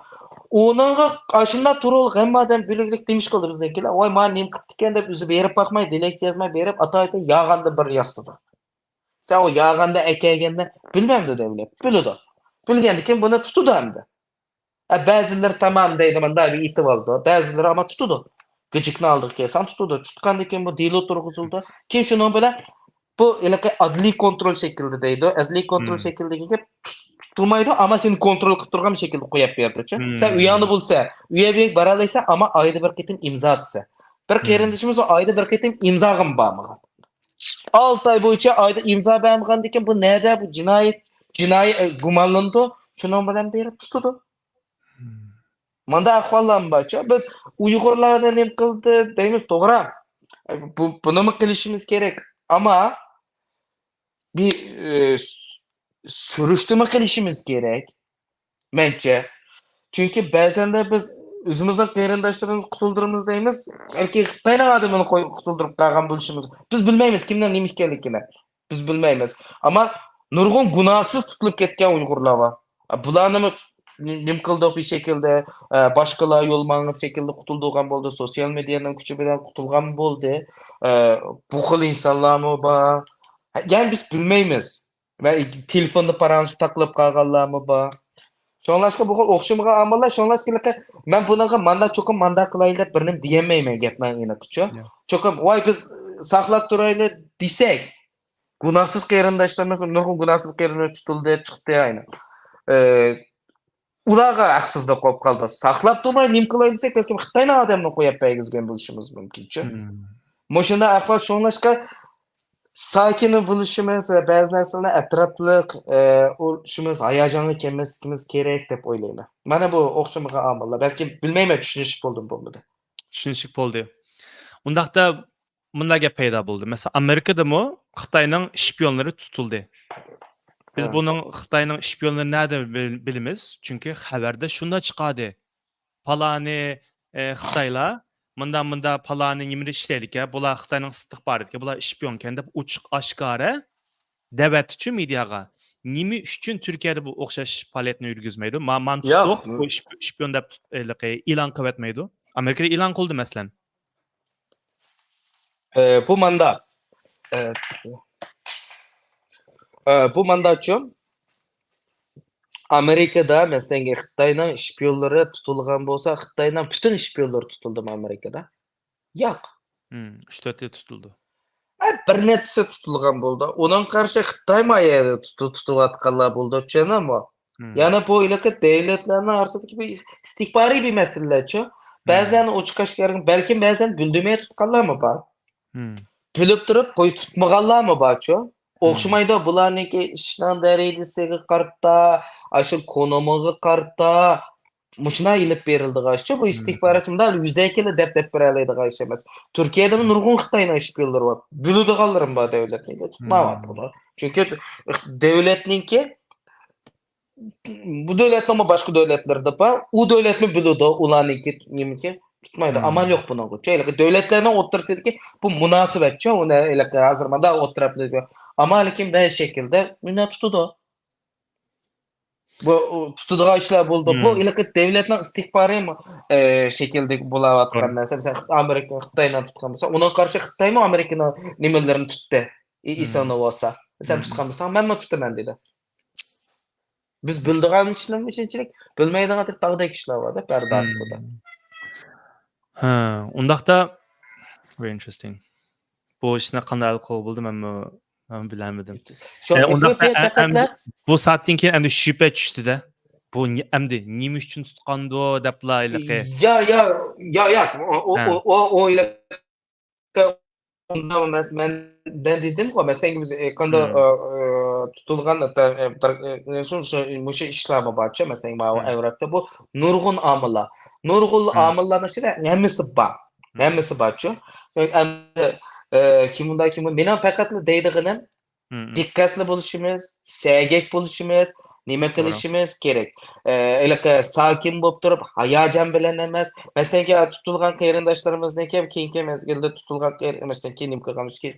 ئۇنىڭغا ئاشۇنداق تۇرۇلۇپ ھەممە ئادەم بىلىكلىك نېمە ئىش قىلدى بىزنىڭكىلەر؟ ۋاي، مانا نېمە قىپتىكەن دەپ ئۆزى بېرىپ باقماي، دىلەك يازماي بېرىپ، ئاتايتىن ياغاندا بىر ياستىدۇ. سەن ئۇ ياغاندا ئەكەلگەندە بىلمەمدۇ دەۋلەت؟ بىلىدۇ. بىلگەندىن كېيىن بۇنى تۇتىدۇ ئەمدى. ئە، بەزىلىرى تامام دەيدۇ، مۇنداق بىر ئېتىۋالىدۇ. بەزىلىرى ئەمما تۇتىدۇ. گىجىكنى ئالدىغا كەلسەڭ تۇتىدۇ. تۇتقاندىن كېيىن بۇ دېلو تۇرغۇزۇلىدۇ. كېيىن شۇنىڭ بىلەن بۇ ھېلىقى ئەدلىي كونترول شەكلىدە دەيدۇ. ئەدلىي كونترول شەكلىدىكى گەپ تۇت-، تۇتۇلمايدۇ، ئەمما سېنى كونترول قىلىپ تۇرغان شەكىلدە قويۇپ بېرىدۇچۇ. سەن ئۇ يەڭدە بولسا، ئۇ يەرگە بارالايسەن، ئەمما ئايدا بىر قېتىم ئىمزا ئاتىسەن. بىر قېرىندىشىمىز ئۇ ئايدا بىر قېتىم ئىمزاغىمۇ بارمىغان. ئالتە ئاي بويىچە ئايدا ئىمزا بەرمىگەندىكىن بۇ نەدە بۇ جىنايەت، جىنايى، ئە، گۇمانلىنىدۇ. شۇنىڭ بىلەن بېرىپ تۇتىدۇ. ماندا ئەھۋاللارمۇ بارچۇ. بىز ئۇيغۇرلارنى نېمە قىلدى دەيمىز، توغرا. بۇ، بۇنىمۇ قىلىشىمىز كېرەك. ئەمما بىر، ئە، س-، سۈرۈشتىمۇ قىلىشىمىز كېرەك. مەنچە. چۈنكى بەزەندە بىز ئۆزىمىزنىڭ قېرىنداشلىرىمىزنى قۇتۇلدۇرىمىز دەيمىز، بەلكى خىتاينىڭ ئادىمىنى قوي-، قۇتۇلدۇرۇپ قالغان بولۇشىمىز. بىز بىلمەيمىز كىمنىڭ نېمە ئىكەنلىكىنى. بىز بىلمەيمىز. ئەمما نۇرغۇن گۇناھسىز تۇتۇلۇپ كەتكەن ئۇيغۇرلار بار. بۇلارنىمۇ نېمە قىلدۇق بىر شەكىلدە، ئە، باشقىلار يول ماڭغان شەكىلدە قۇتۇلدۇرغان بولدى، سوتسىيال مېدىيانىڭ كۈچى بىلەن قۇتۇلغان بولدى. ئە، بۇ خىل ئىنسانلارمۇ بار. يەنى بىز بىلمەيمىز. ۋە تېلېفوندا پاراڭلىشىپ تاقىلىپ قالغانلارمۇ بار. شۇڭلاشقا بۇ خىل ئوخشىمىغان ئامىللار، شۇڭلاشقا مەن بۇنىڭغا ماندا چوقۇم مانداق قىلايلى دەپ بىر نېمە دېيەلمەيمەن گەپنىڭ ئېنىقىچۇ. ياق. چوقۇم، ۋاي، بىز ساقلاپ تۇرايلى دېسەك، گۇناھسىز قېرىنداشلىرىمىز، نۇرغۇن گۇناھسىز قېرىنداش تۇتۇلدى، چىقتى، ئاينى. ئە، ئۇلارغا ھەقسىزلىك بولۇپ قالدى. ساقلاپ تۇرماي نېمە قىلاي دېسەك، بەلكىم خىتاينىڭ ئادەمنى قويۇپ بەرگۈزگەن بولۇشىمىز مۇمكىنچۇ. مۇشۇنداق ئەھۋال شۇڭلاشقا ساكىنى بولۇشىمىز ۋە بەزى نەرسىلەرنى ئەتراپلىق، ئە، ئۇرۇشىمىز، ھاياجانغا كەلمەسلىكىمىز كېرەك دەپ ئويلايمەن. مانا بۇ ئوخشىمىغان ئامىللار. بەلكىم بىلمەيمەن، چۈشىنىشلىك بولدىمۇ بولمىدى. چۈشىنىشلىك بولدى. ئۇنداقتا مۇنداق گەپ پەيدا بولدى. مەسىلەن، ئامېرىكىدىمۇ خىتاينىڭ شپىيونلىرى تۇتۇلدى. بىز بۇنىڭ خىتاينىڭ شپىيونلىرى نەدە بىل-، بىلىمىز؟ چۈنكى خەۋەردە شۇنداق چىقاردى. پالانى، ئە، خىتايلار مۇنداق، مۇنداق پالانى نېمىنى ئىشلەيدىكەن، بۇلار خىتاينىڭ ئىستىخباراتىكەن، بۇلار شپىيونكەن دەپ ئوچۇق ئاشكارا دەۋەتتىچۇ مېدىياغا. نېمە ئۈچۈن تۈركىيەدە بۇ ئوخشاش پائالىيەتنى يۈرگۈزمەيدۇ؟ ما-، مانى تۇتتۇق، بۇ شپ-، شپىيون دەپ تۇت-، ھېلىقى ئېلان قىلىۋەتمەيدۇ. ئامېرىكىدا ئېلان قىلدى، مەسىلەن. ئە، بۇ ماندا. ئە، ئە، بۇ مانداچۇ. ئامېرىكىدا، مەسىلەن، خىتاينىڭ شپىيونلىرى تۇتۇلغان بولسا، خىتاينىڭ پۈتۈن شپىيونلىرى تۇتۇلدىمۇ ئامېرىكىدا؟ ياق. ئۈچ تۆتى تۇتۇلدى. ئە، بىر نەچچىسى تۇتۇلغان بولدى. ئۇنىڭغا قارشى خىتايمۇ يەنە تۇتۇ-، تۇتۇۋاتقانلار بولدى، چۈشەندىڭمۇ؟ يەنى بۇ ھېلىقى دۆلەتلەرنىڭ ئارىسىدىكى بىر ئىس-، ئىستىخبارىي بىر مەسىلىلەرچۇ. بەزىلەرنى ئوچۇق ئاشكارا، بەلكىم بەزىلەرنى بىلدۈرمەي تۇتقانلارمۇ بار. بىلىپ تۇرۇپ قوي تۇتمىغانلارمۇ بارچۇ. ئوخشىمايدۇ، بۇلارنىڭكى ئىشنىڭ دەرىجىسىگە قارىتا، ئاشۇ كونومىغا قارىتا، مۇشۇنداق ئېلىپ بېرىلىدىغان ئىشچۇ. بۇ ئىستىخبارات شۇنداق يۈزەكىلا دەپ، دەپ بېرەلەيدىغان ئىش ئەمەس. تۈركىيەدىمۇ نۇرغۇن خىتاينىڭ شپىيونلىرى بار. بىلىدىغانلىرىم بار دۆلەتنىڭكى، تۇتمايۋاتىدۇ. چۈنكى دۆلەتنىڭكى بۇ دۆلەتنىڭمۇ باشقا دۆلەتلىرىدە بار. ئۇ دۆلەتمۇ بىلىدۇ، ئۇلارنىڭكى نېمىكى تۇتمايدۇ. ئامال يوق بۇنىڭغا. ھېلىقى دۆلەتلەرنىڭ ئوتتۇرىسىدىكى بۇ مۇناسىۋەتچۇ، ئۇنى ھېلىقى ھازىر مانداق ئوتتۇرا ئەمما لېكىن بەزى شەكىلدە مۇنداق تۇتىدۇ. بۇ، ئۇ، تۇتىدىغان ئىشلار بولىدۇ. بۇ ھېلىقى دۆلەتنىڭ ئىستىخبارىي، ئە، شەكلىدە بولاۋاتقان نەرسە. مەسىلەن، ئامېرىكا خىتاينى تۇتقان بولسا، ئۇنىڭغا قارشى خىتايمۇ ئامېرىكىنىڭ نېمىلىرىنى تۇتتى. ئى-، ئېسىڭدە بولسا، سەن تۇتقان بولساڭ، مەنمۇ تۇتىمەن دېدى. بىز بىلىدىغان ئىشلارمۇ شۇنچىلىك، بىلمەيدىغان تاغدەك ئىشلار بار-دە، پەردە ئارىسىدا. ھە، ئۇنداقتا، very interesting. بۇ ئىشنى قانداق ھەل قىلغىلى بولىدۇ، مەنمۇ، مەنمۇ بىلەلمىدىم. شۇ، ئە، ئۇنداقتا، بۇ، ئە، ئەمدى بۇ سائەتتىن كېيىن ئەمدى شۈبھە چۈشتى-دە. بۇ نى-، ئەمدى نېمە ئۈچۈن تۇتقاندۇ دەپلا ھېلىقى. يا، يا، يا، يا، ئۇ، ئۇ، ھە. ئۇ، ئۇ، ئۇ ھېلىقى ئۇنداق ئەمەس، مەن، مەن دېدىمغۇ، مەسىلەن، بىز، ئە، قانداق، ئە، ئە، تۇتۇلغان، ئە، بىر، ئە، شۇ، شۇ، مۇشۇ ئىشلارمۇ بارچۇ، مەسىلەن، ماۋۇ ئەۋراقتا بۇ نۇرغۇن ئامىللار. نۇرغۇن ئامىللارنىڭ ئىچىدە ھەممىسى بار. ھەممىسى بارچۇ. ئەمدى ئە، كىم ئۇنداق، كىم بۇ-، مېنىڭ پەقەتلا دەيدىغىنىم، مم. دىققەتلىك بولۇشىمىز، سەگەك بولۇشىمىز، نېمە قىلىشىمىز كېرەك. ئە، ھېلىقى ساكىن بولۇپ تۇرۇپ، ھاياجان بىلەن ئەمەس. مەسىلەنكى، تۇتۇلغان قېرىنداشلىرىمىزنىڭكى كېيىنكى مەزگىلدە تۇتۇلغان قېرىن-، مەسىلەنكى نېمە قىلغان،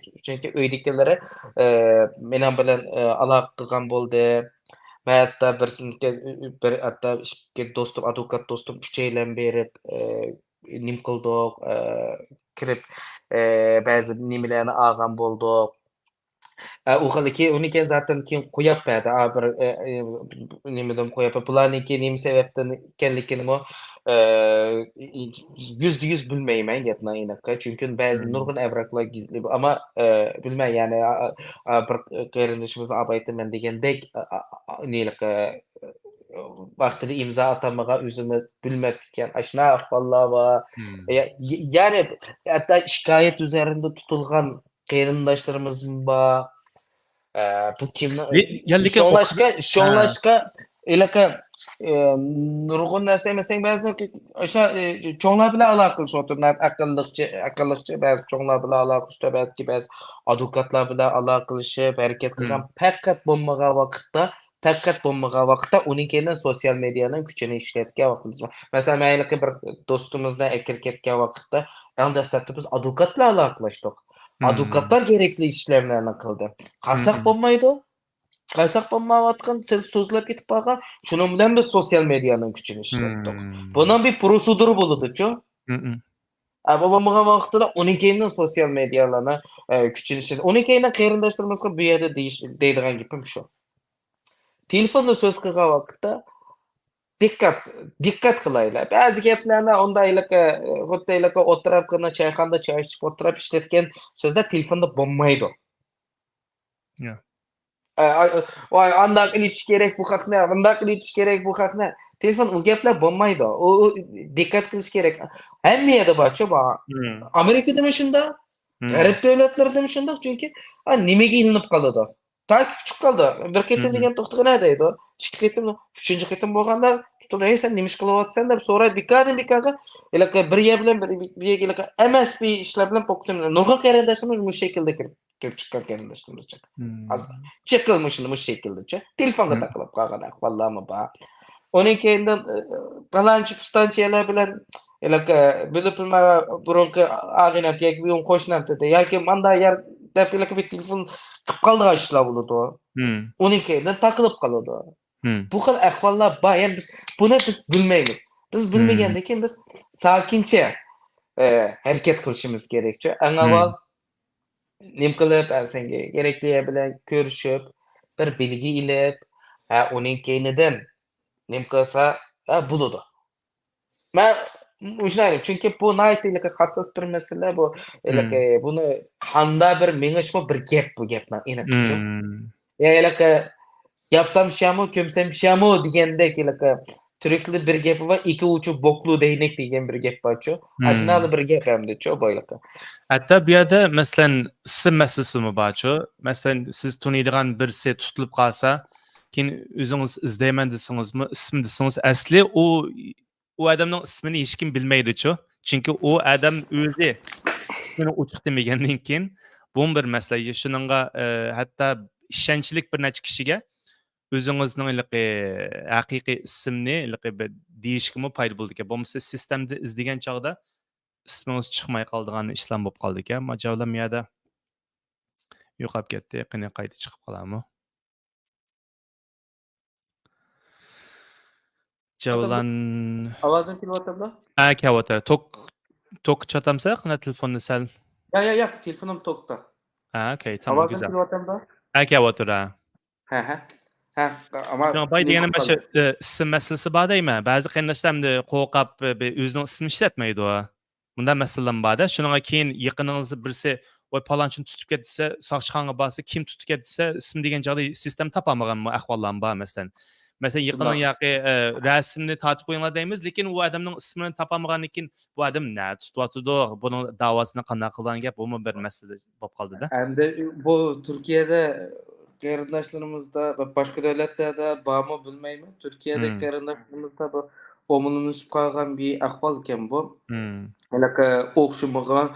چۈنكى ئۆيدىكىلىرى، ئە، مېنىڭ بىلەن، ئە، ئالاقە قىلغان بولدى. مەن ھەتتا بىرسىنىڭكى، بىر، ھەتتا ئىككى دوستۇم، ئادۋوكات دوستۇم ئۈچەيلەن بېرىپ، ئە، نېمە قىلدۇق، ئە، كىرىپ، ئە، بەزى نېمىلەرنى ئالغان بولدۇق. ئە، ئۇ خىل كېيىن، ئۇنى كېيىن زاتەن كېيىن قويۇپ بەردى. ئا، بىر، ئە، ئە، نېمىدىن قويۇپ، بۇلارنىڭكى نېمە سەۋەبتىن ئىكەنلىكىنىمۇ، ئە، يۈزدە يۈز بىلمەيمەن گەپنىڭ ئېنىقى. چۈنكى بەزى مم. نۇرغۇن ئەۋراقلار گىزلى، ئەمما، ئە، بىلمەي، يەنى، ئا، ئا، بىر قېرىندىشىمىز ئاۋايتىمەن دېگەندەك، ئا، ئا، ئا، نېلىقى، ۋاقتىدا ئىمزا ئاتالمىغان، ئۆزىمۇ بىلمەپتىكەن. ئاشۇنداق ئەھۋاللار بار. مم. يا-، يەنى ھەتتا شىكايەت ئۈزەرىندە تۇتۇلغان قېرىنداشلىرىمىزمۇ بار. ئە، بۇ كىمنىڭ، يا-، يا لېكىن شۇڭلاشقا، ئوقۇ-، شۇڭلاشقا، ھېلىقى، ئە، نۇرغۇن نەرسە ئەمەس، بەزى ئاشۇ، ئە، چوڭلار بىلەن ئالاقىلىشىۋاتىدۇ. ئەقىللىقچە، ئەقىللىقچە بەزى چوڭلار بىلەن ئالاقىلىشىدۇ، بەلكى بەزى ئادۋوكاتلار بىلەن ئالاقىلىشىپ ھەرىكەت قىلغان. مم. پەقەت بولمىغان ۋاقىتتا پەقەت بولمىغان ۋاقىتتا ئۇنىڭ كەينىدىن سوتسىيال مېدىيانىڭ كۈچىنى ئىشلەتكەن ۋاقتىمىز بار. مەسىلەن، مەن ھېلىقى بىر دوستىمىزنى ئەكىرىپ كەتكەن ۋاقىتتا، ئەڭ دەسلەپتە بىز ئادۋوكات بىلەن ئالاقىلاشتۇق. مم. ئادۋوكاتلار كېرەكلىك ئىشلارنى قىلدى. قارىساق مم. بولمايدۇ. قارىساق بولمايۋاتقان، سۆ-، سۆزلەپ كېتىپ قالغان. شۇنىڭ بىلەن بىز سوتسىيال مېدىيانىڭ كۈچىنى ئىشلەتتۇق. مم. بۇنىڭ بىر پروسېدۇرا بولىدۇچۇ. مم. ئە، بۇ بولمىغان ۋاقىتتا ئۇنىڭ كەينىدىن سوتسىيال مېدىيالارنىڭ، ئە، كۈچىنى ئىشلەت-، ئۇنىڭ كەينىدىن قېرىنداشلىرىمىزغا بۇ يەردە دېيىش، دەيدىغان گېپىم شۇ. تېلېفوندا سۆز قىلغان ۋاقىتتا دىققەت، دىققەت قىلايلى. بەزى گەپلەرنى ئۇنداق ھېلىقى، خۇددى ھېلىقى ئولتۇرۇپ، چايخانىدا چاي ئىچىپ ئولتۇرۇپ ئىشلەتكەن سۆزلەر تېلېفوندا بولمايدۇ. يا. ئە، ئاي، ۋاي، ئانداق قىلىش كېرەك بۇ خەقنى، مۇنداق قىلىش كېرەك بۇ خەقنى. تېلېفون ئۇ گەپلەر بولمايدۇ. ئۇ، ئۇ دىققەت قىلىش كېرەك. ھەممە يەردە بارچۇ بۇ. مم. ئامېرىكىدىمۇ شۇنداق، مم. غەرب دۆلەتلىرىدىمۇ شۇنداق، چۈنكى، ئا، نېمىگە ئېلىنىپ قالىدۇ؟ تاكى ئۇچۇپ قالدى. بىر قېتىم مم. دېگەن توختىغىنە دەيدۇ. ئىككى قېتىم، ئۈچىنچى قېتىم بولغاندا، تۇتۇپ، «ھەي، سەن نېمە ئىش قىلىۋاتىسەن؟» دەپ سورايدۇ. بىكاردىن بىكارغا، ھېلىقى بىر يەر بىلەن بىر، بىر يەرگە ھېلىقى ئەمەس بىر ئىشلار بىلەن پوكىتىم. نۇرغۇن قېرىنداشلىرىمىز مۇشۇ شەكىلدە كىرىپ، كىرىپ چىققان قېرىنداشلىرىمىز. مم. ئاز، چېقىل مۇشۇنى مۇشۇ شەكىلدىچۇ. تېلېفونغا مم. تاقىلىپ قالغان ئەھۋاللارمۇ بار. ئۇنىڭ كەينىدىن، ئى، پالانچى پۇستانچى يەرلەر بىلەن ھېلىقى بىلىپ بىلمەي بۇرۇنقى ئاغىنەم ياكى بۇيۇن قوشنام دېدى ياكى ماندا يەر دەپ ھېلىقى بىر تېلېفون قىلىپ قالىدىغان ئىشلار بولىدۇ. مم. ئۇنىڭ كەينىدىن تاقىلىپ قالىدۇ. مم. بۇ خىل ئەھۋاللار بار. يەنى بىز بۇنى بىز بىلمەيمىز. بىز مم. بىلمىگەندىن كېيىن بىز ساكىنچە، ئە، ھەرىكەت قىلىشىمىز كېرەكچۇ. ئەڭ مم. ئاۋۋال نېمە قىلىپ، ئە، سەنگە كېرەكلىك بىلەن كۆرۈشۈپ، بىر بىلگە ئېلىپ، ھە، ئۇنىڭ كەينىدىن نېمە قىلسا، ھە، بولىدۇ. مەن مۇشۇنداق، چۈنكى بۇ ناھايىتى ھېلىقى خاسساس بىر مەسىلە، بۇ ھېلىقى مم. بۇنى قاندا بىر مېڭىشمۇ بىر گەپ، بۇ گەپنىڭ ئېنىقىچۇ. مم. يا ھېلىقى ياپسام شامۇ، كۆمسەم شامۇ دېگەندەك ھېلىقى تۈرك تىلىدا بىر گەپ بار، «ئىكى ئۇچى بوكلۇ دەينەك» دېگەن بىر گەپ بارچۇ. مم. ئاشۇنداق بىر گەپ ئەمدىچۇ بۇ ھېلىقى. ھەتتا بۇ يەردە، مەسىلەن، ئىسىم مەسىلىسىمۇ بارچۇ. مەسىلەن، سىز تونۇيدىغان بىرسى تۇتۇلۇپ قالسا، كېيىن ئۆزىڭىز ئىزدەيمەن دېسىڭىزمۇ، ئىسىم دېسىڭىز، ئەسلى ئۇ ئۇ ئادەمنىڭ ئىسمىنى ھېچكىم بىلمەيدۇچۇ. چۈنكى ئۇ ئادەم ئۆزى ئىسمىنى ئوچۇق دېمىگەندىن كېيىن، بۇمۇ بىر مەسىلە. شۇنىڭغا، ئە، ھەتتا ئىشەنچلىك بىر نەچچە كىشىگە ئۆزىڭىزنىڭ ھېلىقى ھەقىقىي ئىسىمنى ھېلىقى بىر دېيىشكىمۇ پايدا بولىدىكەن. بولمىسا سىستېمىدا ئىزدىگەن چاغدا ئىسمىڭىز چىقماي قالىدىغان ئىشلار بولۇپ قالىدىكەن. ماجاۋلام يەردە يوقاپ كەتتى. قېنى قايتا چىقىپ قالارمۇ؟ جەۋلان. ئاۋازىم كېلىۋاتامدۇ؟ ھە، كېلىۋاتىدۇ. توك، توك چاتامسا، قانداق تېلېفوننى سەل؟ يا، يا، يا، تېلېفونۇم توكتا. ھە، ئوكەي، تامام، ئاۋازىم گۈزەل. كېلىۋاتامدۇ؟ ھە، كېلىۋاتىدۇ، ھە. ھە، ھە. ھە، ئاما شۇڭا باي دېگىنىم مۇشۇ، ئى، ئىسىم مەسىلىسى بار دەيمەن. بەزى قېرىنداشلار ئەمدى قورقۇپ، بى-، بى-، ئۆزىنىڭ ئىسمىنى ئىشلەتمەيدۇ. بۇنداق مەسىلىلەرمۇ بار-دە. شۇنىڭغا كېيىن يېقىنىڭىز بىرسى، «ۋاي، پالانچىنى تۇتۇپ كەت» دېسە، ساقچىخانىغا بارسا، «كىم تۇتۇپ كەت؟» دېسە، ئىسىم دېگەن چاغدا سىستېم تاپالمىغان ئەھۋاللارمۇ بار، مەسىلەن. مەسىلەن، يېقىننىڭ ياقى، ئە، رەسىمنى تارتىپ قويۇڭلار دەيمىز، لېكىن ئۇ ئادەمنىڭ ئىسمىنى تاپالمىغاندىن كېيىن، بۇ ئادەم نە تۇتۇۋاتىدۇ، بۇنىڭ داۋاسىنى قانداق قىلىدىغان گەپ، بۇمۇ بىر مەسىلە بولۇپ قالدى-دە. ئەمدى بۇ تۈركىيەدە قېرىنداشلىرىمىزدا ۋە باشقا دۆلەتلەردە بارمۇ بىلمەيمەن. تۈركىيەدە مم. قېرىنداشلىرىمىزدا بۇ ئومۇملىشىپ قالغان بىر ئەھۋال ئىكەن بۇ. مم. ھېلىقى ئوخشىمىغان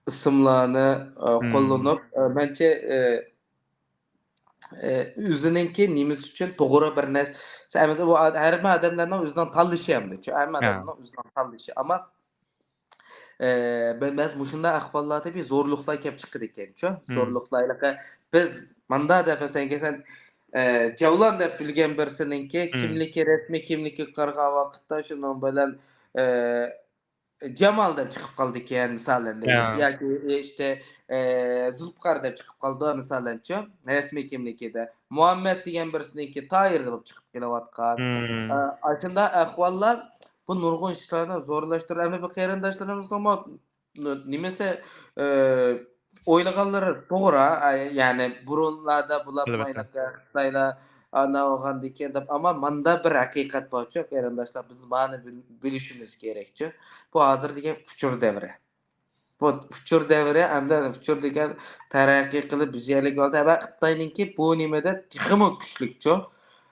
ئىسىملارنى، ئە، مم. قوللىنىپ، ئە، مەنچە، ئە، ئە، ئۆزىنىڭكى نېمىسى ئۈچۈن توغرا بىر نەرسە، ئەمەسە، بۇ ئاد-، ھەر بىر ئادەملەرنىڭ ئۆزىنىڭ تاللىشى ھەمدە، ھەممە ھە. ئادەمنىڭ ئۆزىنىڭ تاللىشى. ئەمما، ئە، بە-، بەزى مۇشۇنداق ئەھۋاللاردا بىر زورلۇقلار كەپ چىقىدىكەن، شۇ. مم. زورلۇقلار، ھېلىقى بىز ماندا دەپ، مەسىلەن، ئە، جەۋلان دەپ بىلگەن بىرسىنىڭكى مم. كىملىكى، رەسمىي كىملىكىگە قارىغان ۋاقىتتا شۇنىڭ بىلەن، ئە، جامال دەپ چىقىپ قالىدىكەن، مىسالەن دەيمىز. يا. ياكى ئىشتە، ئە، زۇلپىقار دەپ چىقىپ قالىدۇ، مىسالەنچۇ، رەسمىي كىملىكىدە. مۇھەممەد دېگەن بىرسىنىڭكى تاھىر بولۇپ چىقىپ كېلىۋاتقان. مم. ئە، ئاشۇنداق ئەھۋاللار بۇ نۇرغۇن ئىشلارنى زورلاشتۇرۇپ، ئەمدى بۇ قېرىنداشلىرىمىزنىڭمۇ نېمىسى، ئە، ئويلىغانلىرى توغرا. ئە، يەنى بۇرۇنلاردا بۇلار ئەلۋەتتە. مايناكا خىتايلار ئانا بولغاندىكىن دەپ، ئەمما ماندا بىر ھەقىقەت بارچۇ، قېرىنداشلار، بىز مانى بىل-، بىلىشىمىز كېرەكچۇ. بۇ ھازىر دېگەن ئۇچۇر دەۋرى. بۇ ئۇچۇر دەۋرى، ئەمدى ئۇچۇر دېگەن تەرەققىي قىلىپ بىز يەرلىك بولدى. ھەم خىتاينىڭكى بۇ نېمىدە تېخىمۇ كۈچلۈكچۇ.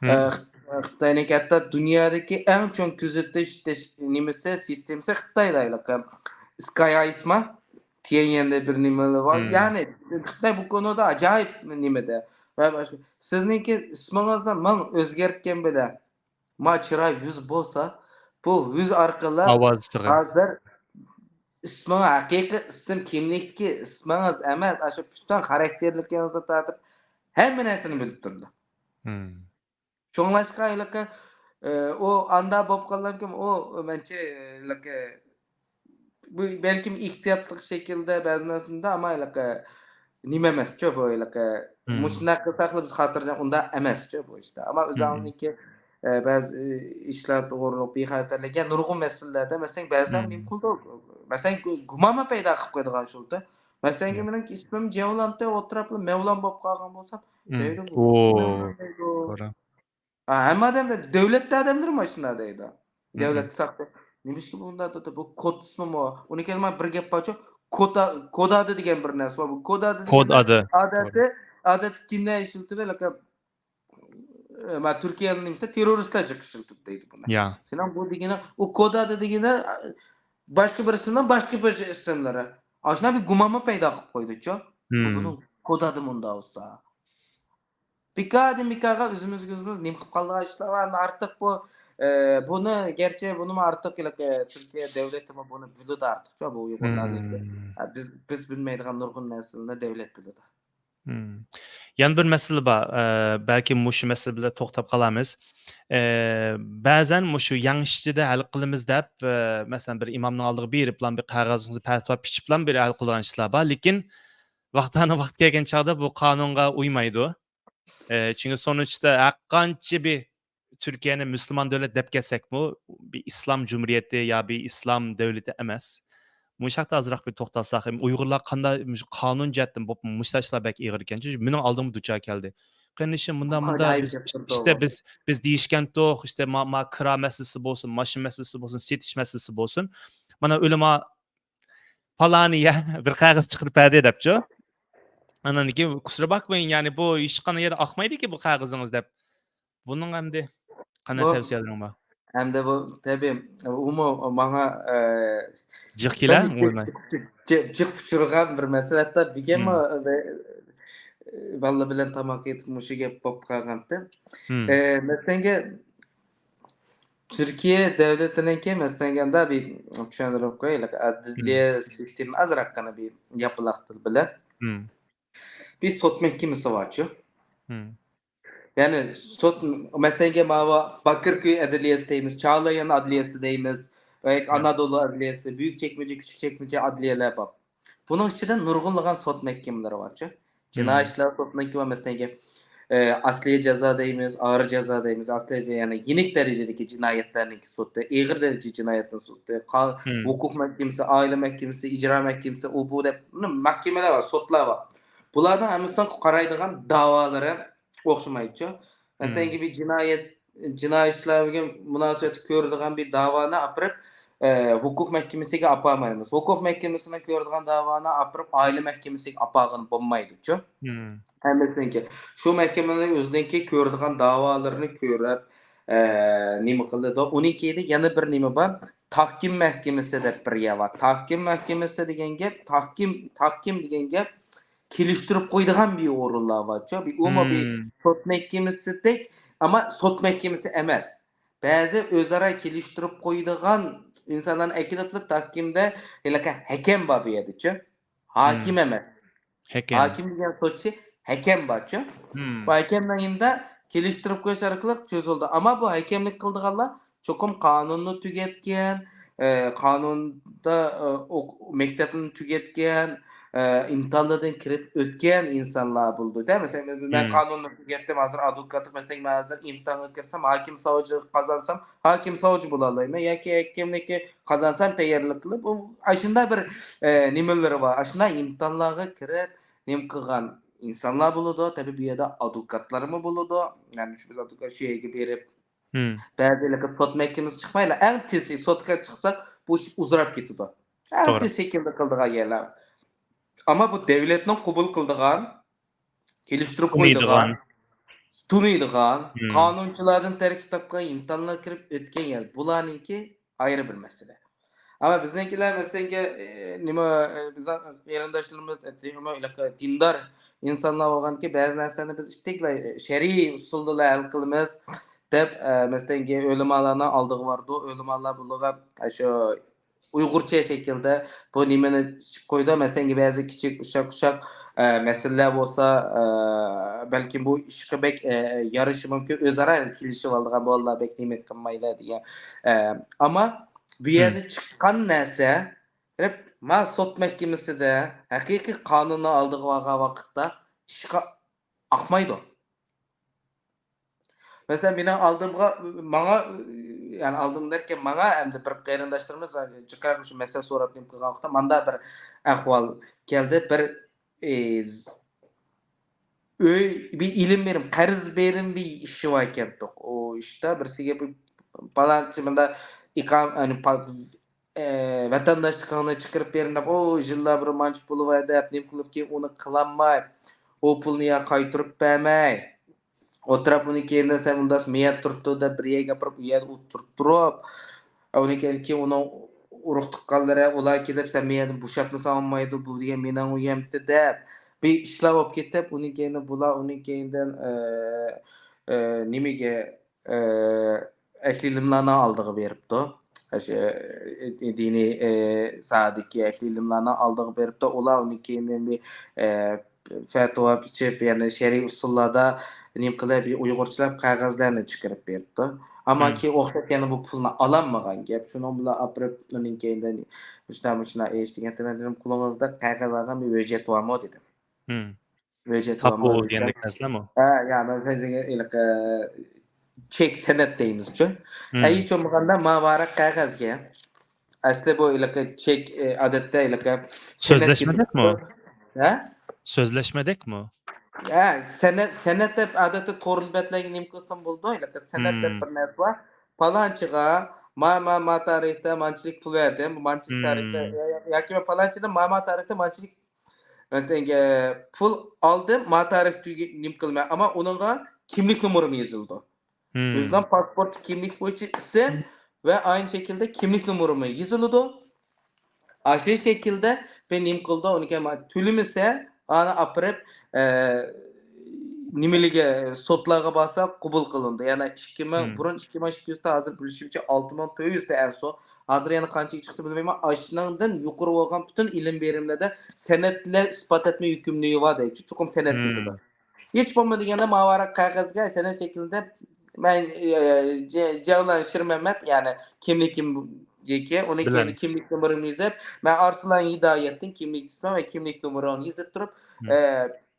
مم. ئە، خىت-، خىتاينىڭكى ھەتتا دۇنيادىكى ئەڭ چوڭ كۆزىتىش تەش-، نېمىسى، سىستېمىسى خىتايدا ھېلىقى. سكاي ئايسما؟ تيەنئەندە بىر نېمىلەر بار. مم. يەنى خىتاي بۇ كونىدا ئاجايىپ نېمىدە. ۋە باشقا. سىزنىڭكى ئىسمىڭىزنى مىڭ ئۆزگەرتكەن بىلەن، ما چىراي يۈز بولسا، بۇ يۈز ئارقىلىق ئاۋاز چىراي. ھازىر ئىسمىڭ، ھەقىقىي ئىسىم، كىملىكتىكى ئىسمىڭىز ئەمەس، ئاشۇ پۈتۈن خاراكتېرلىكىڭىزنى تارتىپ ھەممە نەرسىنى بىلىپ تۇرىدۇ. مم. شۇڭلاشقا ھېلىقى، ئە، ئۇ ئاندا بولۇپ قالغانكىن، ئۇ مەنچە ھېلىقى، بۇ بەلكىم ئېھتىياتلىق شەكىلدە بەزى نەرسىلەردە، ئەمما ھېلىقى نېمە ئەمەسچۇ بۇ ھېلىقى. مم. مۇشۇنداق قىلساقلا بىز خاتىرجەم، ئۇنداق ئەمەسچۇ بۇ ئىشتا. ئەمما مم. ئۆزىڭىزنىڭكى، ئە، بەزى، ئە، ئىشلار توغرۇلۇق بىخەتەرلىك، يەنى نۇرغۇن مەسىلىلەردە، مەسىلەن، بەزىلەر مم. نېمە قىلىدۇ؟ مەسىلەن، گۇ-، گۇمانمۇ پەيدا قىلىپ قويىدىغان شۇ. مەسىلەن، مم. مېنىڭ ئىسمىم جەۋلانتى ئوتتۇراپلا مەۋلان بولۇپ قالغان بولسا، مم. دەيدۇ، ئۇ، توغرا. ھە، ھەممە ئادەملەر، دۆلەتتە ئادەملەرمۇ ئاشۇنداق دەيدۇ. مم. دۆلەتتە ساقچى. نېمىشقا بۇنداق دەيدۇ؟ بۇ كود ئىسمىمۇ؟ ئۇنى كەلمە بىر گەپ بارچۇ. كودا، كود ئادى دېگەن بىر نەرسە بار. بۇ كود ئادى كود دېگەندە ئادى. ئادەتتە، ئادەتتە كىملەر ئىشلىتىدۇ؟ لەكە، ئە، مە تۈركىيەنىڭ نېمىسىدە تېررورىستلار جىق ئىشلىتىدۇ دەيدۇ بۇنى. يا. سېنىڭ بۇ دېگىنىڭ، ئۇ كود ئادى دېگىنى، ئە، باشقا بىرسىنىڭ باشقا بىر ئىسىملىرى. ئاشۇنداق بىر گۇمانمۇ پەيدا قىلىپ قويدۇچۇ. مم. بۇنىڭ كود ئادى مۇنداق بولسا. بىكاردىن بىكارغا ئۆزىمىزگە ئۆزىمىز نېمە قىلىپ قالىدىغان ئىشلار بار. ئەمدى ئارتۇق بۇ، ئە، بۇنى گەرچە بۇنىمۇ ئارتۇق، ئە، تۈركىيە دۆلىتىمۇ بۇنى بىلىدۇ ئارتۇقچە بۇ ئۇيغۇرلارنىڭكى. مم. ئە، بىز، بىز بىلمەيدىغان نۇرغۇن نەرسىلەرنى دۆلەت بىلىدۇ. مم. يەنە بىر مەسىلە بار. ئە، بەلكىم مۇشۇ مەسىلە بىلەن توختاپ قالارمىز. ئە، بەزەن مۇشۇ يەڭ ئىچىدە ھەل قىلىمىز دەپ، ئە، مەسىلەن، بىر ئىمامنىڭ ئالدىغا بېرىپلا بىر قەغەزنى پەتىۋا پىچىپلا بىر ھەل قىلىدىغان ئىشلار بار. لېكىن ۋاقتانە ۋاقتى كەلگەن چاغدا بۇ قانۇنغا ئۇيمايدۇ. ئە، چۈنكى سونۇچتا ھەرقانچە بىر تۈركىيەنى مۇسۇلمان دۆلەت دەپ كەلسەكمۇ، بىر ئىسلام جۇمھۇرىيىتى يا بىر ئىسلام دۆلىتى ئەمەس. مۇشۇ ھەقتە ئازراق بىر توختالساق، ئۇيغۇرلار قانداق مۇشۇ قانۇن جەھەتتىن بولۇپمۇ مۇشۇ ئىشلار بەك ئېغىر ئىكەن. چۈنكى مېنىڭ ئالدىمغا دۇچار كەلدى. قېرىندىشىم، مۇنداق، مۇنداق، ئاجايىپ بىز گەپ تۇرۇپ ئىشتە، بىز، بىز دېيىشكەنتۇق، ئىشتە ما، ما كىرا مەسىلىسى بولسۇن، ماشىنا مەسىلىسى بولسۇن، سېتىش مەسىلىسى بولسۇن. مانا ئۆلىما پالانىيە بىر قەغەز چىقىرىپ بەردى دەپچۇ. ئاندىن كېيىن، كۇسۇرا باكمايىڭ، يەنى بۇ ھېچقانداق يەردە ئاقمايدىكى بۇ قەغىزىڭىز دەپ. بۇنىڭ ئەمدى قانداق بۇ تەۋسىيەلىرىڭ بار؟ ئەمدى بۇ تەبىئىي، ئۇمۇ ماڭا، ئە، جىق كېلە، جىق، جىق، جىق، جىق ئۇچرىغان بىر مەسىلە. ھەتتا بۈگۈنمۇ، مم. ئە، بالىلار بىلەن تاماق ئېتىپ مۇشۇ گەپ بولۇپ قالغانتى. مم. ئە، مەسىلەنگە، تۈركىيە دۆلىتىنىڭكى، مەسىلەنگە، بىر چۈشەندۈرۈپ قويايلى، ئەدلىيە مم. سىستېما ئازراققىنا بىر ياپىلاق تىل بىلەن. مم. بىر سوت مەھكىمىسى بارچۇ. مم. يەنى سوت، مەسىلەنگە، ماۋۇ باكىركۆي ئەدلىيەسى دەيمىز، چاغلايان ئەدلىيەسى دەيمىز، ۋە ياكى مم. ئانادولۇ ئەدلىيەسى، بۈيۈك چەكمىچە، كىچىك چەكمىچە ئەدلىيەلەر بار. بۇنىڭ ئىچىدە نۇرغۇنلىغان سوت مەھكىمىلىرى بارچۇ. جىنايى مم. ئىشلار سوت مەھكىمە، مەسىلەنگە، ئە، ئەسلىيە جازا دەيمىز، ئاغىر جازا دەيمىز، ئەسلىيە جازا، يەنى يېنىك دەرىجىدىكى جىنايەتلەرنىڭكى سوتى، ئېغىر دەرىجىدىكى جىنايەتنىڭ سوتى، قا-، مم. ھوقۇق مەھكىمىسى، ئائىلە مەھكىمىسى، ئىجرا مەھكىمىسى، ئۇ بۇ دەپ، مۇنداق مەھكىمىلەر بار، سوتلار بار. بۇلارنىڭ ھەممىسىنىڭ قارايدىغان داۋالىرى ئوخشىمايدۇچۇ. مەسىلەنگە، مم. بىر جىنايەت، جىنايى ئىشلارغا مۇناسىۋەتلىك كۆرىدىغان بىر داۋانى ئاپىرىپ، ئە، ھوقۇق مەھكىمىسىگە ئاپارمايمىز. ھوقۇق مەھكىمىسىنىڭ كۆرىدىغان داۋانى ئاپىرىپ، ئائىلە مەھكىمىسىگە ئاپارغىلى بولمايدۇچۇ. مم. ھەممىسىنىڭكى. شۇ مەھكىمىنىڭ ئۆزىنىڭكى كۆرىدىغان داۋالىرىنى كۆرۈپ، ئە، نېمە قىلىدۇ. ئۇنىڭ كېيىدە يەنە بىر نېمە بار. تاھكىم مەھكىمىسى دەپ بىر يەر بار. تاھكىم مەھكىمىسى دېگەن گەپ، تاھكىم، تاھكىم دېگەن گەپ كېلىشتۈرۈپ قويىدىغان بىر ئورۇنلار بارچۇ. بىر، ئۇمۇ بىر سوت مەھكىمىسىدەك، ئەمما سوت مەھكىمىسى ئەمەس. بەزى ئۆزئارا كېلىشتۈرۈپ قويىدىغان ئىنسانلارنى ئەكېلىپلا تاھكىمدە ھېلىقى ھەكەم بار بۇ يەردىچۇ. ھاكىم ئەمەس. ھەكەم. ھاكىم دېگەن سوتچى، ھەكەم بارچۇ. بۇ ھەكەمنىڭ يېنىدا كېلىشتۈرۈپ قويۇش ئارقىلىق چۆزۈلىدۇ. ئەمما بۇ ھەكەملىك قىلىدىغانلار چوقۇم قانۇننى تۈگەتكەن، ئە، قانۇندا، ئە، ئوق-، مەكتەپنى تۈگەتكەن، ئە، ئىمتىھانلاردىن كىرىپ ئۆتكەن ئىنسانلار بولىدۇ-دە. مەسىلەن، مەن قانۇننى تۈگەتتىم، ھازىر ئادۋوكاتلىق مەسىلەن، مەن ھازىر ئىمتىھانغا كىرسەم، ھاكىم ساۋجى قازانسام، ھاكىم ساۋجى بولالايمەن ياكى ھەكىملىككە قازانسام تەييارلىق قىلىپ، ئۇ ئاشۇنداق بىر، ئە، نېمىلىرى بار. ئاشۇنداق ئىمتىھانلارغا كىرىپ، نېمە قىلغان ئىنسانلار بولىدۇ. تەبىئىي، بۇ يەردە ئادۋوكاتلارمۇ بولىدۇ. يەنى شۇ بىز ئادۋوكات شۇ يەرگە بېرىپ، بەزى ھېلىقى سوت مەھكىمىسى چىقمايلا، ئەڭ تېزى سوتقا چىقساق، بۇ ئىش ئۇزىراپ كېتىدۇ. ئەڭ تېز شەكىلدە قىلىدىغان يەرلەر. ئەمما بۇ دەۋلەتنىڭ قوبۇل قىلىدىغان، كېلىشتۈرۈپ قويىدىغان، تونۇيدىغان، قانۇنچىلاردىن تەركىب تاپقان، ئىمتىھانلارغا كىرىپ ئۆتكەن يەر. بۇلارنىڭكى ئايرى بىر مەسىلە. ئەمما بىزنىڭكىلەر مەسىلەنكى، ئە، نېمە، ئە، بىزنىڭ قېرىنداشلىرىمىز، ئە، تېخىمۇ ھېلىقى دىندار ئىنسانلار بولغاندىكىن بەزى نەرسىلەرنى بىز ئىتتىكلا، ئە، شەرئىي ئۇسۇلدىلا ھەل قىلىمىز دەپ، ئە، مەسىلەنكى ئۆلىمالارنىڭ ئالدىغا بارىدۇ. ئۆلىمالار بۇلارغا، ئە، شۇ ئۇيغۇرچە شەكىلدە بۇ نېمىنى ئېچىپ قويىدۇ. مەسىلەنكى بەزى كىچىك ئۇششاق-ئۇششاق، ئە، مەسىلىلەر بولسا، ئە، بەلكىم بۇ ئىشقا بەك، ئە، يارىشى مۇمكىن. ئۆزئارا كېلىشىۋالىدىغان بالىلار بەك نېمە قىلمايلا دېگەن. ئە، ئەمما بۇ يەردە چىققان نەرسە، ما سوت مەھكىمىسىدە ھەقىقىي قانۇننىڭ ئالدىغا بارغان ۋاقىتتا ئىشقا ئاقمايدۇ. مەسىلەن، مېنىڭ ئالدىمغا، ماڭا، يەنى ئالدىم دەركەن، ماڭا ھەمدە بىر قېرىنداشلىرىمىز جىقراق مۇشۇ مەسىلە سوراپ نېمە قىلغان ۋاقىتتا، ماندا بىر ئەھۋال كەلدى. بىر، ئى، ئۆي، بىر ئېلىم بېرىم، قەرز بېرىم بىر ئىشى بار ئىكەن. ئۇ ئىشتا بىرسىگە بىر پالانچى مۇندا ئىقام-، يەنى پا-، ئى، ۋەتەنداشلىقىڭنى چىقىرىپ بېرىم دەپ، ئۇ يىللار بىر مانچە پۇلى بار دەپ، نېمە قىلىپ كېيىن ئۇنى قىلالماي، ئۇ پۇلنى يا قايتۇرۇپ بەرمەي، ئولتۇرۇپ ئۇنى كەينىدىن سەن ئۇنداق مېيەت تۇرۇپتۇ دەپ بىر يەرگە ئاپىرىپ، ئۇ يەردە ئولتۇرۇپ تۇرۇپ، ئۇنى كەينىدىن كېيىن ئۇنىڭ ئۇرۇق تۇغقانلىرى، ئۇلار كېلىپ، سەن مېيەتنى بوشاتمىساڭ بولمايدۇ، بۇ دېگەن مېنىڭ ئۆيۈمتى دەپ، بىر ئىشلار بولۇپ كېتىپ، ئۇنى كەينىدىن بۇلار، ئۇنى كەينىدىن، ئە، ئە، نېمىگە، ئە، ئەھلى ئىلىملارنىڭ ئالدىغا بېرىپتۇ. ئاشۇ، ئە، دىنىي، ئە، ساھەدىكى ئەھلى ئىلىملارنىڭ ئالدىغا بېرىپتۇ. ئۇلار ئۇنى كېيىن بىر، ئە، پەتىۋا ئېچىپ، يەنى شەرئىي ئۇسۇللاردا نېمە قىلىپ، ئۇيغۇرچىلاپ قەغەزلەرنى چىقىرىپ بېرىپتۇ. ئەمما كېيىن ئوخشاپ يەنە بۇ پۇلنى ئالالمىغان گەپ. شۇنىڭ بىلەن ئاپىرىپ، ئۇنىڭ كەينىدىن مۇشۇنداق، مۇشۇنداق ئىش دېگەن، مەن دېدىم، قولىڭىزدا قەغەز ئالغان بىر ھۆججەت بارمۇ دېدىم. ھۆججەت تاپۇ بارمۇ دېگەندەك دېسەم، نەرسىلەرمۇ؟ ھە، يا، مەن سەن دېگەن ھېلىقى چېك سەنەد دەيمىزچۇ. ھە، ھېچ بولمىغاندا ما ۋاراق قەغەزگە. ئەسلى بۇ ھېلىقى چېك، ئادەتتە ھېلىقى سەنەدكە سۆزلەشمىدۇقمۇ؟ ھە؟ سۆزلەشمىدۇقمۇ؟ ھە، سەنەد، سەنەد دەپ ئادەتتە تور بەتلەرگە نېمە قىلسام بولىدۇ، ھېلىقى سەنەد دەپ بىر نەرسە بار. پالانچىغا ما، ما، ما تارىختا مانچىلىك پۇل بەردىم، مانچىلىك تارىختا يا-، يا-، ياكى مەن پالانچىدىن ما، ما تارىختا مانچىلىك مەسىلەن، ئە، پۇل ئالدىم، ما تارىخ تۈگە-، نېمە قىلىمەن، ئەمما ئۇنىڭغا كىملىك نومۇرىمۇ يېزىلىدۇ. ئۆزىنىڭ پاسپورت كىملىك بويىچە ئىسىم ۋە ئاينى شەكىلدە كىملىك نومۇرىمۇ يېزىلىدۇ. ئاشۇ شەكىلدە بىر نېمە قىلىدۇ، ئۇنى كەينى تۆلىمىسە، ئانى ئاپىرىپ، ئە، نېمىلىگە، سوتلارغا بارسا قوبۇل قىلىنىدۇ. يەنى ئىككى مىڭ، بۇرۇن ئىككى مىڭ ئىككى يۈز تا، ھازىر بىلىشىمچە ئالتە مىڭ تۆت يۈز تا ئەنسۇ. ھازىر يەنە قانچىگە چىقتى بىلمەيمەن. ئاشۇنىڭدىن يۇقىرى بولغان پۈتۈن ئىلىم بېرىملەردە سەنەدلەر ئىسپات ئەتمە ھۆكۈملۈكى بار دەيدۇ. چوقۇم سەنەد كېتىدۇ. ھېچ بولمىدى دېگەندە ماۋاراق قەغەزگە سەنەد شەكلىدە مەن، ئە، جە-، جەۋلان شىرمەمەت، يەنى كىملىكىم، ئۇنى كەينى كىملىك نومۇرۇمنى يېزىپ، مەن ئارسلان ھىدايەتتىن كىملىك ئىسمىم ۋە كىملىك نومۇرۇمنى يېزىپ تۇرۇپ، ئە،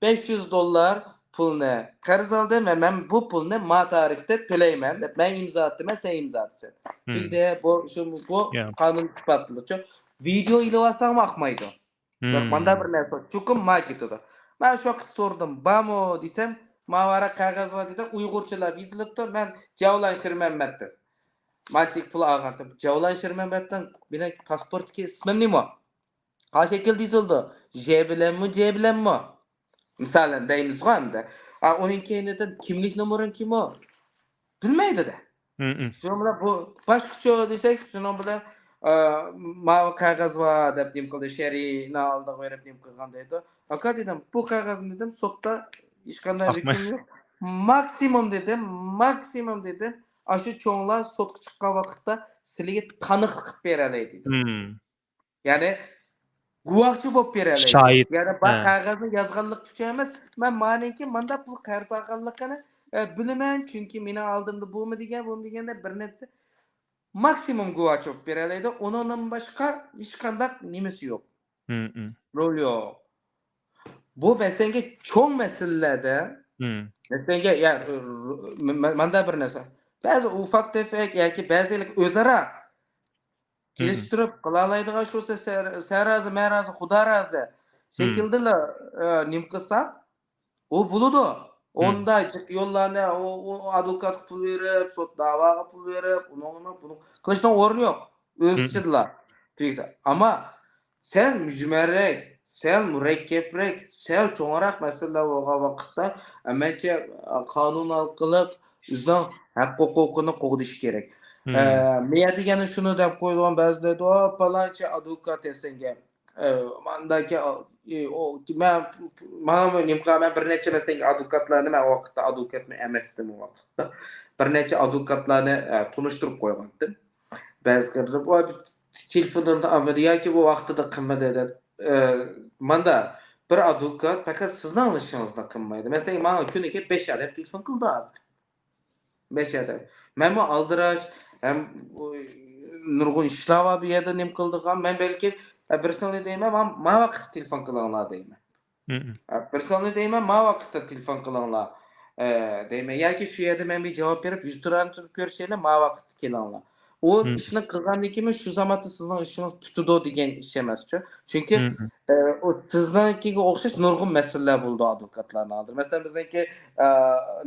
بەش يۈز دوللار پۇلنى قەرز ئالدىم ۋە مەن بۇ پۇلنى ما تارىختا تۆلەيمەن دەپ، مەن ئىمزا ئاتىمەن، سەن ئىمزا ئاتىسەن. تۈگدى، بۇ، شۇ، بۇ قانۇن ئىسپاتلىدىچۇ. ۋىدېئو ئېلىۋالساڭمۇ ئاقمايدۇ. مانداق بىر نەرسە بار. چوقۇم ما كېتىدۇ. مەن شۇ ۋاقىت سورىدىم، بارمۇ دېسەم، ما ۋاراق قەغەز بار دېدى، ئۇيغۇرچىلاپ يېزىلىپتۇ، مەن جەۋلان شىرمەمەتتىن مانچىلىك پۇل ئالغانتىم. جەۋلان شىرمەمەتنىڭ مېنىڭ پاسپورتتىكى ئىسمىم نېمە؟ قايسى شەكىلدە يېزىلىدۇ؟ ژ بىلەنمۇ، ج بىلەنمۇ؟ مىسالەن دەيمىزغۇ ئەمدى. ئا، ئۇنىڭ كەينىدىن كىملىك نومۇرۇڭ كىمۇ؟ بىلمەيدۇ-دە. شۇنىڭ بىلەن بۇ باشقىچە دېسەك، شۇنىڭ بىلەن ئە، ماۋۇ قەغەز بار دەپ نېمە قىلدى، شېرىنى ئالدىغا بېرىپ نېمە قىلغان دەيدۇ. ئاكا دېدىم، بۇ قەغەزنى دېدىم، سوتتا ھېچقانداق ھۆكۈم يوق. ماكسىموم دېدىم، ماكسىموم دېدىم، ئاشۇ چوڭلار سوتقا چىققان ۋاقىتتا سىلىگە تانىقلىق قىلىپ بېرەلەيدۇ دېدىم. يەنى گۇۋاھچى بولۇپ بېرەلەيدۇ. شاھىت. يەنى بار قەغەزنى يازغانلىق ئۈچۈن ئەمەس، مەن مانىڭكى مانداق پۇل قەرز ئالغانلىقىنى، ئە، بىلىمەن، چۈنكى مېنىڭ ئالدىمدا بۇمۇ دېگەن، بۇمۇ دېگەندە بىر نەرسە ماكسىموم گۇۋاھچى بولۇپ بېرەلەيدۇ. ئۇنىڭدىن باشقا ھېچقانداق نېمىسى يوق. رول يوق. بۇ مەسىلەنگە چوڭ مەسىلىلەردە، مەسىلەنگە، يا، م-، م-، ماندا بىر نەرسە. بەزى ئۇفاق تېفەك ياكى بەزى ئۆزئارا كېلىشتۈرۈپ قىلالايدىغان ئىش بولسا، سە-، سەن رازى، مەن رازى، خۇدا رازى شەكىلدىلا، ئە، نېمە قىلساق، ئۇ بولىدۇ. ئۇندا جىق يوللارنى، ئۇ، ئۇ ئادۋوكاتقا پۇل بېرىپ، سوت داۋاغا پۇل بېرىپ، ئۇنىڭ، بۇنىڭ قىلىشنىڭ ئورنى يوق. ئۆز ئىچىدىلا تۈگىسە. ئەمما سەل مۈجمەلرەك، سەل مۇرەككەپرەك، سەل چوڭراق مەسىلىلەر بولغان ۋاقىتتا، مەنچە، قانۇن ئارقىلىق ئۆزىنىڭ ھەق ھوقۇقىنى قوغدىشى كېرەك. ئە، مەن دېگەننى شۇنى دەپ قويىدىغان بەزىلەر، ئۇ پالانچى ئادۋوكات دېسەڭگە، ئە، مانداكى، ئە، ئۇ، مەن، مانا نېمە قىلغان، مەن بىر نەچچە مەسىلەنگە ئادۋوكاتلارنى، مەن ئۇ ۋاقىتتا ئادۋوكاتمۇ ئەمەستىم ئۇ ۋاقىتتا. بىر نەچچە ئادۋوكاتلارنى، ئە، تونۇشتۇرۇپ قويغانتىم. بەزىلىرى، ۋاي، تېلېفوندا ئالمىدى ياكى بۇ ۋاقتىدا قىلمىدى دەپ، ئە، ماندا بىر ئادۋوكات پەقەت سىزنىڭ ئىشىڭىزنى قىلمايدۇ. مەسىلەن، ماڭا كۈنىگە بەش ئادەم تېلېفون قىلدى ھازىر. بەش ئادەم. مەنمۇ ئالدىراش، ھەم، ئۇ، نۇرغۇن ئىشلار بار بۇ يەردە نېمە قىلىدىغان. مەن بەلكىم، ئە، بىرسىنى دەيمەن، ما-، ما ۋاقىتتا تېلېفون قىلىڭلار دەيمەن. ئە، بىرسىنى دەيمەن، ما ۋاقىتتا تېلېفون قىلىڭلار، ئە، دەيمەن. ياكى شۇ يەردە مەن بىر جاۋاب بېرىپ، يۈز تۇرانتۇرۇپ كۆرۈشەيلى، ما ۋاقىتتا كېلىڭلار. ئۇ ئىشنى قىلغاندىن كېيىن شۇ زاماندا سىزنىڭ ئىشىڭىز پۈتىدۇ دېگەن ئىش ئەمەسچۇ. چۈنكى، ئە، ئۇ سىزنىڭكىگە ئوخشاش نۇرغۇن مەسىلىلەر بولىدۇ ئادۋوكاتلارنىڭ ئالدىدا. مەسىلەن، بىزنىڭكى، ئە،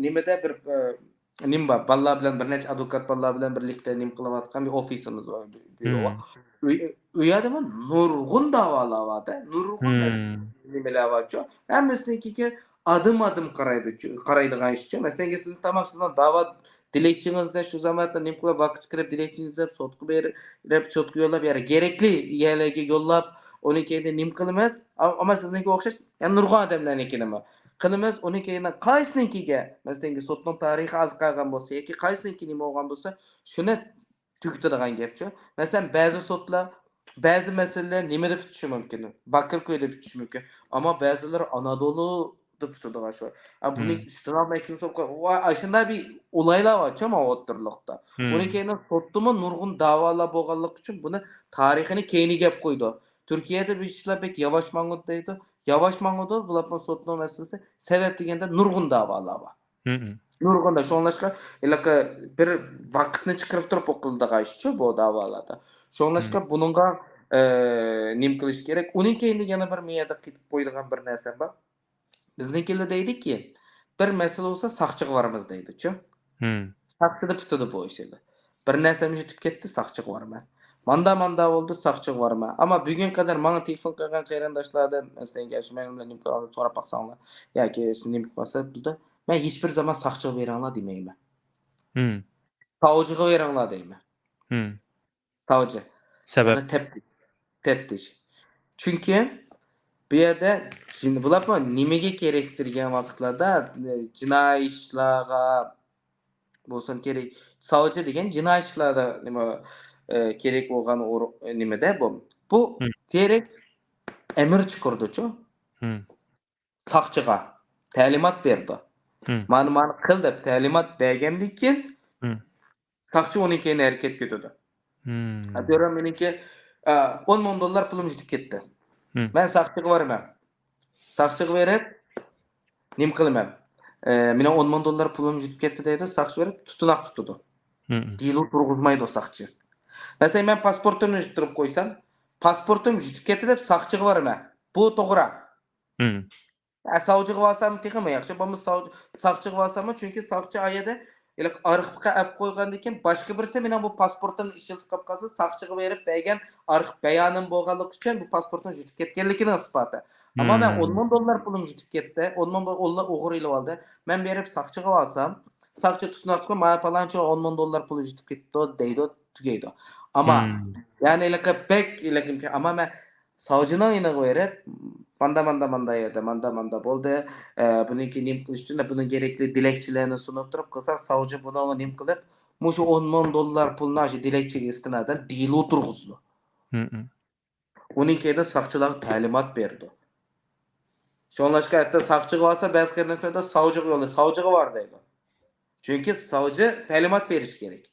نېمىدە بىر، ئە، نېمە بار، بالىلار بىلەن، بىر نەچچە ئادۋوكات بالىلار بىلەن بىرلىكتە نېمە قىلىۋاتقان بىر ئوفىسىمىز بار، بىر بىنو بار. ئۇ، ئۇ يەردىمۇ نۇرغۇن داۋالار بار-دە، نۇرغۇن نېمىلەر بارچۇ. ھەممىسىنىڭكىگە ئادىم-ئادىم قارايدۇ، قارايدىغان ئىشچۇ. مەسىلەن، سىزنى تامام، سىزنىڭ داۋا دىلەكچىڭىزنى شۇ زاماندا نېمە قىلىپ، ۋاقىت چىقىرىپ، دىلەكچىڭىزنى سوتقا بېرىپ، سوتقا يوللاپ، يەنە كېرەكلىك يەرلەرگە يوللاپ، ئۇنى كېيىن نېمە قىلىمىز؟ ئەمما سىزنىڭكىگە ئوخشاش، يەنە نۇرغۇن ئادەملەرنىڭكىنىمۇ قىلىمىز. ئۇنى كېيىن قايسىنىڭكىگە، مەسىلەن، سوتنىڭ تارىخى ئاز قالغان بولسا ياكى قايسىنىڭكى نېمە بولغان بولسا، شۇنى تۈگىتىدىغان گەپچۇ. مەسىلەن، بەزى سوتلار، بەزى مەسىلىلەر نېمىدە پۈتۈشى مۇمكىن؟ باكىر كويىدا پۈتۈشى مۇمكىن. ئەمما بەزىلىرى ئانادولۇدا پۈتىدىغان شۇ. ئا، بۇنى ئىستىناف مەھكىمىسى بولۇپ قال-، ۋا، ئاشۇنداق بىر ئولايلار بارچۇ مانا ئوتتۇرىلىقتا. ئۇنى كېيىن سوتتىمۇ نۇرغۇن داۋالار بولغانلىقى ئۈچۈن بۇنى تارىخىنى كەينىگە ئەپ قويىدۇ. تۈركىيەدە بۇ ئىشلار بەك ياۋاش ماڭىدۇ دەيدۇ. ياۋاش ماڭىدۇ، بولۇپمۇ سوتنىڭ مەسىلىسى. سەۋەب دېگەندە نۇرغۇن داۋالار بار. نۇرغۇندا. شۇڭلاشقا، ھېلىقى بىر ۋاقىتنى چىقىرىپ تۇرۇپ ئوقۇلىدىغان ئىشچۇ بۇ داۋالاردا. شۇڭلاشقا بۇنىڭغا، ئە، نېمە قىلىش كېرەك؟ ئۇنىڭ كەينىدە يەنە بىر مەن يەردە قېتىپ قويىدىغان بىر نەرسەم بار. بىزنىڭكىلەر دەيدىكى، بىر مەسىلە بولسا ساقچىغا بارىمىز دەيدىچۇ. ساقچىدا پۈتىدۇ بۇ ئىش ئەمدى. بىر نەرسەم يېتىپ كەتتى، ساقچىغا بارىمەن. ماندا، ماندا بولدى، ساقچىغا بارىمەن. ئەمما بۈگۈن قەدەر ماڭا تېلېفون قىلغان قېرىنداشلاردىن، مەسىلەن، ئەگەر شۇ مەن بىلەن نېمە قىلغانلىقىنى سوراپ باقساڭلار، ياكى نېمە قىلسا، مەن ھېچبىر زامان ساقچىغا بېرىڭلار دېمەيمەن. ساۋجىغا بېرىڭلار دەيمەن. ساۋجى. سەۋەب؟ يەنى تەپتىش. تەپتىش. چۈنكى بۇ يەردە جىن-، بۇلارمۇ نېمىگە كېرەكتىرگەن ۋاقىتلاردا، ئە، جىنايى ئىشلارغا بولسۇن كېرەك. ساۋجى دېگەن جىنايى ئىشلاردا نېمە، ئە، كېرەك بولغان ئور-، نېمىدە بۇ. بۇ دىرېكت ئەمىر چىقىرىدۇچۇ. ساقچىغا تەلىمات بېرىدۇ. مانا، مانا قىل دەپ تەلىمات بەرگەندىن كېيىن، ساقچى ئۇنىڭ كەينىدىن ھەرىكەتكە ئۆتىدۇ. ئە، دۆرەم مېنىڭكى، ئە، ئون مىڭ دوللار پۇلۇم يېتىپ كەتتى. مەن ساقچىغا بارىمەن. ساقچىغا بېرىپ، نېمە قىلىمەن؟ ئە، مېنىڭ ئون مىڭ دوللار پۇلۇم يېتىپ كەتتى دەيدۇ، ساقچى بېرىپ تۇتۇناق تۇتىدۇ. دېلو تۇرغۇزمايدۇ ساقچى. مەسىلەن، مەن پاسپورتۇمنى يىتتۈرۈپ قويسام، پاسپورتۇم يېتىپ كەتتى دەپ ساقچىغا بارىمەن. بۇ توغرا. ئە، ساۋجىغا بارسام تېخىمۇ ياخشى. بولمىسا ساۋ-، ساقچىغا بارساممۇ، چۈنكى ساقچى ئا يەردە ھېلىقى ئارخىپقا ئەپ قويغاندىن كېيىن، باشقا بىرسى مېنىڭ بۇ پاسپورتۇمنى ئىشلىتىپ قاپ قالسا، ساقچىغا بېرىپ بەرگەن ئارخىپ بايانىم بولغانلىقى ئۈچۈن بۇ پاسپورتنىڭ يېتىپ كەتكەنلىكىنىڭ ئىسپاتى. ئەمما مەن ئون مىڭ دوللار پۇلۇم يېتىپ كەتتى، ئون مىڭ دوللار ئوغرى ئېلىۋالدى. مەن بېرىپ ساقچىغا بارسام، ساقچى تۇتۇنۇپ، مانا پالانچىغا ئون مىڭ دوللار پۇلى يېتىپ كەتتى دەيدۇ. تۈگەيدۇ. ئەمما، يەنى ھېلىقى بەك، ھېلىقى، ئەمما مەن ساۋجىنىڭ يېنىغا بېرىپ، ماندا، ماندا، ماندا يەردە، ماندا، ماندا بولدى. ئە، بۇنىڭكى نېمە قىلىش ئۈچۈن، بۇنىڭ كېرەكلىك دېلەكچىلەرنى سۇنۇپ تۇرۇپ قىلساق، ساۋجى بۇنىڭغا نېمە قىلىپ، مۇشۇ ئون مىڭ دوللار پۇلنى شۇ دېلەكچىگە ئىستىنادەن دېلو تۇرغۇزىدۇ. ئۇنىڭ كەينىدىن ساقچىلارغا تەلىمات بېرىدۇ. شۇڭلاشقا ھەتتا ساقچىغا بارسا، بەزى قېرىنداشلار ساۋجىغا يوللايدۇ، ساۋجىغا بار دەيدۇ. چۈنكى ساۋجى تەلىمات بېرىشى كېرەك.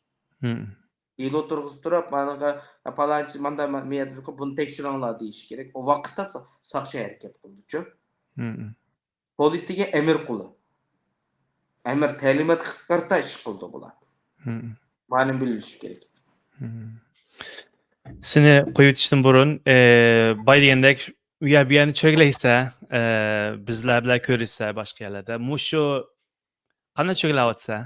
دېلو تۇرغۇزۇپ تۇرۇپ، مانىڭغا پالانچى ماندا مېيەدىكى بۇنى تەكشۈرۈڭلار دېيىشى كېرەك. ئۇ ۋاقىتتا سا-، ساقچى ھەرىكەت قىلىدۇچۇ. پولىسلارغا ئەمىر قۇلى. ئەمىر تەلىماتقا قارىتا ئىش قىلىدۇ بۇلار. مانى بىلىشى كېرەك. سېنى قويۇۋېتىشتىن بۇرۇن، ئى، باي دېگەندەك، ئۇ يەر بۇ يەرنى چۆگىلەيسە، ئى، بىزلەر بىلەن كۆرۈشسە باشقا يەرلەردە. مۇشۇ قانداق چۆگىلەۋاتىسە؟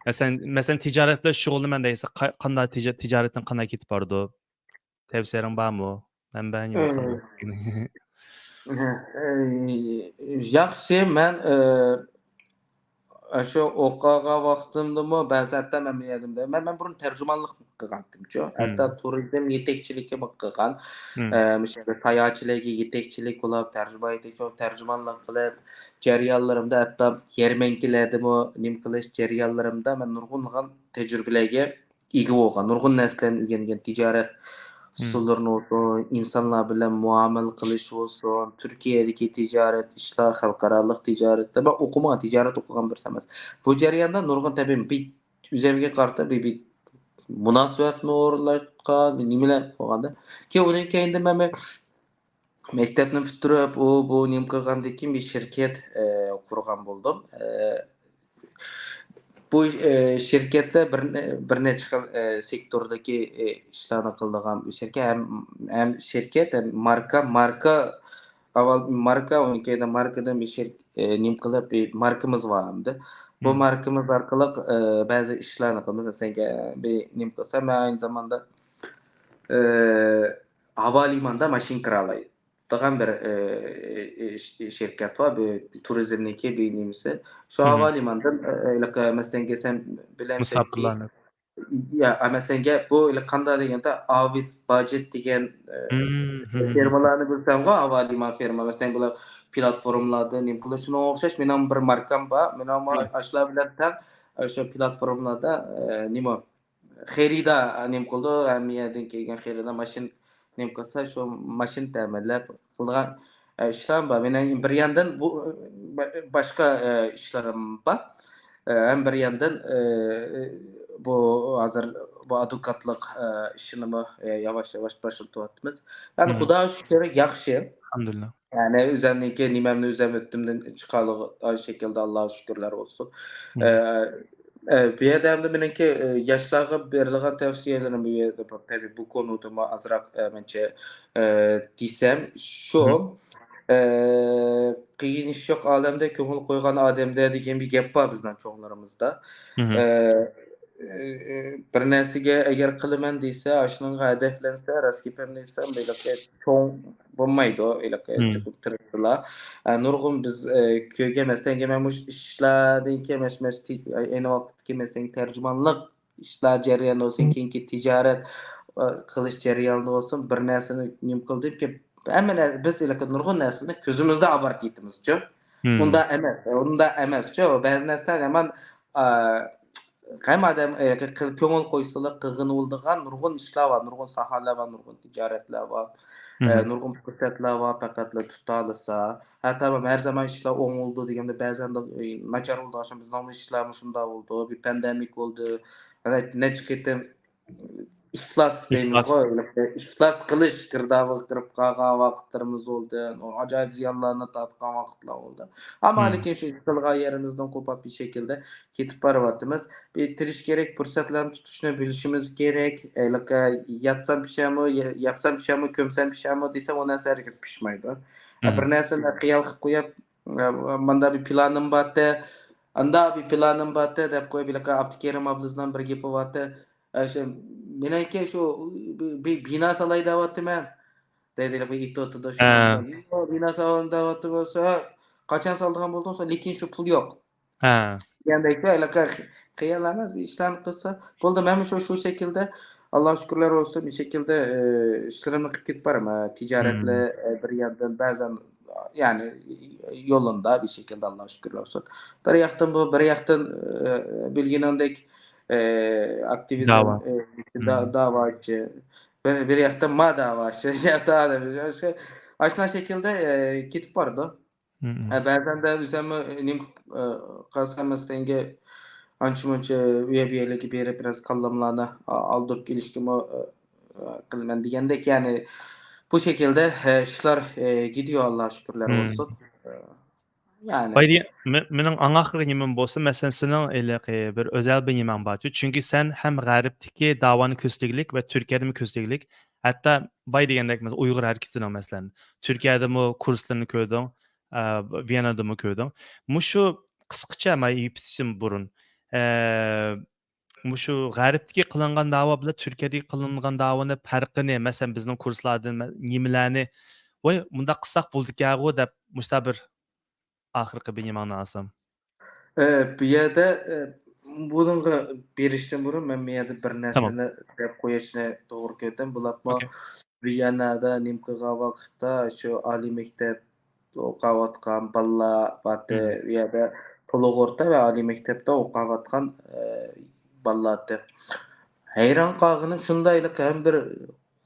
مەسىلەن، مەسىلەن، تىجارەت بىلەن شۇغۇللىنىمەن دەيسە، قا-، قانداق تىجا-، تىجارىتىڭ قانداق كېتىپ بارىدۇ؟ تەۋسىيەلىرىڭ بارمۇ؟ مەنبەڭ يوق. ئى، ياخشى، مەن، ئى، ئاشۇ ئوقۇغان ۋاقتىمدىمۇ بەزى ھەتتا مەن بۇ يەردىمۇ، مەن، مەن بۇرۇن تەرجىمانلىق قىلغانتىمچۇ. ھەتتا تۇرىزم يېتەكچىلىكىمۇ قىلغان. ئى، مۇشۇ يەردە ساياھەتچىلەرگە يېتەكچىلىك بولۇپ، تەرجىمە يېتەكچى بولۇپ، تەرجىمانلىق قىلىپ، جەريانلىرىمدا ھەتتا يەرمەنكىلەردىمۇ نېمە قىلىش جەريانلىرىمدا مەن نۇرغۇنلىغان تەجرىبىلەرگە ئىگە بولغان، نۇرغۇن نەرسىلەرنى ئۆگەنگەن، تىجارەت ئۇسۇللىرىنى بولسۇن، ئىنسانلار بىلەن مۇئامىلە قىلىش بولسۇن، تۈركىيەدىكى تىجارەت، ئىشلار، خەلقئارالىق تىجارەتتە مەن ئوقۇمىغان، تىجارەت ئوقۇغان بىرسى ئەمەس. بۇ جەرياندا نۇرغۇن تەبىئىي بىر ئۆزۈمگە قارىتا بىر، بىر مۇناسىۋەتنى ئورۇنلاشقان، بىر نېمىلەر بولغاندا. كېيىن ئۇنىڭ كەينىدىن مەن بىر مەكتەپنى پۈتتۈرۈپ، ئۇ، بۇ نېمە قىلغاندىن كېيىن بىر شىركەت، ئە، قۇرغان بولدۇم. ئە، بۇ، ئە، شىركەتتە بىر، بىر نەچچە خىل، ئە، سېكتوردىكى، ئە، ئىشلارنى قىلىدىغان بىر شىركەت. ھەم، ھەم شىركەت، ھەم ماركا، ماركا، ئاۋۋال ماركا، ئۇنىڭ كەينىدىن ماركىدىن بىر شىر-، ئە، نېمە قىلىپ، بىر ماركىمىز بار ئەمدى. بۇ ماركىمىز ئارقىلىق، ئە، بەزى ئىشلارنى قىلىمىز. مەسىلەن، بىر نېمە قىلسا، مەن ئاينى زاماندا، ئە، ھاۋا لىماندا ماشىنا كىرالايدىغان بىر، ئە، ئە، ش-، شىركەت بار، بىر تۇرىزمنىڭكى بىر نېمىسى. شۇ ھاۋا لىمانىدىن، ئە، ھېلىقى، مەسىلەن، سەن بىلەمسەنكى، مۇساپىرلارنى. يا، مەسىلەن، گەپ بۇ، ھېلىقى قانداق دېگەندە، ئاۋىس باجېت دېگەن، ئە، فىرمىلارنى بىلسەڭغۇ، ھاۋا لىمان فىرما. مەسىلەن، بۇلار پلاتفورمىلاردا نېمە قىلىدۇ، شۇنىڭغا ئوخشاش مېنىڭ بىر ماركام بار. مېنىڭمۇ ئاشۇلار بىلەن تەڭ، ئە، شۇ پلاتفورمىلاردا، ئە، نېمە، خېرىدار نېمە قىلىدۇ، ھەممە يەردىن كەلگەن خېرىدار ماشىنا نېمە قىلسا، شۇ ماشىنا تەمىنلەپ قىلىدىغان، ئە، ئىشلارمۇ بار. مېنىڭ بىر ياندىن بۇ، با-، باشقا، ئە، ئىشلىرىم بار. ئە، ھەم بىر ياندىن، ئە، بۇ ھازىر بۇ ئادۋوكاتلىق، ئە، ئىشىنىمۇ، ئە، ياۋاش-ياۋاش باشلىتىۋاتىمىز. يەنى خۇدا شۈكرى ياخشى. ئەلھەمدۇلىللا. يەنى ئۆزەمنىڭكى نېمەمنى ئۆزەم ئۆتتۈمدىن چىقالىغان شەكىلدە، ئاللاغا شۈكۈرلەر بولسۇن. ئە، ئە، بۇ يەردە ئەمدى مېنىڭكى، ئە، ياشلارغا بېرىدىغان تەۋسىيەلىرىم بۇ يەردە بار. تەبىئىي، بۇ كونۇدىمۇ ئازراق، ئە، مەنچە، ئە، دېسەم، شۇ، ئە، قىيىن ئىش يوق ئالەمدە، كۆڭۈل قويغان ئادەمدە دېگەن بىر گەپ بار بىزنىڭ چوڭلىرىمىزدا. ئە، ئە، بىر نەرسىگە ئەگەر قىلىمەن دېسە، ئاشۇنىڭغا ھەدەپلەنسە، راست گېپىمنى دېسەم، ھېلىقى چوڭ بولمايدۇ، ھېلىقى چوقۇم تىرىشسىلا. ئە، نۇرغۇن بىز، ئە، كۆرگەن، مەسىلەن، مەن مۇشۇ ئىشلاردىن كېيىن، مەش-، مەش-، تى-، ئەينى ۋاقىتتىكى، مەسىلەن، تەرجىمانلىق ئىشلار جەريانىدا بولسۇن، كېيىنكى تىجارەت، ئە، قىلىش جەريانىدا بولسۇن، بىر نەرسىنى نېمە قىلدىمكى، ھەممە نە-، بىز ھېلىقى نۇرغۇن نەرسىنى كۆزىمىزدە ئاپىرىپ كېتىمىزچۇ. ئۇنداق ئەمەس، ئۇنداق ئەمەسچۇ. بەزى نەرسىلەر ھامان، ئا، ھەممە ئادەم، ئە، قىل-، كۆڭۈل قويسىلا قىلغىلى بولىدىغان نۇرغۇن ئىشلار بار، نۇرغۇن ساھەلەر بار، نۇرغۇن تىجارەتلەر بار، ئە، نۇرغۇن پۇرسەتلەر بار، پەقەتلا تۇتالىسا. ھەتتا ھەر زامان ئىشلار ئوڭۇلىدۇ دېگەندە، بەزەن، ئە، ناچار بولىدىغان، بىزنىڭ ئىشلارمۇ شۇنداق بولىدۇ، بىر پاندېمىك بولدى، نەچچە قېتىم ئىفلاس دەيمىزغۇ، ئىفلاس قىلىش گىردابىغا كىرىپ قالغان ۋاقىتلىرىمىز بولدى. ئاجايىپ زىيانلارنى تارتقان ۋاقىتلار بولدى. ئەمما لېكىن شۇ قىلغان يېرىمىزدىن قوپاپ بىر شەكىلدە كېتىپ بارىۋاتىمىز. بىر تىرىشىش كېرەك، پۇرسەتلەرنى تۇتۇشنى بىلىشىمىز كېرەك. ھېلىقى ياتسام پىشامۇ، يا-، ياپسام پىشامۇ، كۆمسەم پىشامۇ دېسە، ئۇ نەرسە ھەرگىز پىشمايدۇ. بىر نەرسىنى خىيال قىلىپ قويۇپ، ماندا بىر پىلانىم بارتى، ئاندا بىر پىلانىم بارتى دەپ قويۇپ، ھېلىقى ئابدۇكېرىم ئابلىزنىڭ بىر گېپى بارتى. ئە، شۇ، مېنىڭكى شۇ بىر، بىر بىنا سالاي دەۋاتىمەن. دەيدۇ، بىر ئېيتىۋاتىدۇ شۇ. بىنا سالاي دەۋاتىدۇ بولسا، قاچان سالىدىغان بولدۇڭ سەن؟ لېكىن شۇ پۇل يوق. دېگەندەك، ھېلىقى خىيال ئەمەس، بىر ئىشلارنى قىلسا بولدى. مەنمۇ شۇ، شۇ شەكىلدە ئاللاھقا شۈكۈرلەر بولسۇن، بىر شەكىلدە، ئى، ئىشلىرىمنى قىلىپ كېتىپ بارىمەن. تىجارەتلەر، ئى، بىر ياندىن بەزەن، يەنى يولۇندا بىر شەكىلدە، ئاللاھقا شۈكۈرلەر بولسۇن. بىر ياقتىن بۇ، بىر ياقتىن، ئى، بىلگىنىڭدەك، ئى، ئاكتىۋىزم، داۋا. ئى، دا-، داۋاچى. بىر، بىر ياقتىن ما داۋاچى. ئاشۇنداق شەكىلدە، ئى، كېتىپ بارىدۇ. ھە، بەزەندە ئۆزۈممۇ نېمە قىلىپ، ئە، قالسام، مەسىلەن، ئانچە-مۇنچە ئۇ يەر-بۇ يەرلەرگە بېرىپ، بىراز كاللاملارنى ئا-، ئالدۇرۇپ كېلىشكىمۇ، ئە، ئە، قىلىمەن دېگەندەك، يەنى بۇ شەكىلدە، ئە، ئىشلار، ئە، كېتىدۇ، ئاللاھقا شۈكۈرلەر بولسۇن. ئە، يەنى. باي دېگەن، مې-، مېنىڭ ئەڭ ئاخىرقى نېمەم بولسا، مەسىلەن، سېنىڭ ھېلىقى بىر ئۆزەل بىر نېمەڭ بارچۇ. چۈنكى سەن ھەم غەربتىكى داۋانى كۆرسىتىگلىك ۋە تۈركىيەدىمۇ كۆرسىتىگلىك، ھەتتا باي دېگەندەك، مەسىلەن، ئۇيغۇر ھەرىكىتىنىڭ، مەسىلەن، تۈركىيەدىمۇ كۇرسلىرىنى كۆردۈڭ. ئە، ۋىيەننادىمۇ كۆردۈڭ. مۇشۇ قىسقىچە مانا يىپىتىشىم بۇرۇن. ئە، مۇشۇ غەربتىكى قىلىنغان داۋا بىلەن تۈركىيەدىكى قىلىنغان داۋانىڭ پەرقىنى، مەسىلەن، بىزنىڭ كۇرسلاردىن مە-، نېمىلەرنى، ۋاي، مۇنداق قىلساق بولىدىكەنغۇ دەپ، مۇشۇنداق بىر ئاخىرقى بىر نېمەڭنى ئالسام. ئە، بۇ يەردە، ئە، بۇنىڭغا بېرىشتىن بۇرۇن مەن بۇ يەردە بىر نەرسىنى دەپ قويۇشنى توغرا كۆردۈم. بولۇپمۇ ۋىيەننادا نېمە قىلغان ۋاقىتتا شۇ ئالىي مەكتەپ ئوقۇۋاتقان بالىلار بارتى. ئۇ يەردە تولۇق ئورتا ۋە ئالىي مەكتەپتە ئوقۇۋاتقان، ئە، بالىلار ئىدى. ھەيران قالغىنىم شۇندايلىق ھەم بىر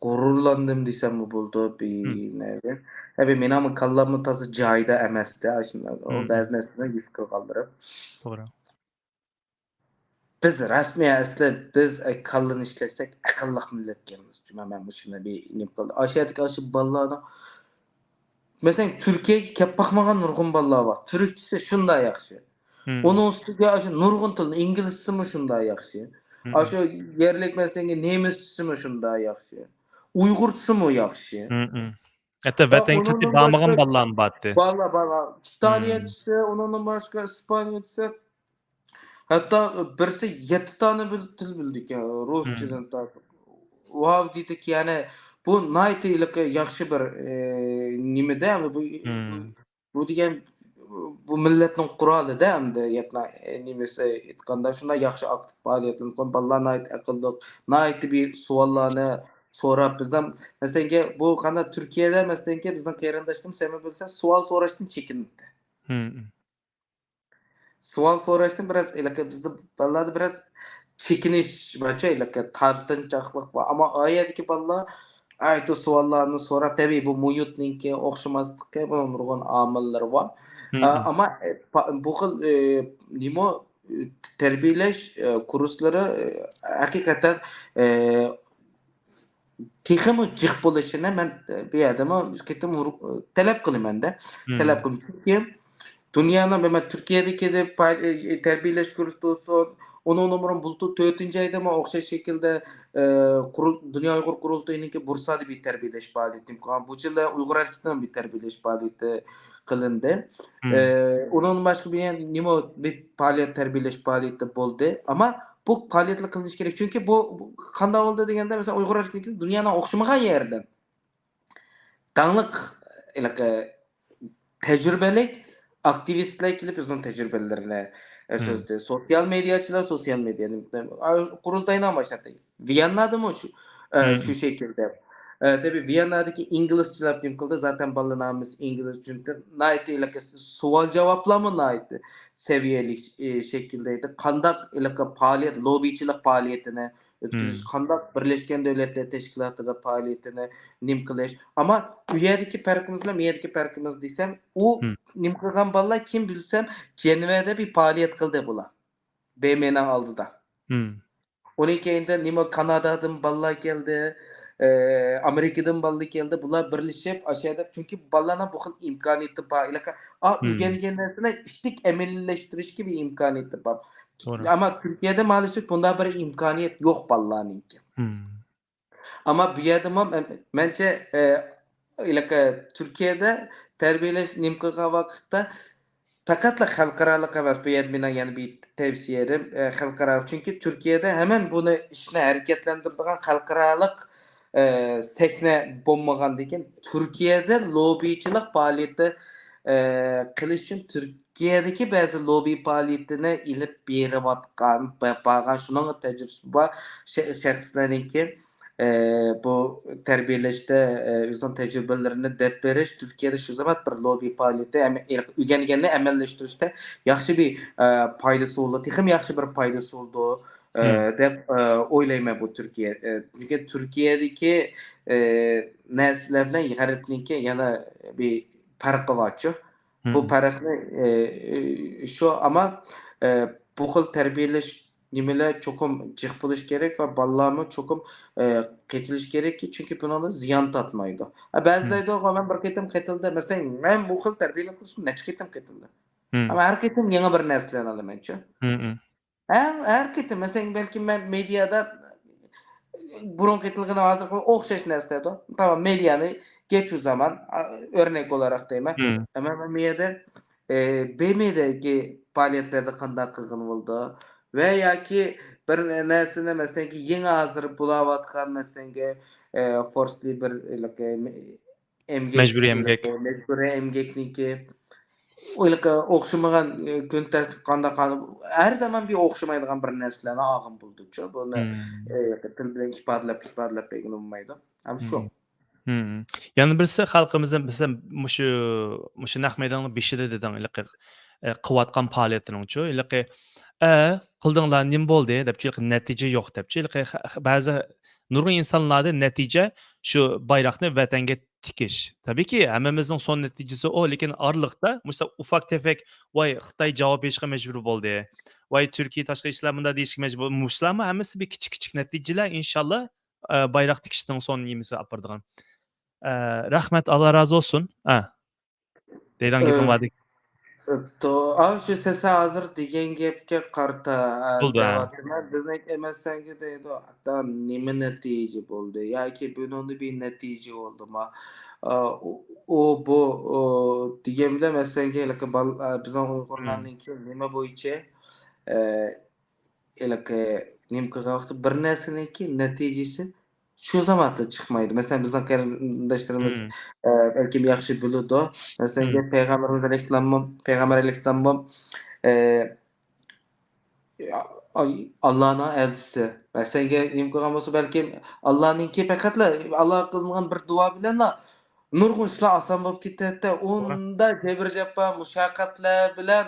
غۇرۇرلاندىم دېسەممۇ بولىدۇ، بىر نەرسە. ھەبى مېنىڭمۇ كاللاممۇ تازا جايىدا ئەمەستى. ئاشۇنداق، ئۇ بەزى نەرسىلەرنى ھېس قىلغانلىرىم. توغرا. بىز رەسمىي ئەسلى بىز، ئە، كاللىنى ئىشلەتسەك ئەقىللىق مىللەتكەنمىز. جۇما، مەن مۇشۇنى بىر نېمە قىلدى. ئاشۇ يەردىكى ئاشۇ بالىلارنىڭ، مەسىلەن، تۈركىيەگە كەپ باقمىغان نۇرغۇن بالىلار بار. تۈركچىسى شۇنداق ياخشى. ئۇنىڭ ئۈستىگە ئاشۇ نۇرغۇن تىلنى، ئىنگلىزچىسىمۇ شۇنداق ياخشى. ئاشۇ يەرلىك، مەسىلەن، نېمىسچىسىمۇ شۇنداق ياخشى. ئۇيغۇرچىسىمۇ ياخشى. ھەتتا ۋەتەنگە قېتىپ بارمىغان بالىلارمۇ بارتى. بالىلار، بالىلار. ئىتالىيەچىسى، ئۇنىڭدىن باشقا ئىسپانىيەچىسى. ھەتتا بىرسى يەتتە دانە بىر تىل بىلىدىكەن، رۇسچىدىن تارتىپ. ۋاۋ دېدىك، يەنى بۇ ناھايىتى ھېلىقى ياخشى بىر، ئى، نېمىدە، بۇ، بۇ، بۇ دېگەن، بۇ مىللەتنىڭ قورالىدا ئەمدى، يەتنا-، نېمىسى ئېيتقاندا، شۇنداق ياخشى ئاكتىپ پائالىيەتلىنىدىغان بالىلار ناھايىتى ئەقىللىق، ناھايىتى بىر سوئاللارنى سوراپ، بىزدىن، مەسىلەنكى، بۇ قانداق تۈركىيەدە، مەسىلەنكى، بىزنىڭ قېرىنداشلىرىمىز ھەممە بىلسە، سوئال سوراشتىن چېكىنىدۇ. سوئال سوراشتىن بىراز، ھېلىقى بىزدە بالىلاردا بىراز چېكىنىش بارچۇ، ھېلىقى تارتىنچاقلىق بار. ئەمما ئا يەردىكى بالىلار ئايتۇ سوئاللارنى سوراپ، تەبىئىي بۇ مۇھىتنىڭكى ئوخشىماسلىقى، بۇنىڭ نۇرغۇن ئامىللىرى بار. ئە، ئەمما، ئە، پا-، بۇ خىل، ئە، نېمە، ئە، تەربىيەلەش، ئە، كۇرسلىرى، ئە، ھەقىقەتەن، ئە، تېخىمۇ جىق بولۇشىنى مەن، ئە، بۇ يەردىمۇ بىر قېتىم ھۇر-، تەلەپ قىلىمەن-دە. تەلەپ قىلىمەن. چۈنكى دۇنيانىڭ، مەن تۈركىيەدىكى دەپ پائال-، ئە، تەربىيەلەش كۇرسى بولسۇن، ئۇنىڭدىن بۇرۇن بۇلتۇر تۆتىنچى ئايدىمۇ ئوخشاش شەكىلدە، ئە، قۇرۇل-، دۇنيا ئۇيغۇر قۇرۇلتىيىنىڭكى بۇرسادا بىر تەربىيەلەش پائالىيىتى. بۇ يىلى ئۇيغۇر ھەرىكىتىنىڭ بىر تەربىيەلەش پائالىيىتى قىلىندى. ئە، ئۇنىڭدىن باشقا بىر نېمە بىر پائالىيەت، تەربىيەلەش پائالىيىتى بولدى. ئەمما بۇ پائالىيەتلەر قىلىنىشى كېرەك. چۈنكى بۇ، بۇ قانداق بولدى دېگەندە، مەسىلەن، ئۇيغۇر ھەرىكىتى دۇنيانىڭ ئوخشىمىغان يېرىدىن داڭلىق، ھېلىقى تەجرىبىلىك ئاكتىۋىستلار كېلىپ، ئۆزىنىڭ تەجرىبىلىرىنى، ئە، سۆزلىدى. سوتسىيال مېدىياچىلار، سوتسىيال مېدىيانى، ئا، قۇرۇلتاينىڭ باشلىقى. ۋىيەننادىمۇ شۇ، ئە، شۇ شەكىلدە. ئە، تەبىئىي، ۋىيەننادىكى ئىنگلىزچىلار نېمە قىلدى؟ زاتەن بالىلار ھەممىسى ئىنگلىز، چۈنكى ناھايىتى ھېلىقى سوئال-جاۋابلارمۇ ناھايىتى سەۋىيەلىك، ئى، شەكىلدە ئىدى. قانداق ھېلىقى پائالىيەت، لوببىچىلىق پائالىيىتىنى ئۆتكۈزۈش، قانداق بىرلەشكەن دۆلەتلەر تەشكىلاتىدا پائالىيىتىنى نېمە قىلىش. ئەمما ئۇ يەردىكى پەرقىمىز بىلەن بۇ يەردىكى پەرقىمىز دېسەم، ئۇ نېمە قىلغان بالىلار، كىم بىلسەم، جەنۋەدە بىر پائالىيەت قىلدى بۇلار. بې ئېم ئېنىڭ ئالدىدا. ئۇنىڭ كەينىدىن نېمە كانادادىن بالىلار كەلدى، ئە، ئامېرىكىدىن بالىلار كەلدى. بۇلار بىرلىشىپ ئاشۇ يەردە، چۈنكى بالىلارنىڭ بۇ خىل ئىمكانىيىتى بار. ھېلىقى، ئا، ئۆگەنگەن نەرسىنى ئىشتىك ئەمەلىيلەشتۈرۈشكە بىر ئىمكانىيىتى بار. توغرا. ئەمما تۈركىيەدە مالىشىپ بۇنداق بىر ئىمكانىيەت يوق بالىلارنىڭكى. ئەمما بۇ يەردىمۇ مەن-، مەنچە، ئە، ھېلىقى تۈركىيەدە تەربىيەلەش نېمە قىلغان ۋاقىتتا پەقەتلا خەلقئارالىق ئەمەس، بۇ يەردە مېنىڭ يەنە بىر تەۋسىيەم، ئە، خەلقئارالىق. چۈنكى تۈركىيەدە ھەمەن بۇنى ئىشنى ھەرىكەتلەندۈرىدىغان خەلقئارالىق، ئە، سەھنە بولمىغاندىكىن، تۈركىيەدە لوببىچىلىق پائالىيىتى، ئە، قىلىش ئۈچۈن تۈرك-، تۈركىيەدىكى بەزى لوببى پائالىيىتىنى ئېلىپ بېرىۋاتقان، بارغان، شۇنىڭغا تەجرىبىسى بار شەخسلەرنىڭكى بۇ تەربىيەلەشتە ئۆزىنىڭ تەجرىبىلىرىنى دەپ بېرىش تۈركىيەدە شۇ زامان بىر لوببى پائالىيىتى، ئۆگەنگەننى ئەمەلىيلەشتۈرۈشتە ياخشى بىر پايدىسى بولىدۇ، تېخىمۇ ياخشى بىر پايدىسى بولىدۇ دەپ ئويلايمەن بۇ تۈركىيە. چۈنكى تۈركىيەدىكى نەرسىلەر بىلەن غەربنىڭكى يەنە بىر پەرقى بارچۇ. بۇ پەرقنى شۇ، ئەمما بۇ خىل تەربىيەلەش نېمىلەر چوقۇم جىق بولۇش كېرەك ۋە بالىلارمۇ چوقۇم قېتىلىش كېرەككى، چۈنكى بۇنىڭدىن زىيان تارتمايدۇ. بەزىلەر دەيدۇ، مەن بىر قېتىم قېتىلدىم. مەسىلەن، مەن بۇ خىل تەربىيەلىك كۇرسقا نەچچە قېتىم قېتىلدىم. ئەمما ھەر قېتىم يېڭى بىر نەرسىلەرنى ئالىمەنچۇ. ھەر، ھەر قېتىم، مەسىلەن، بەلكىم مەن مېدىيادا بۇرۇن قېتىلغىنى ھازىرقى ئوخشاش نەرسىلەردۇ. تامام، مېدىيانى گەچ ئۇ زامان، ئا، ئۆرنەك ئولاراق دەيمەن. ئەمما مەن بۇ يەردە، ئە، بىمىدىكى پائالىيەتلەردە قانداق قىلغىنى بولىدۇ؟ ۋە ياكى بىر نەرسىنى، مەسىلەنكى، يېڭى ھازىر بولاۋاتقان، مەسىلەنكى، ئە، فورسلى بىر، ئېمگەك، مەجبۇرىي ئېمگەك. مەجبۇرىي ئەمگەكنىڭكى ھېلىقى ئوخشىمىغان، ئە، كۈن تەرتىپ قانداق، قانداق، ھەر زامان بىر ئوخشىمايدىغان بىر نەرسىلەرنى ئالغان بولىدۇچۇ. بۇنى، ئە، تىل بىلەن ئىپادىلەپ، ئىپادىلەپ بەرگىلى بولمايدۇ. ھەم شۇ. يەنە بىرسى، خەلقىمىزدىن، مىسال، مۇشۇ، مۇشۇ نەق مەيداننىڭ بېشىدا دېدىڭ، ھېلىقى، ئە، قىلىۋاتقان پائالىيەتلىرىڭچۇ، ھېلىقى، ئە، قىلدىڭلار، نېمە بولدى دەپچۇ، ھېلىقى نەتىجە يوق دەپچۇ، ھېلىقى خە-، خە-، بەزى نۇرغۇن ئىنسانلاردا نەتىجە شۇ بايراقنى ۋەتەنگە تىكىش. تەبىئىيكى، ھەممىمىزنىڭ سون نەتىجىسى ئۇ، لېكىن ئارىلىقتا مۇشۇ ئۇفاق تېفەك، ۋاي، خىتاي جاۋاب بېرىشقا مەجبۇر بولدى، ۋاي، تۈركىي تاشقى ئىشلار مۇنداق دېيىشكە مەجبۇر، مۇشۇلارمۇ ھەممىسى بىر كىچىك كىچىك نەتىجىلەر، ئىنشاللا، ئە، بايراق تىكىشنىڭ سون نېمىسى ئاپىرىدىغان. ئە، رەھمەت، ئاللا رازى بولسۇن. ئە، دەيدىغان گېپىڭ ئە، بار دېگەن. ئە، تو-، ئا، شۇ سەن ھازىر دېگەن گەپكە قارىتا، ئە، بولدى، ئە. دەۋاتىمەن. بىزنىڭ ئەمەسەنگە دەيدۇ، ئاتا، نېمە نەتىجە بولدى؟ ياكى بۇنىڭدا بىر نەتىجە بولدىما؟ ئا، ئۇ، ئۇ، بۇ، ئۇ، دېگەن بىلەن مەسىلەنگە ھېلىقى بال-، ئە، بىزنىڭ ئۇيغۇرلارنىڭكى نېمە بويىچە، ئە، ھېلىقى نېمە قىلغان ۋاقىتتا بىر نەرسىنىڭكى نەتىجىسى شۇ زاماندا چىقمايدۇ. مەسىلەن، بىزنىڭ قېرىنداشلىرىمىز، ئە، بەلكىم ياخشى بىلىدۇ. مەسىلەن، پەيغەمبىرىمىز ئەلەيھىسسالاممۇ، پەيغەمبەر ئەلەيھىسسالاممۇ، ئە، ئاللانىڭ ئەلچىسى. مەسىلەن، نېمە قىلغان بولسا، بەلكىم ئاللانىڭكى پەقەتلا ئاللاغا قىلىنغان بىر دۇئا بىلەنلا نۇرغۇن ئىشلار ئاسان بولۇپ كېتەتتى. توغرا. ئۇندا جەبىر-جاپا، مۇشەققەتلەر بىلەن،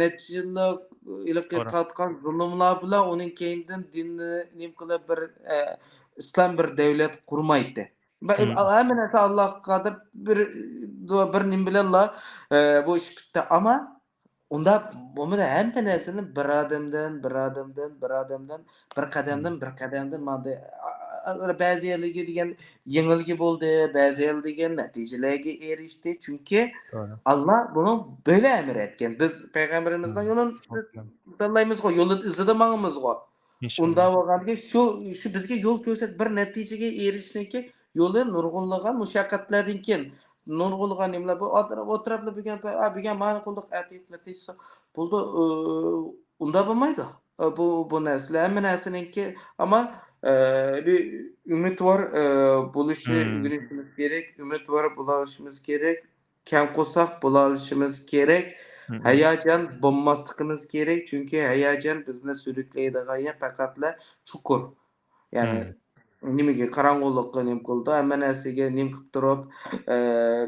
نەچچە يىللىق ھېلىقى توغرا. تارتقان زۇلۇملار بىلەن ئۇنىڭ كەينىدىن دىننى نېمە قىلىپ بىر، ئە، ئىسلام بىر دەۋلەت قۇرمايتتى. ھەممە نەرسە ئاللاغا قادىر بىر، بىر نېمە بىلەنلا، ئە، بۇ ئىش پۈتتى. ئەمما ئۇنداق بولمىدى. ھەممە نەرسىنى بىر ئادەمدىن، بىر ئادەمدىن، بىر ئادەمدىن، بىر قەدەمدىن، بىر قەدەمدىن ماڭدى. ئا-، ئا-، بەزى يەرلەرگە دېگەن يېڭىلگە بولدى، بەزى يەرلەر دېگەن نەتىجىلەرگە ئېرىشتى. چۈنكى توغرا. ئاللا بۇنى بۆلە ئەمر ئەتكەن. بىز پەيغەمبىرىمىزنىڭ يولىنى تاللايمىزغۇ، يولى ئىزىدا ماڭىمىزغۇ. ئىنشاللا. ئۇنداق بولغاندىكىن شۇ، شۇ بىزگە يول كۆرسەت، بىر نەتىجىگە ئېرىشىشنىڭكى يولى نۇرغۇنلىغان مۇشەققەتلەردىن كېيىن، نۇرغۇنلىغان نېمىلەر، بۇ ئەتراپلار بۈگۈن، ئا، بۈگۈن مانا قىلدۇق، ئەتىگە نەتىجىسى بولدى، ئۇ، ئۇنداق بولمايدۇ. ئە، بۇ، بۇ نەرسىلەر ھەممە نەرسىنىڭكى، ئەمما، ئە، بىر ئۈمىدۋار، ئە، بولۇشنى ئۆگىنىشىمىز كېرەك، ئۈمىدۋار بولالىشىمىز كېرەك، كەڭ قورساق بولالىشىمىز كېرەك، ھاياجان بولماسلىقىمىز كېرەك، چۈنكى ھاياجان بىزنى سۈرۈكلەيدىغان يەر پەقەتلا چۇقۇر. يەنى نېمىگە، قاراڭغۇلۇققا نېمە قىلىدۇ، ھەممە نەرسىگە نېمە قىلىپ تۇرۇپ، ئە،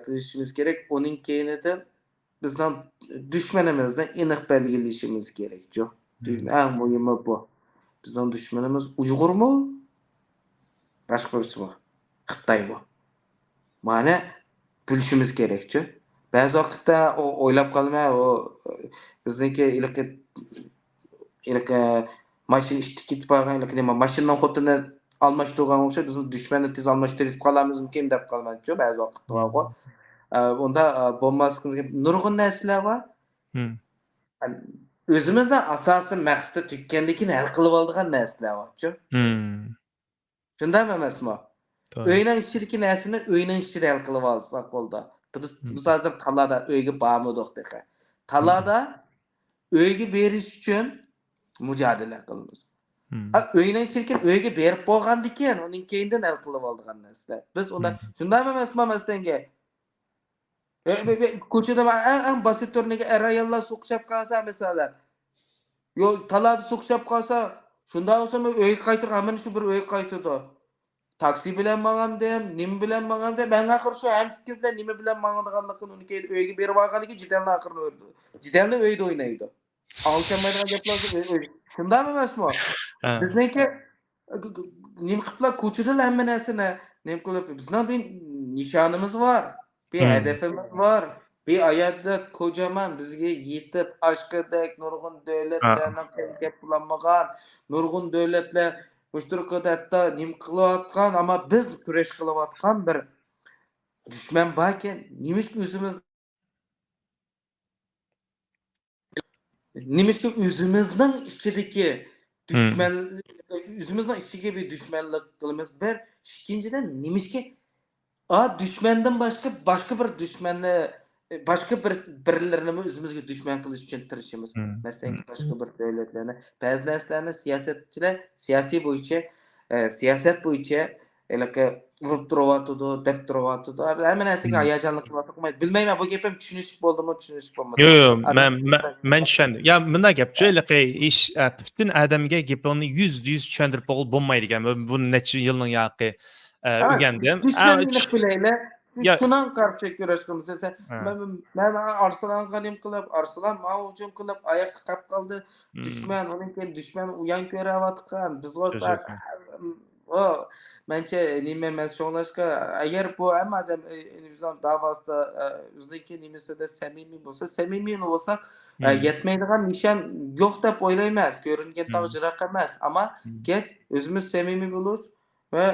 قىلىشىمىز كېرەك. ئۇنىڭ كەينىدىن بىزنىڭ دۈشمىنىمىزنى ئېنىق بەلگىلىشىمىز كېرەك، جو. ئەڭ مۇھىمى بۇ. بىزنىڭ دۈشمىنىمىز ئۇيغۇرمۇ؟ باشقا بىرسىمۇ؟ خىتايمۇ؟ مانا بىلىشىمىز كېرەكچۇ. بەزى ۋاقىتتا ئو-، ئويلاپ قالىمەن، ئۇ، بىزنىڭكى ھېلىقى، ھېلىقى ماشىنا ئىشتىكى كېتىپ قالغان، ھېلىقى نېمە، ماشىنىنىڭ خوتۇنى ئالماشتۇرغان ئوخشاش، بىزنىڭ دۈشمەننى تېز ئالماشتۇرۇپ قالامىزمىكىن دەپ قالىمەنچۇ بەزى ۋاقىتتا بارغۇ. ئە، ئۇندا، ئە، بولماسلىقىمىز كېرەك. نۇرغۇن نەرسىلەر بار. ئۆزىمىزنىڭ ئاساسىي مەقسىتى تۈگىگەندىن كېيىن ھەل قىلىۋالىدىغان نەرسىلەر بارچۇ. شۇنداقمۇ ئەمەسمۇ؟ توغرا. ئۆينىڭ ئىچىدىكى نەرسىنى ئۆينىڭ ئىچىدە ھەل قىلىۋالساق بولدى. بىز، بىز ھازىر تالادا ئۆيگە بارمىدۇق تېخى. تالادا ئۆيگە بېرىش ئۈچۈن مۇجادىلە قىلىمىز. ئا، ئۆينىڭ ئىچىدىكى ئۆيگە بېرىپ بولغاندىن كېيىن ئۇنىڭ كەينىدىن ھەل قىلىۋالىدىغان نەرسىلەر. بىز ئۇندا، شۇنداقمۇ ئەمەسمۇ، مەسىلەنگە، ئە، ئە، ئە، كوچىدا ئەڭ، ئەڭ باستى تۈرنىگە ئەر ئاياللار سوقۇشۇپ قالسا، مەسىلەن، يول تالادا سوقۇشۇپ قالسا، شۇنداق بولسا، مەن ئۆيگە قايتىدىغان، ھەممىنى شۇ بىر ئۆيگە قايتىدۇ. تاكسى بىلەن ماڭامدىم، نېمە بىلەن ماڭامدىم، مەن ئاخىرى شۇ ھەمسىكىر بىلەن نېمە بىلەن ماڭىدىغانلىقىنى ئۇنى كېيىن ئۆيگە بېرىپ ئالغاندىن كېيىن جېدەلنى ئاخىرىنى ئۆيدە، جېدەلنى ئۆيدە ئوينايدۇ. ئاڭلىشالمايدىغان گەپلەر ئۆي، ئۆي. شۇنداقمۇ ئەمەسمۇ؟ ھە. بىزنىڭكى نېمە قىلىپلا كوچىدىلا ھەممە نەرسىنى نېمە قىلىپ، بىزنىڭ بىر نىشانىمىز بار، بىر ھىم. ھەدىپىمىز بار. بىر ئايەتتە كوجامان بىزگە يېتىپ ئاشقىدەك نۇرغۇن ھە. دۆلەتلەرنىڭ تەڭگە بولالمىغان، نۇرغۇن دۆلەتلەر مۇشۇ تۈركىدە ھەتتا نېمە قىلىۋاتقان، ئەمما بىز كۈرەش قىلىۋاتقان بىر دۈشمەن باركەن، نېمىشقا ئۆزىمىز، نېمىشقا ئۆزىمىزنىڭ ئىچىدىكى ھىم. دۈشمەن، ئۆزىمىزنىڭ ئىچىگە بىر دۈشمەنلىك قىلىمىز؟ بىر، ئىككىنچىدىن، نېمىشقا ئا، دۈشمەندىن باشقا، باشقا بىر دۈشمەننى، باشقا بىر، بىرلىرىنىمۇ ئۆزىمىزگە دۈشمەن قىلىش ئۈچۈن تىرىشىمىز. مم، مەسىلەن، مم. باشقا بىر دۆلەتلەرنى، بەزى نەرسىلەرنى سىياسەتچىلەر سىياسىي بويىچە، ئە، سىياسەت بويىچە ھېلىقى ئۇرۇپ تۇرۇۋاتىدۇ، دەپ تۇرۇۋاتىدۇ. ھەممە نەرسىگە مم. ھاياجانلىق قىلىۋاتىدۇ. بىلمەيمەن، بۇ گېپىم چۈشىنىشلىك بولدىمۇ، چۈشىنىشلىك بولمىدى. يوق، يوق، ئادەم مەن، مەن، مەن چۈشەندىم. يا، مۇنداق گەپچۇ، ھېلىقى ئىش، ئە، پۈتۈن ئادەمگە گېپىڭنى يۈزدە يۈز چۈشەندۈرۈپ بولغىلى بولمايدىكەن. بۇ، بۇ نەچچە يىلنىڭ ياقى ئە، ھە، ئۆگەندىم. دۈشمەننى ئېنىق بىلەيلى. بىز يا- شۇنىڭغا قارشى كۈرەش قىلىمىز دېسە، ھە. مەن، مەن ئارسلانغا نېمە قىلىپ، ئارسلان ماڭا ھۇجۇم قىلىپ، ئاياققا قاپ قالدى. مم. دۈشمەن، ئۇنىڭ كېيىن دۈشمەن ئۇيان كۆرۈۋاتقان. بىز بولساق، ئۇ، مەنچە نېمە ئەمەس. شۇڭلاشقا، ئەگەر بۇ ھەممە ئادەم، ئە، ئۆزىنىڭ داۋاسىدا، ئە، ئۆزىنىڭكى نېمىسىدە سەمىمىي بولسا، سەمىمىي بولسا، ئە، مم. يەتمەيدىغان نىشان يوق دەپ ئويلايمەن. كۆرۈنگەن تاغ مم. يىراق ئەمەس. ئەمما مم. گەپ ئۆزىمىز سەمىمىي بولۇش، ۋە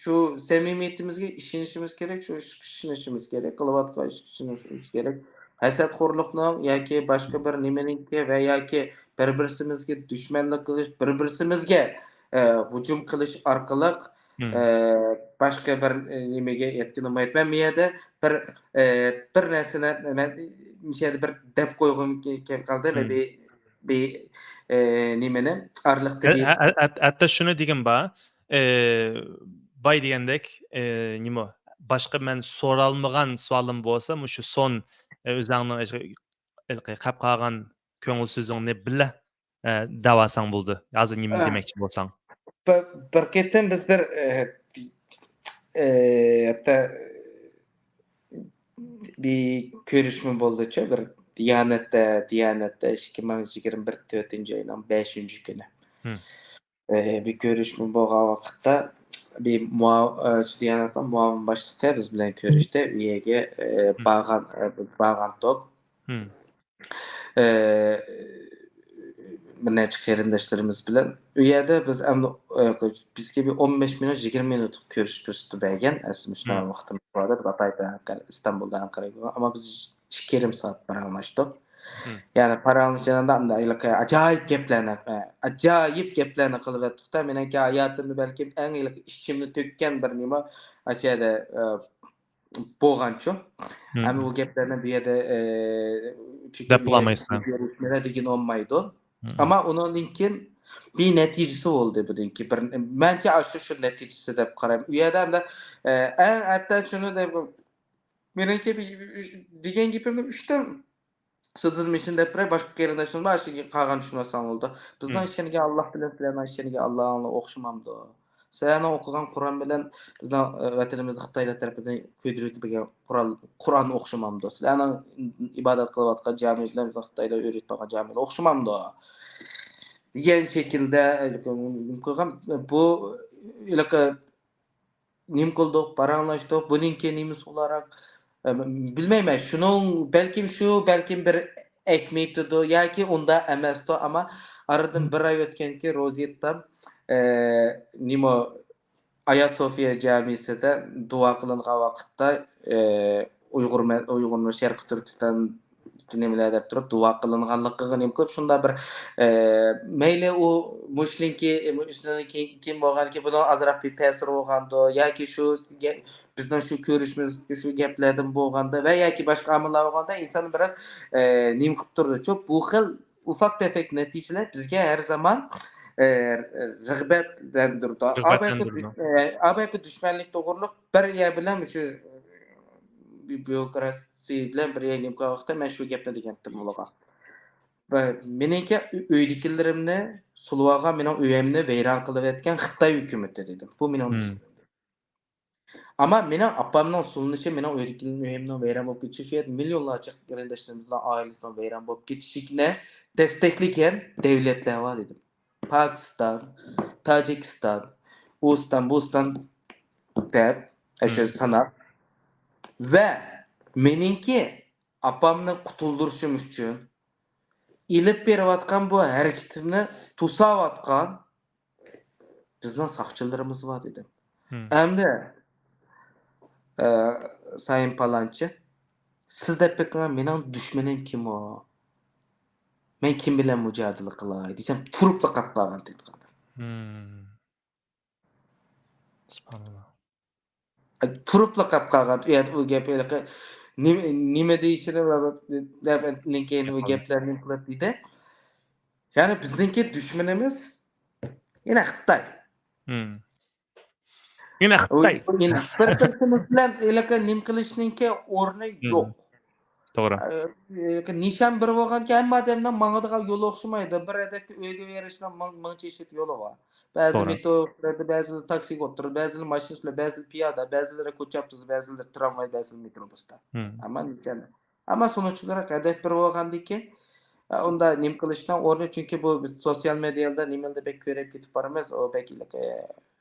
شۇ سەمىمىيىتىمىزگە ئىشىنىشىمىز كېرەك، شۇ ئىشقا ئىشىنىشىمىز كېرەك، قىلىۋاتقان ئىشقا ئىشىنىشىمىز كېرەك. ھەسەتخورلۇقنىڭ ياكى باشقا بىر نېمىنىڭكى ۋە ياكى بىر-بىرسىمىزگە دۈشمەنلىك قىلىش، بىر-بىرسىمىزگە، ئە، ھۇجۇم قىلىش ئارقىلىق، مم. ئە، باشقا بىر، ئە، نېمىگە يەتكىنى ئۇمايدۇ. مەن بۇ يەردە بىر، ئە، بىر نەرسىنى مەن مۇشۇ يەردە بىر دەپ قويغۇم كېلىپ قالدى. مم. بىر، بىر، ئە، نېمىنى ئارىلىقتا ھە-، بىر ھە-، ھە-، ھەتتا شۇنى دېگىن بار. ئى، باي دېگەندەك، ئى، نېمە، باشقا مەن سورالمىغان سوئالىم بولسا، مۇشۇ سون، ئى، ئۆزەڭنىڭ ئىشقا-، ھېلىقى قاپ قالغان كۆڭۈل سۆزۈڭنى بىللە، ئى، دەۋالساڭ بولدى. ھازىر نېمە ئە، دېمەكچى بولساڭ. بىر، بىر قېتىم بىز بىر، ئى، ئى، ھەتتا بىر كۆرۈشمە بولدىچۇ، بىر دىيانەتتە، دىيانەتتە ئىككى مىڭ يىگىرمە بىر تۆتىنچى ئاينىڭ بەشىنچى كۈنى. ھىم. ئى، بىر كۆرۈشمە بولغان ۋاقىتتا بىر مۇئا-، ئى، شۇ دىيانەتنىڭ مۇئاۋىن باشلىقى بىز بىلەن كۆرۈشتى. ئۇ يەرگە، ئى، ھىم. بارغان، ئى، بارغانتۇق. ھىم. ئى، بىر نەچچە قېرىنداشلىرىمىز بىلەن. ئۇ يەردە بىز ئەمدى، ئى، بىزگە بىر ئون بەش مىنۇت، يىگىرمە مىنۇتلۇق كۆرۈشۈش پۇرسىتى بەرگەن. ئەسلى مۇشۇنداق ھىم. ۋاقتىمىز بار ئىدى. بىز ئاتايدا ئەنقەرە، ئىستانبۇلدا ئەنقەرەگە، ئەمما بىز ئىككى يېرىم سائەت پاراڭلاشتۇق. مم. يەنى پاراڭلىشىشىدا ئانداق ھېلىقى ئاجايىپ گەپلەرنى، ئاجايىپ گەپلەرنى قىلىۋەتتۇق-دە، مېنىڭكى ھاياتىمدا بەلكىم ئەڭ ھېلىقى ئىچىمنى تۆككەن بىر نېمە ئاشۇ يەردە، ئە، بولغانچۇ. مم. ئەمما ئۇ گەپلەرنى بۇ يەردە، ئە، چۈنكى دەپ بۇ يەردە بولالمايسىز. دېگىنى ئولمايدۇ. مم. ئەمما ئۇنىڭدىن كېيىن بىر نەتىجىسى بولدى بۇنىڭكى. بىر، مەنچە ئاشۇ شۇ نەتىجىسى دەپ قارايمەن. ئۇ يەردە ھەمدە، ئە، ئەڭ ھەتتا شۇنى دەپ، مېنىڭكى بىر، دېگەن گېپىمنى ئۈچتىن سۆزلىدىم ئىشىنى دەپ بېرەي، باشقا قېرىنداشلىرىم بار، ئاشۇ قالغان چۈشىنىۋالساڭ بولىدۇ. بىزنىڭ مم. ئىشەنگەن ئاللا بىلەن سىلەرنىڭ ئىشەنگەن ئاللاڭلار ئوخشىمامدۇ؟ سىلەرنىڭ ئوقۇغان قۇرئان بىلەن بىزنىڭ، ئە، ۋەتىنىمىزدە خىتايلار تەرىپىدىن كۆيدۈرۈلۈپ كەلگەن قۇرئان، قۇرئان ئوخشىمامدۇ؟ سىلەرنىڭ ئىبادەت قىلىۋاتقان جامى بىلەن بىزنىڭ خىتايلار ئۆرۈتۈپ قالغان جامىلار ئوخشىمامدۇ؟ دېگەن شەكىلدە، ئە، قىلغان. بۇ ھېلىقى نېمە قىلدۇق، پاراڭلاشتۇق. بۇنىڭكى نېمىسى ئۇلارراق، ئە، بىلمەيمەن. شۇنىڭ بەلكىم شۇ، بەلكىم بىر ئەھمىيىتىدۇ ياكى ئۇنداق ئەمەستۇ. ئەمما ئارىدىن بىر ئاي ئۆتكەنكى روزىيېتتا، ئە، نېمە، ئايا سوفىيە جامىسىدا دۇئا قىلىنغان ۋاقىتتا، ئە، ئۇيغۇر مە-، ئۇيغۇرنىڭ شەرقىي تۈركىستان نېمىلەر دەپ تۇرۇپ دۇئا قىلىنغانلىقىغا نېمە قىلىپ شۇنداق بىر، ئە، مەيلى ئۇ مۇشۇنىڭكى، ئۇنىڭدىن كېيىن، كېيىن بولغاندىكىن بۇنىڭ ئازراق بىر تەسىرى بولغاندۇ ياكى شۇ گە-، بىزنىڭ شۇ كۆرۈشىمىز شۇ گەپلەردىن بولغاندا ۋە ياكى باشقا ئامىللار بولغاندا ئىنسان بىراز، ئە، نېمە قىلىپ تۇرىدۇچۇ. بۇ خىل ئۇفاق تېفەك نەتىجىلەر بىزگە ھەر زامان، ئە، رىغبەتلەندۈرىدۇ. رىغبەتلەندۈرىدۇ. ئابايكى دۈش-، ئە، ئابايكى دۈشمەنلىك توغرۇلۇق بىر يەر بىلەن مۇشۇ بيۇروكراتسىيە بىلەن بىر يەرگە نېمە قىلغان ۋاقىتتا مەن شۇ گەپنى دېگەنتىم ئۇلارغا. ۋە مېنىڭكى ئۆ-، ئۆيدىكىلىرىمنى سولىۋالغان، مېنىڭ ئۆيۈمنى ۋەيران قىلىۋەتكەن خىتاي ھۆكۈمىتى دېدىم. بۇ مېنىڭ مم. چۈشىنىشىم. ئەمما مېنىڭ ئاپامنىڭ سولىنىشى، مېنىڭ ئۆيدىكىلىرىمنىڭ ئۆيۈمنىڭ ۋەيران بولۇپ كېتىشى، شۇ يەردە مىليونلارچە قېرىنداشلىرىمىزنىڭ ئائىلىسىنىڭ ۋەيران بولۇپ كېتىشىنى دەستەكلىگەن دۆلەتلەر بار دېدىم. پاكىستان، تاجىكىستان، ئۇستان، بۇستان دەپ، ئاشۇ مم. ساناپ. ۋە مېنىڭكى ئاپامنى قۇتۇلدۇرۇشۇم ئۈچۈن ئېلىپ بېرىۋاتقان بۇ ھەرىكىتىمنى توساۋاتقان بىزنىڭ ساقچىلىرىمىز بار دېدىم. مم. ئەمدى، ئە، سايىن پالانچى، سىز دەپ بېقىڭ، مېنىڭ دۈشمىنىم كىم ئۇ؟ مەن كىم بىلەن مۇجادىلە قىلاي دېسەم، تۇرۇپلا قاپقالغان تېتىقىدا. مم. سۇبھاناللا. تۇرۇپلا قاپقالغان. ئۇ يەردە ئۇ گەپ ھېلىقى نېمە، نېمە دېيىشىنى ۋە، ۋە، ۋە، كېيىن ئۇ گەپلەرنى قىلىپ دېدى. يەنى بىزنىڭكى دۈشمىنىمىز يەنە خىتاي. مم. يەنە خىتاي. يەنە بىر بىرسىمىز بىلەن ھېلىقى نېمە قىلىشنىڭكى ئورنى مم. يوق. توغرا. ئە، نىشان بىر بولغانكى ھەممە ئادەمنىڭ ماڭىدىغان يولى ئوخشىمايدۇ. بىر ھەدەپكە ئۆيگە بېرىشنىڭ مىڭ، مىڭ چېشىت يولى بار. بەزىلىرى توغرا. مېترو ئۇچرىدى، بەزىلىرى تاكسىغا ئولتۇرىدۇ، بەزىلىرى ماشىنا سۈرىدۇ، بەزىلىرى پىيادە، بەزىلىرى كوچا ئاپتوبۇسى، بەزىلىرى ترامۋاي، بەزىلىرى مېتروبۇستا. مم. ئەمما نىشان. ئەمما سونۇچ ئولاراق ھەدەپ بىر بولغاندىكىن، ئە، ئۇندا نېمە قىلىشنىڭ ئورنى، چۈنكى بۇ بىز سوتسىيال مېدىيادا نېمىلەردە بەك كۆرۈپ كېتىپ بارىمىز، ئۇ بەك ھېلىقى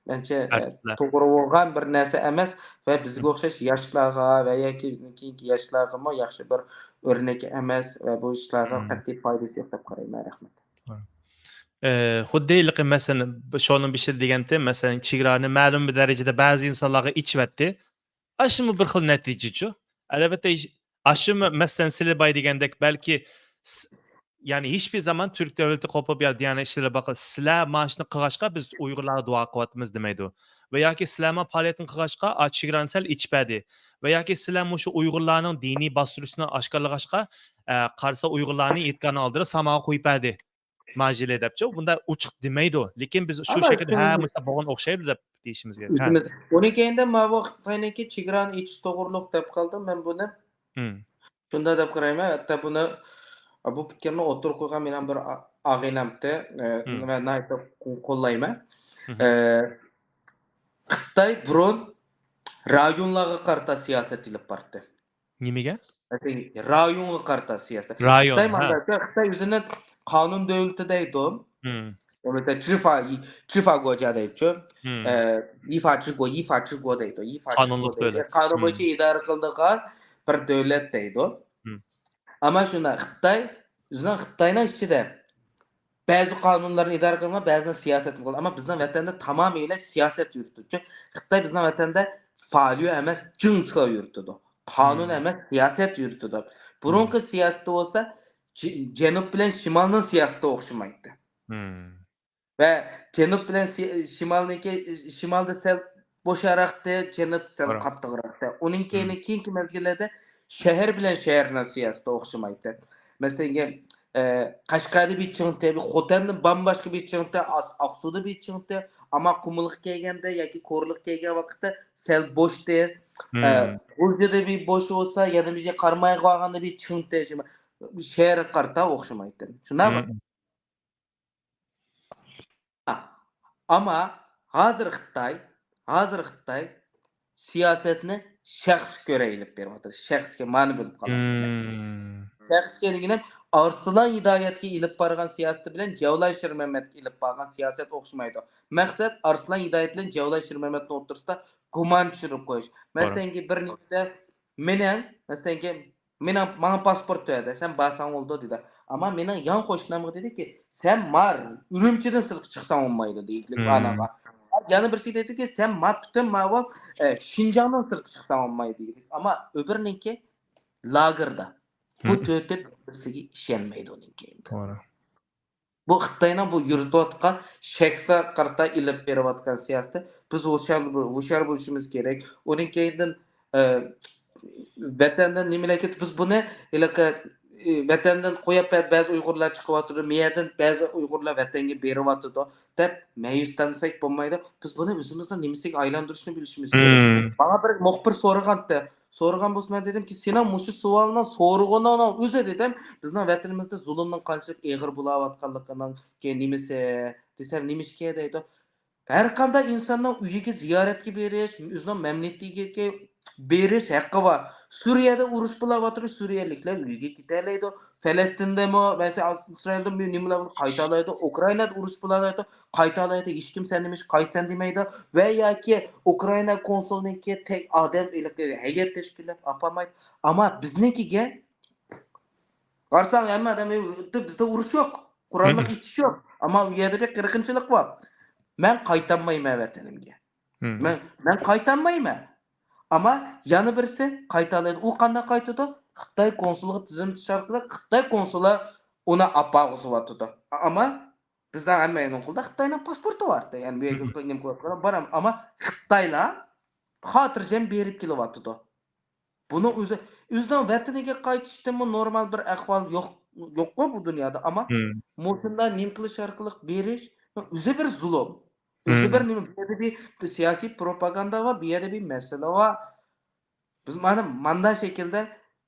مەنچە، ئە، توغرا بولغان بىر نەرسە ئەمەس ۋە بىزگە ئوخشاش ياشلارغا ۋە ياكى بىزدىن كېيىنكى ياشلارغىمۇ ياخشى بىر ئۆرنەك ئەمەس ۋە بۇ ئىشلارغا مم. قەتئىي پايدىسى يوق دەپ قارايمەن. رەھمەت. ئە، خۇددى ھېلىقى، مەسىلەن، شۇنىڭ بېشىدا دېگەنتى، مەسىلەن، چېگرانى مەلۇم بىر دەرىجىدە بەزى ئىنسانلارغا ئېچىۋەتتى. ئاشۇمۇ بىر خىل نەتىجىچۇ؟ ئەلۋەتتە، ئاشۇمۇ، مەسىلەن، سىلى باي دېگەندەك، بەلكى س-، يەنى ھېچبىر زامان تۈرك دۆلىتى قوپۇپ يا دىيانەت ئىشلىرى باقى، سىلەر مانا شۇنى قىلغاچقا بىز ئۇيغۇرلارغا دۇئا قىلىۋاتىمىز دېمەيدۇ. ۋە ياكى سىلەر مانا پائالىيەتنى قىلغاچقا، ئا، چېگرانى سەل ئېچىپ بەردى. ۋە ياكى سىلەر مۇشۇ ئۇيغۇرلارنىڭ دىنىي باستۇرۇشىنى ئاشكارىلىغاچقا، ئە، قارىسا ئۇيغۇرلارنى ئېتىكاننىڭ ئالدىدا سامانغا قويۇپ بەردى. ماژىلى دەپچۇ، بۇنداق ئوچۇق دېمەيدۇ. لېكىن بىز شۇ ئەمما شەكىلدە، ھە، مۇشۇنداق بولغان ئوخشايدۇ دەپ دېيىشىمىز كېرەك. ھە. ئۆزىمىز. ئۇنىڭ كەينىدە ماۋۇ خىتاينىڭكى چېگرانى ئېچىش توغرۇلۇق دەپ قالدىم مەن بۇنى. مم. شۇنداق دەپ قارايمەن. ھەتتا بۇنى، بۇ پىكىرنى ئوتتۇرىغا قويغان مېنىڭ بىر ئا-، ئاغىنەمتى، ئە، مم. ۋە ناھايىتى قو-، قوللايمەن. مم. ئە، خىتاي بۇرۇن رايونلارغا قارىتا سىياسەت ئېلىپ باردى. نېمىگە؟ رايونغا قارىتا سىياسەت. رايون، خىتاي ھە. مانداكى، خىتاي ئۆزىنى قانۇن دۆلىتى دەيدۇ. مم. مەسىلەن، چىفا، چىفا گوجا دەيدۇ. مم. ئە، يىفا چىگو، يىفا چىگو دەيدۇ. يىفا چىگو قانۇنلۇق دەيدۇ. دۆلەت. قانۇن مم. بويىچە ئىدارە قىلىدىغان بىر دۆلەت دەيدۇ. مم. ئەمما شۇنداق، خىتاي، ئۆزىنىڭ خىتاينىڭ ئىچىدە بەزى قانۇنلارنى ئىدارە قىلىدىغان، بەزىنى سىياسەتنى قىلىدۇ. ئەمما بىزنىڭ ۋەتەندە تامامىيلە سىياسەت يۈرۈتىدۇ. خىتاي بىزنىڭ ۋەتەندە فاليۇ ئەمەس، جىڭچىخې يۈرۈتىدۇ. قانۇن مم. ئەمەس، سىياسەت يۈرۈتىدۇ. بۇرۇنقى مم. سىياسىتى بولسا، جى-، جەنۇب بىلەن شىمالنىڭ سىياسىتى ئوخشىمايتتى. مم. ۋە جەنۇب بىلەن سى-، شىمالنىڭكى، شىمالدا سەل بوشراقتى، جەنۇبتا سەل قاتتىقراقتى. ئۇنىڭ كېيىن، مم. كېيىنكى مەزگىللەردە شەھەر بىلەن شەھەرنىڭ سىياسىتى ئوخشىمايتتى. مەسىلەن، ئە، قەشقەردە بىر چىڭتى، بىر خوتەندە بامباشقا بىر چىڭتى، ئاس-، ئاقسۇدا بىر چىڭتى، ئەمما قۇمۇلغا كەلگەندە ياكى كورلىغا كەلگەن ۋاقىتتا سەل بوشتى. ئە، مم. غۇلجىدا بىر بوش بولسا، يەنە بىر يەرگە قارامايغا بارغاندا بىر چىڭتى، شۇ شەھەرگە قارىتا ئوخشىمايتتى. شۇنداقمۇ؟ مم. ئەمما ھازىر خىتاي، ھازىر خىتاي سىياسەتنى شەخسكە كۆرە ئېلىپ بېرىۋاتىدۇ. شەخسكە مانا بولۇپ قالغان. مم. شەخسكە دېگىنىم ئارسلان ھىدايەتكە ئېلىپ بارغان سىياسىتى بىلەن جەۋلاي شىرمەمەتكە ئېلىپ بارغان سىياسەت ئوخشىمايدۇ. مەقسەت ئارسلان ھىدايەت بىلەن جەۋلاي شىرمەمەتنىڭ ئوتتۇرىسىدا گۇمان چۈشۈرۈپ قويۇش. توغرا. مەسىلەنكى، بىر نېمىدە مېنىڭ، مەسىلەنكى، مېنىڭ، ماڭا پاسپورت بەردى، سەن بارساڭ بولىدۇ دېدى. ئەمما مېنىڭ يان قوشنامغا دېدىكى، سەن مار، ئۈرۈمچىدىن سىرتقا چىقساڭ بولمايدۇ دېدى مم. ئاناغا. يەنە بىرسى دېدىكى، سەن مار پۈتۈن ماۋۇ، ئە، شىنجاڭدىن سىرتقا چىقساڭ بولمايدۇ دېدى. ئەمما ئۆبۈرنىڭكى لاگېردا. بۇ مم. تۆتى بىرسىگە ئىشەنمەيدۇ ئۇنىڭ كەينىدە. توغرا. بۇ خىتاينىڭ بۇ يۈرۈتۈۋاتقان شەخسكە قارىتا ئېلىپ بېرىۋاتقان سىياسىتى. بىز ھوشيار، ھوشيار بولۇشىمىز كېرەك. ئۇنىڭ كەينىدىن، ئە، ۋەتەندىن نېمىلەر كېتىپ، بىز بۇنى ھېلىقى، ئى، ۋەتەندىن قويۇپ بەردى، بەزى ئۇيغۇرلار چىقىۋاتىدۇ، مەيەردىن بەزى ئۇيغۇرلار ۋەتەنگە بېرىۋاتىدۇ دەپ مەيۈسلەنسەك بولمايدۇ. بىز بۇنى ئۆزىمىزنىڭ نېمىسىگە ئايلاندۇرۇشنى بىلىشىمىز كېرەك. مم. ماڭا بىر مۇخبىر سورىغانتى، سورىغان بولسا، مەن دېدىمكى، سېنىڭ مۇشۇ سوئالنىڭ سورىغىنىڭنىڭ ئۆزى، دېدىم، بىزنىڭ ۋەتىنىمىزدە زۇلۇمنىڭ قانچىلىك ئېغىر بولاۋاتقانلىقىنىڭكى نېمىسى دېسەم، نېمىشكە دەيدۇ. ھەر قانداق ئىنساننىڭ ئۆيىگە زىيارەتكە بېرىش، ئۆزىنىڭ مەملىكىتىگە بېرىش ھەققى بار. سۈرىيەدە ئۇرۇش بولاۋاتىدۇ، سۈرىيەلىكلەر ئۆيىگە كېتەلەيدۇ. فەلەستىندىمۇ، مەسىلەن، ئىسرائىلدىمۇ نېمىلەر بولۇپ قايتالايدۇ. ئۇكرائىنادا ئۇرۇش بولالايدۇ، قايتالايدۇ. ھېچكىم سەن نېمە ئىش قايتىسەن دېمەيدۇ. ۋە ياكى ئۇكرائىنا كونسۇلىنىڭكى تەك ئادەم ھېلىقى ھەيئەت تەشكىللەپ ئاپارمايدۇ. ئەمما بىزنىڭكىگە قارىساڭ، ھەممە ئادەم، بىزدە ئۇرۇش يوق، قوراللىق ئېتىش يوق. ئەمما ئۇ يەردە بىر قىرغىنچىلىق بار. مەن قايتالمايمەن ۋەتىنىمگە. مەن، مەن قايتالمايمەن. ئەمما يەنە بىرسى قايتالايدۇ. ئۇ قانداق قايتىدۇ؟ خىتاي كونسۇلىغا تىزىم تۇتۇش ئارقىلىق خىتاي كونسۇلى ئۇنى ئاپارغۇزۇۋاتىدۇ. ئەمما بىزدە ھەممەينىڭ قولىدا خىتاينىڭ پاسپورتى بار. يەنى بۇ يەرگە نېمە قىلىۋاتقان بار، ئەمما خىتايلار خاتىرجەم بېرىپ كېلىۋاتىدۇ. بۇنىڭ ئۆزى، ئۆزىنىڭ ۋەتىنىگە قايتىشتىنمۇ نورمال بىر ئەھۋال يوق، يوققۇ بۇ دۇنيادا. ئەمما مۇشۇنداق نېمە قىلىش ئارقىلىق بېرىش، ئۆزى بىر زۇلۇم. ئۆزى بىر نېمە، بۇ يەردە بىر، بىر سىياسىي پروپاگاندا بار، بۇ يەردە بىر مەسىلە بار. بىز مانا مانداق شەكىلدە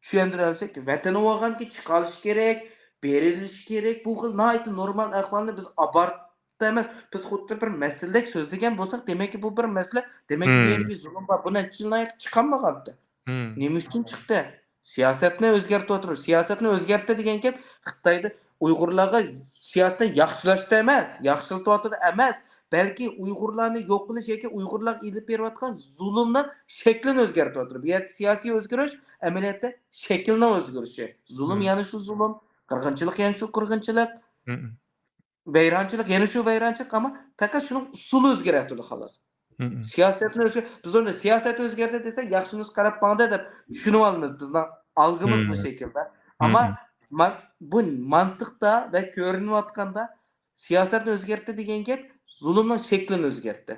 چۈشەندۈرەلىسەك، ۋەتىنى بولغانكى چىقارىلىشى كېرەك، بېرىلىشى كېرەك. بۇ خىل ناھايىتى نورمال ئەھۋالنى بىز ئابارتتا ئەمەس، بىز خۇددى بىر مەسىلىدەك سۆزلىگەن بولساق، دېمەككى بۇ بىر مەسىلە، دېمەككى بۇ يەردە بىر زۇلۇم بار. بۇ نەچچە يىلدىن ئاياغ چىقالمىغانتى. نېمە ئۈچۈن چىقتى؟ سىياسەتنى ئۆزگەرتىۋاتىدۇ. سىياسەتنى ئۆزگەرتتى دېگەن گەپ خىتايدا ئۇيغۇرلارغا سىياسەتنى ياخشىلاشتا ئەمەس، ياخشىلىتىۋاتىدۇ ئەمەس، بەلكى ئۇيغۇرلارنى يوق قىلىش ياكى ئۇيغۇرلارغا ئېلىپ بېرىۋاتقان زۇلۇمنىڭ شەكلىنى ئۆزگەرتىۋاتىدۇ. بۇ يەردىكى سىياسىي ئۆزگىرىش ئەمەلىيەتتە شەكىلنىڭ ئۆزگىرىشى. زۇلۇم يەنە شۇ زۇلۇم، قىرغىنچىلىق يەنە شۇ قىرغىنچىلىق، ۋەيرانچىلىق يەنە شۇ ۋەيرانچىلىق، ئەمما پەقەت شۇنىڭ ئۇسۇلى ئۆزگىرەتتى، خالاس. سىياسەتنى ئۆزگەر-، بىز ئۇنى سىياسەت ئۆزگەردى دېسەك، ياخشىنى قاراپ ماڭدى دەپ چۈشىنىۋالىمىز، بىزنىڭ ئالغىمىز بۇ شەكىلدە. ئەمما مان-، بۇ مانتىقتا ۋە كۆرۈنۈۋاتقاندا سىياسەتنى ئۆزگەرتتى دېگەن گەپ زۇلۇمنىڭ شەكلىنى ئۆزگەرتتى.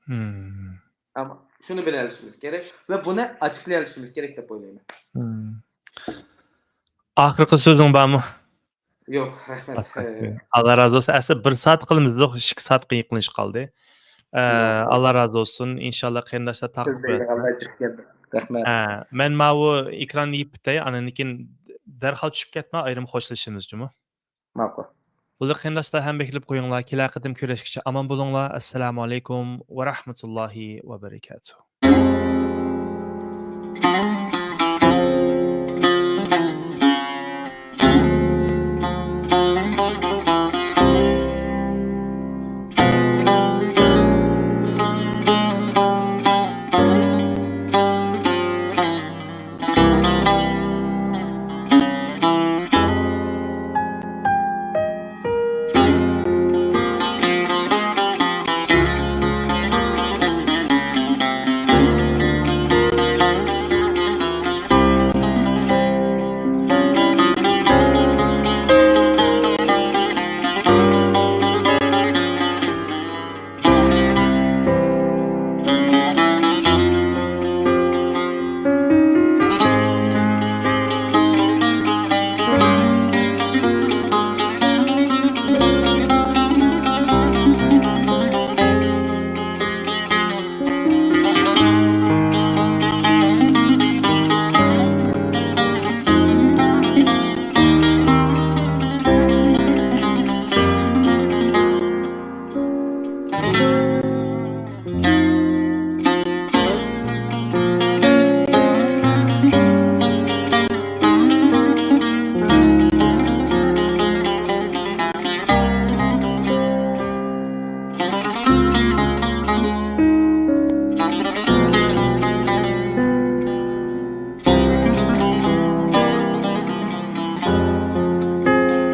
ئەمما شۇنى بىلەلىشىمىز كېرەك ۋە بۇنى ئاچىقلىيالىشىمىز كېرەك دەپ ئويلايمەن. ئاخىرقى سۆزۈڭ بارمۇ؟ يوق، رەھمەت. ئاللا رازى بولسۇن. ئەسلى بىر سائەت قىلىمىز، ئىككى سائەتقا يېقىنلىشىپ قالدى. ئە، يوق. ئاللا رازى بولسۇن. ئىنشاللا قېرىنداشلار تاقىپ قويارسىلەر. رەھمەت. ھە، مەن ماۋۇ ئېكراننى يېپىپ ئۆتەي، ئاندىن كېيىن دەرھال چۈشۈپ كەتمە، ئايرىم خوشلىشىمىز جۇمۇ. ماقۇل. بولدى قېرىنداشلار، ھەممە بىلىپ قويۇڭلار. كېلەر قېتىم كۆرۈشكىچە ئامان بولۇڭلار. ئەسسالامۇ ئەلەيكۇم ۋە رەھمەتۇللاھى ۋە بەرىكاتۇھ.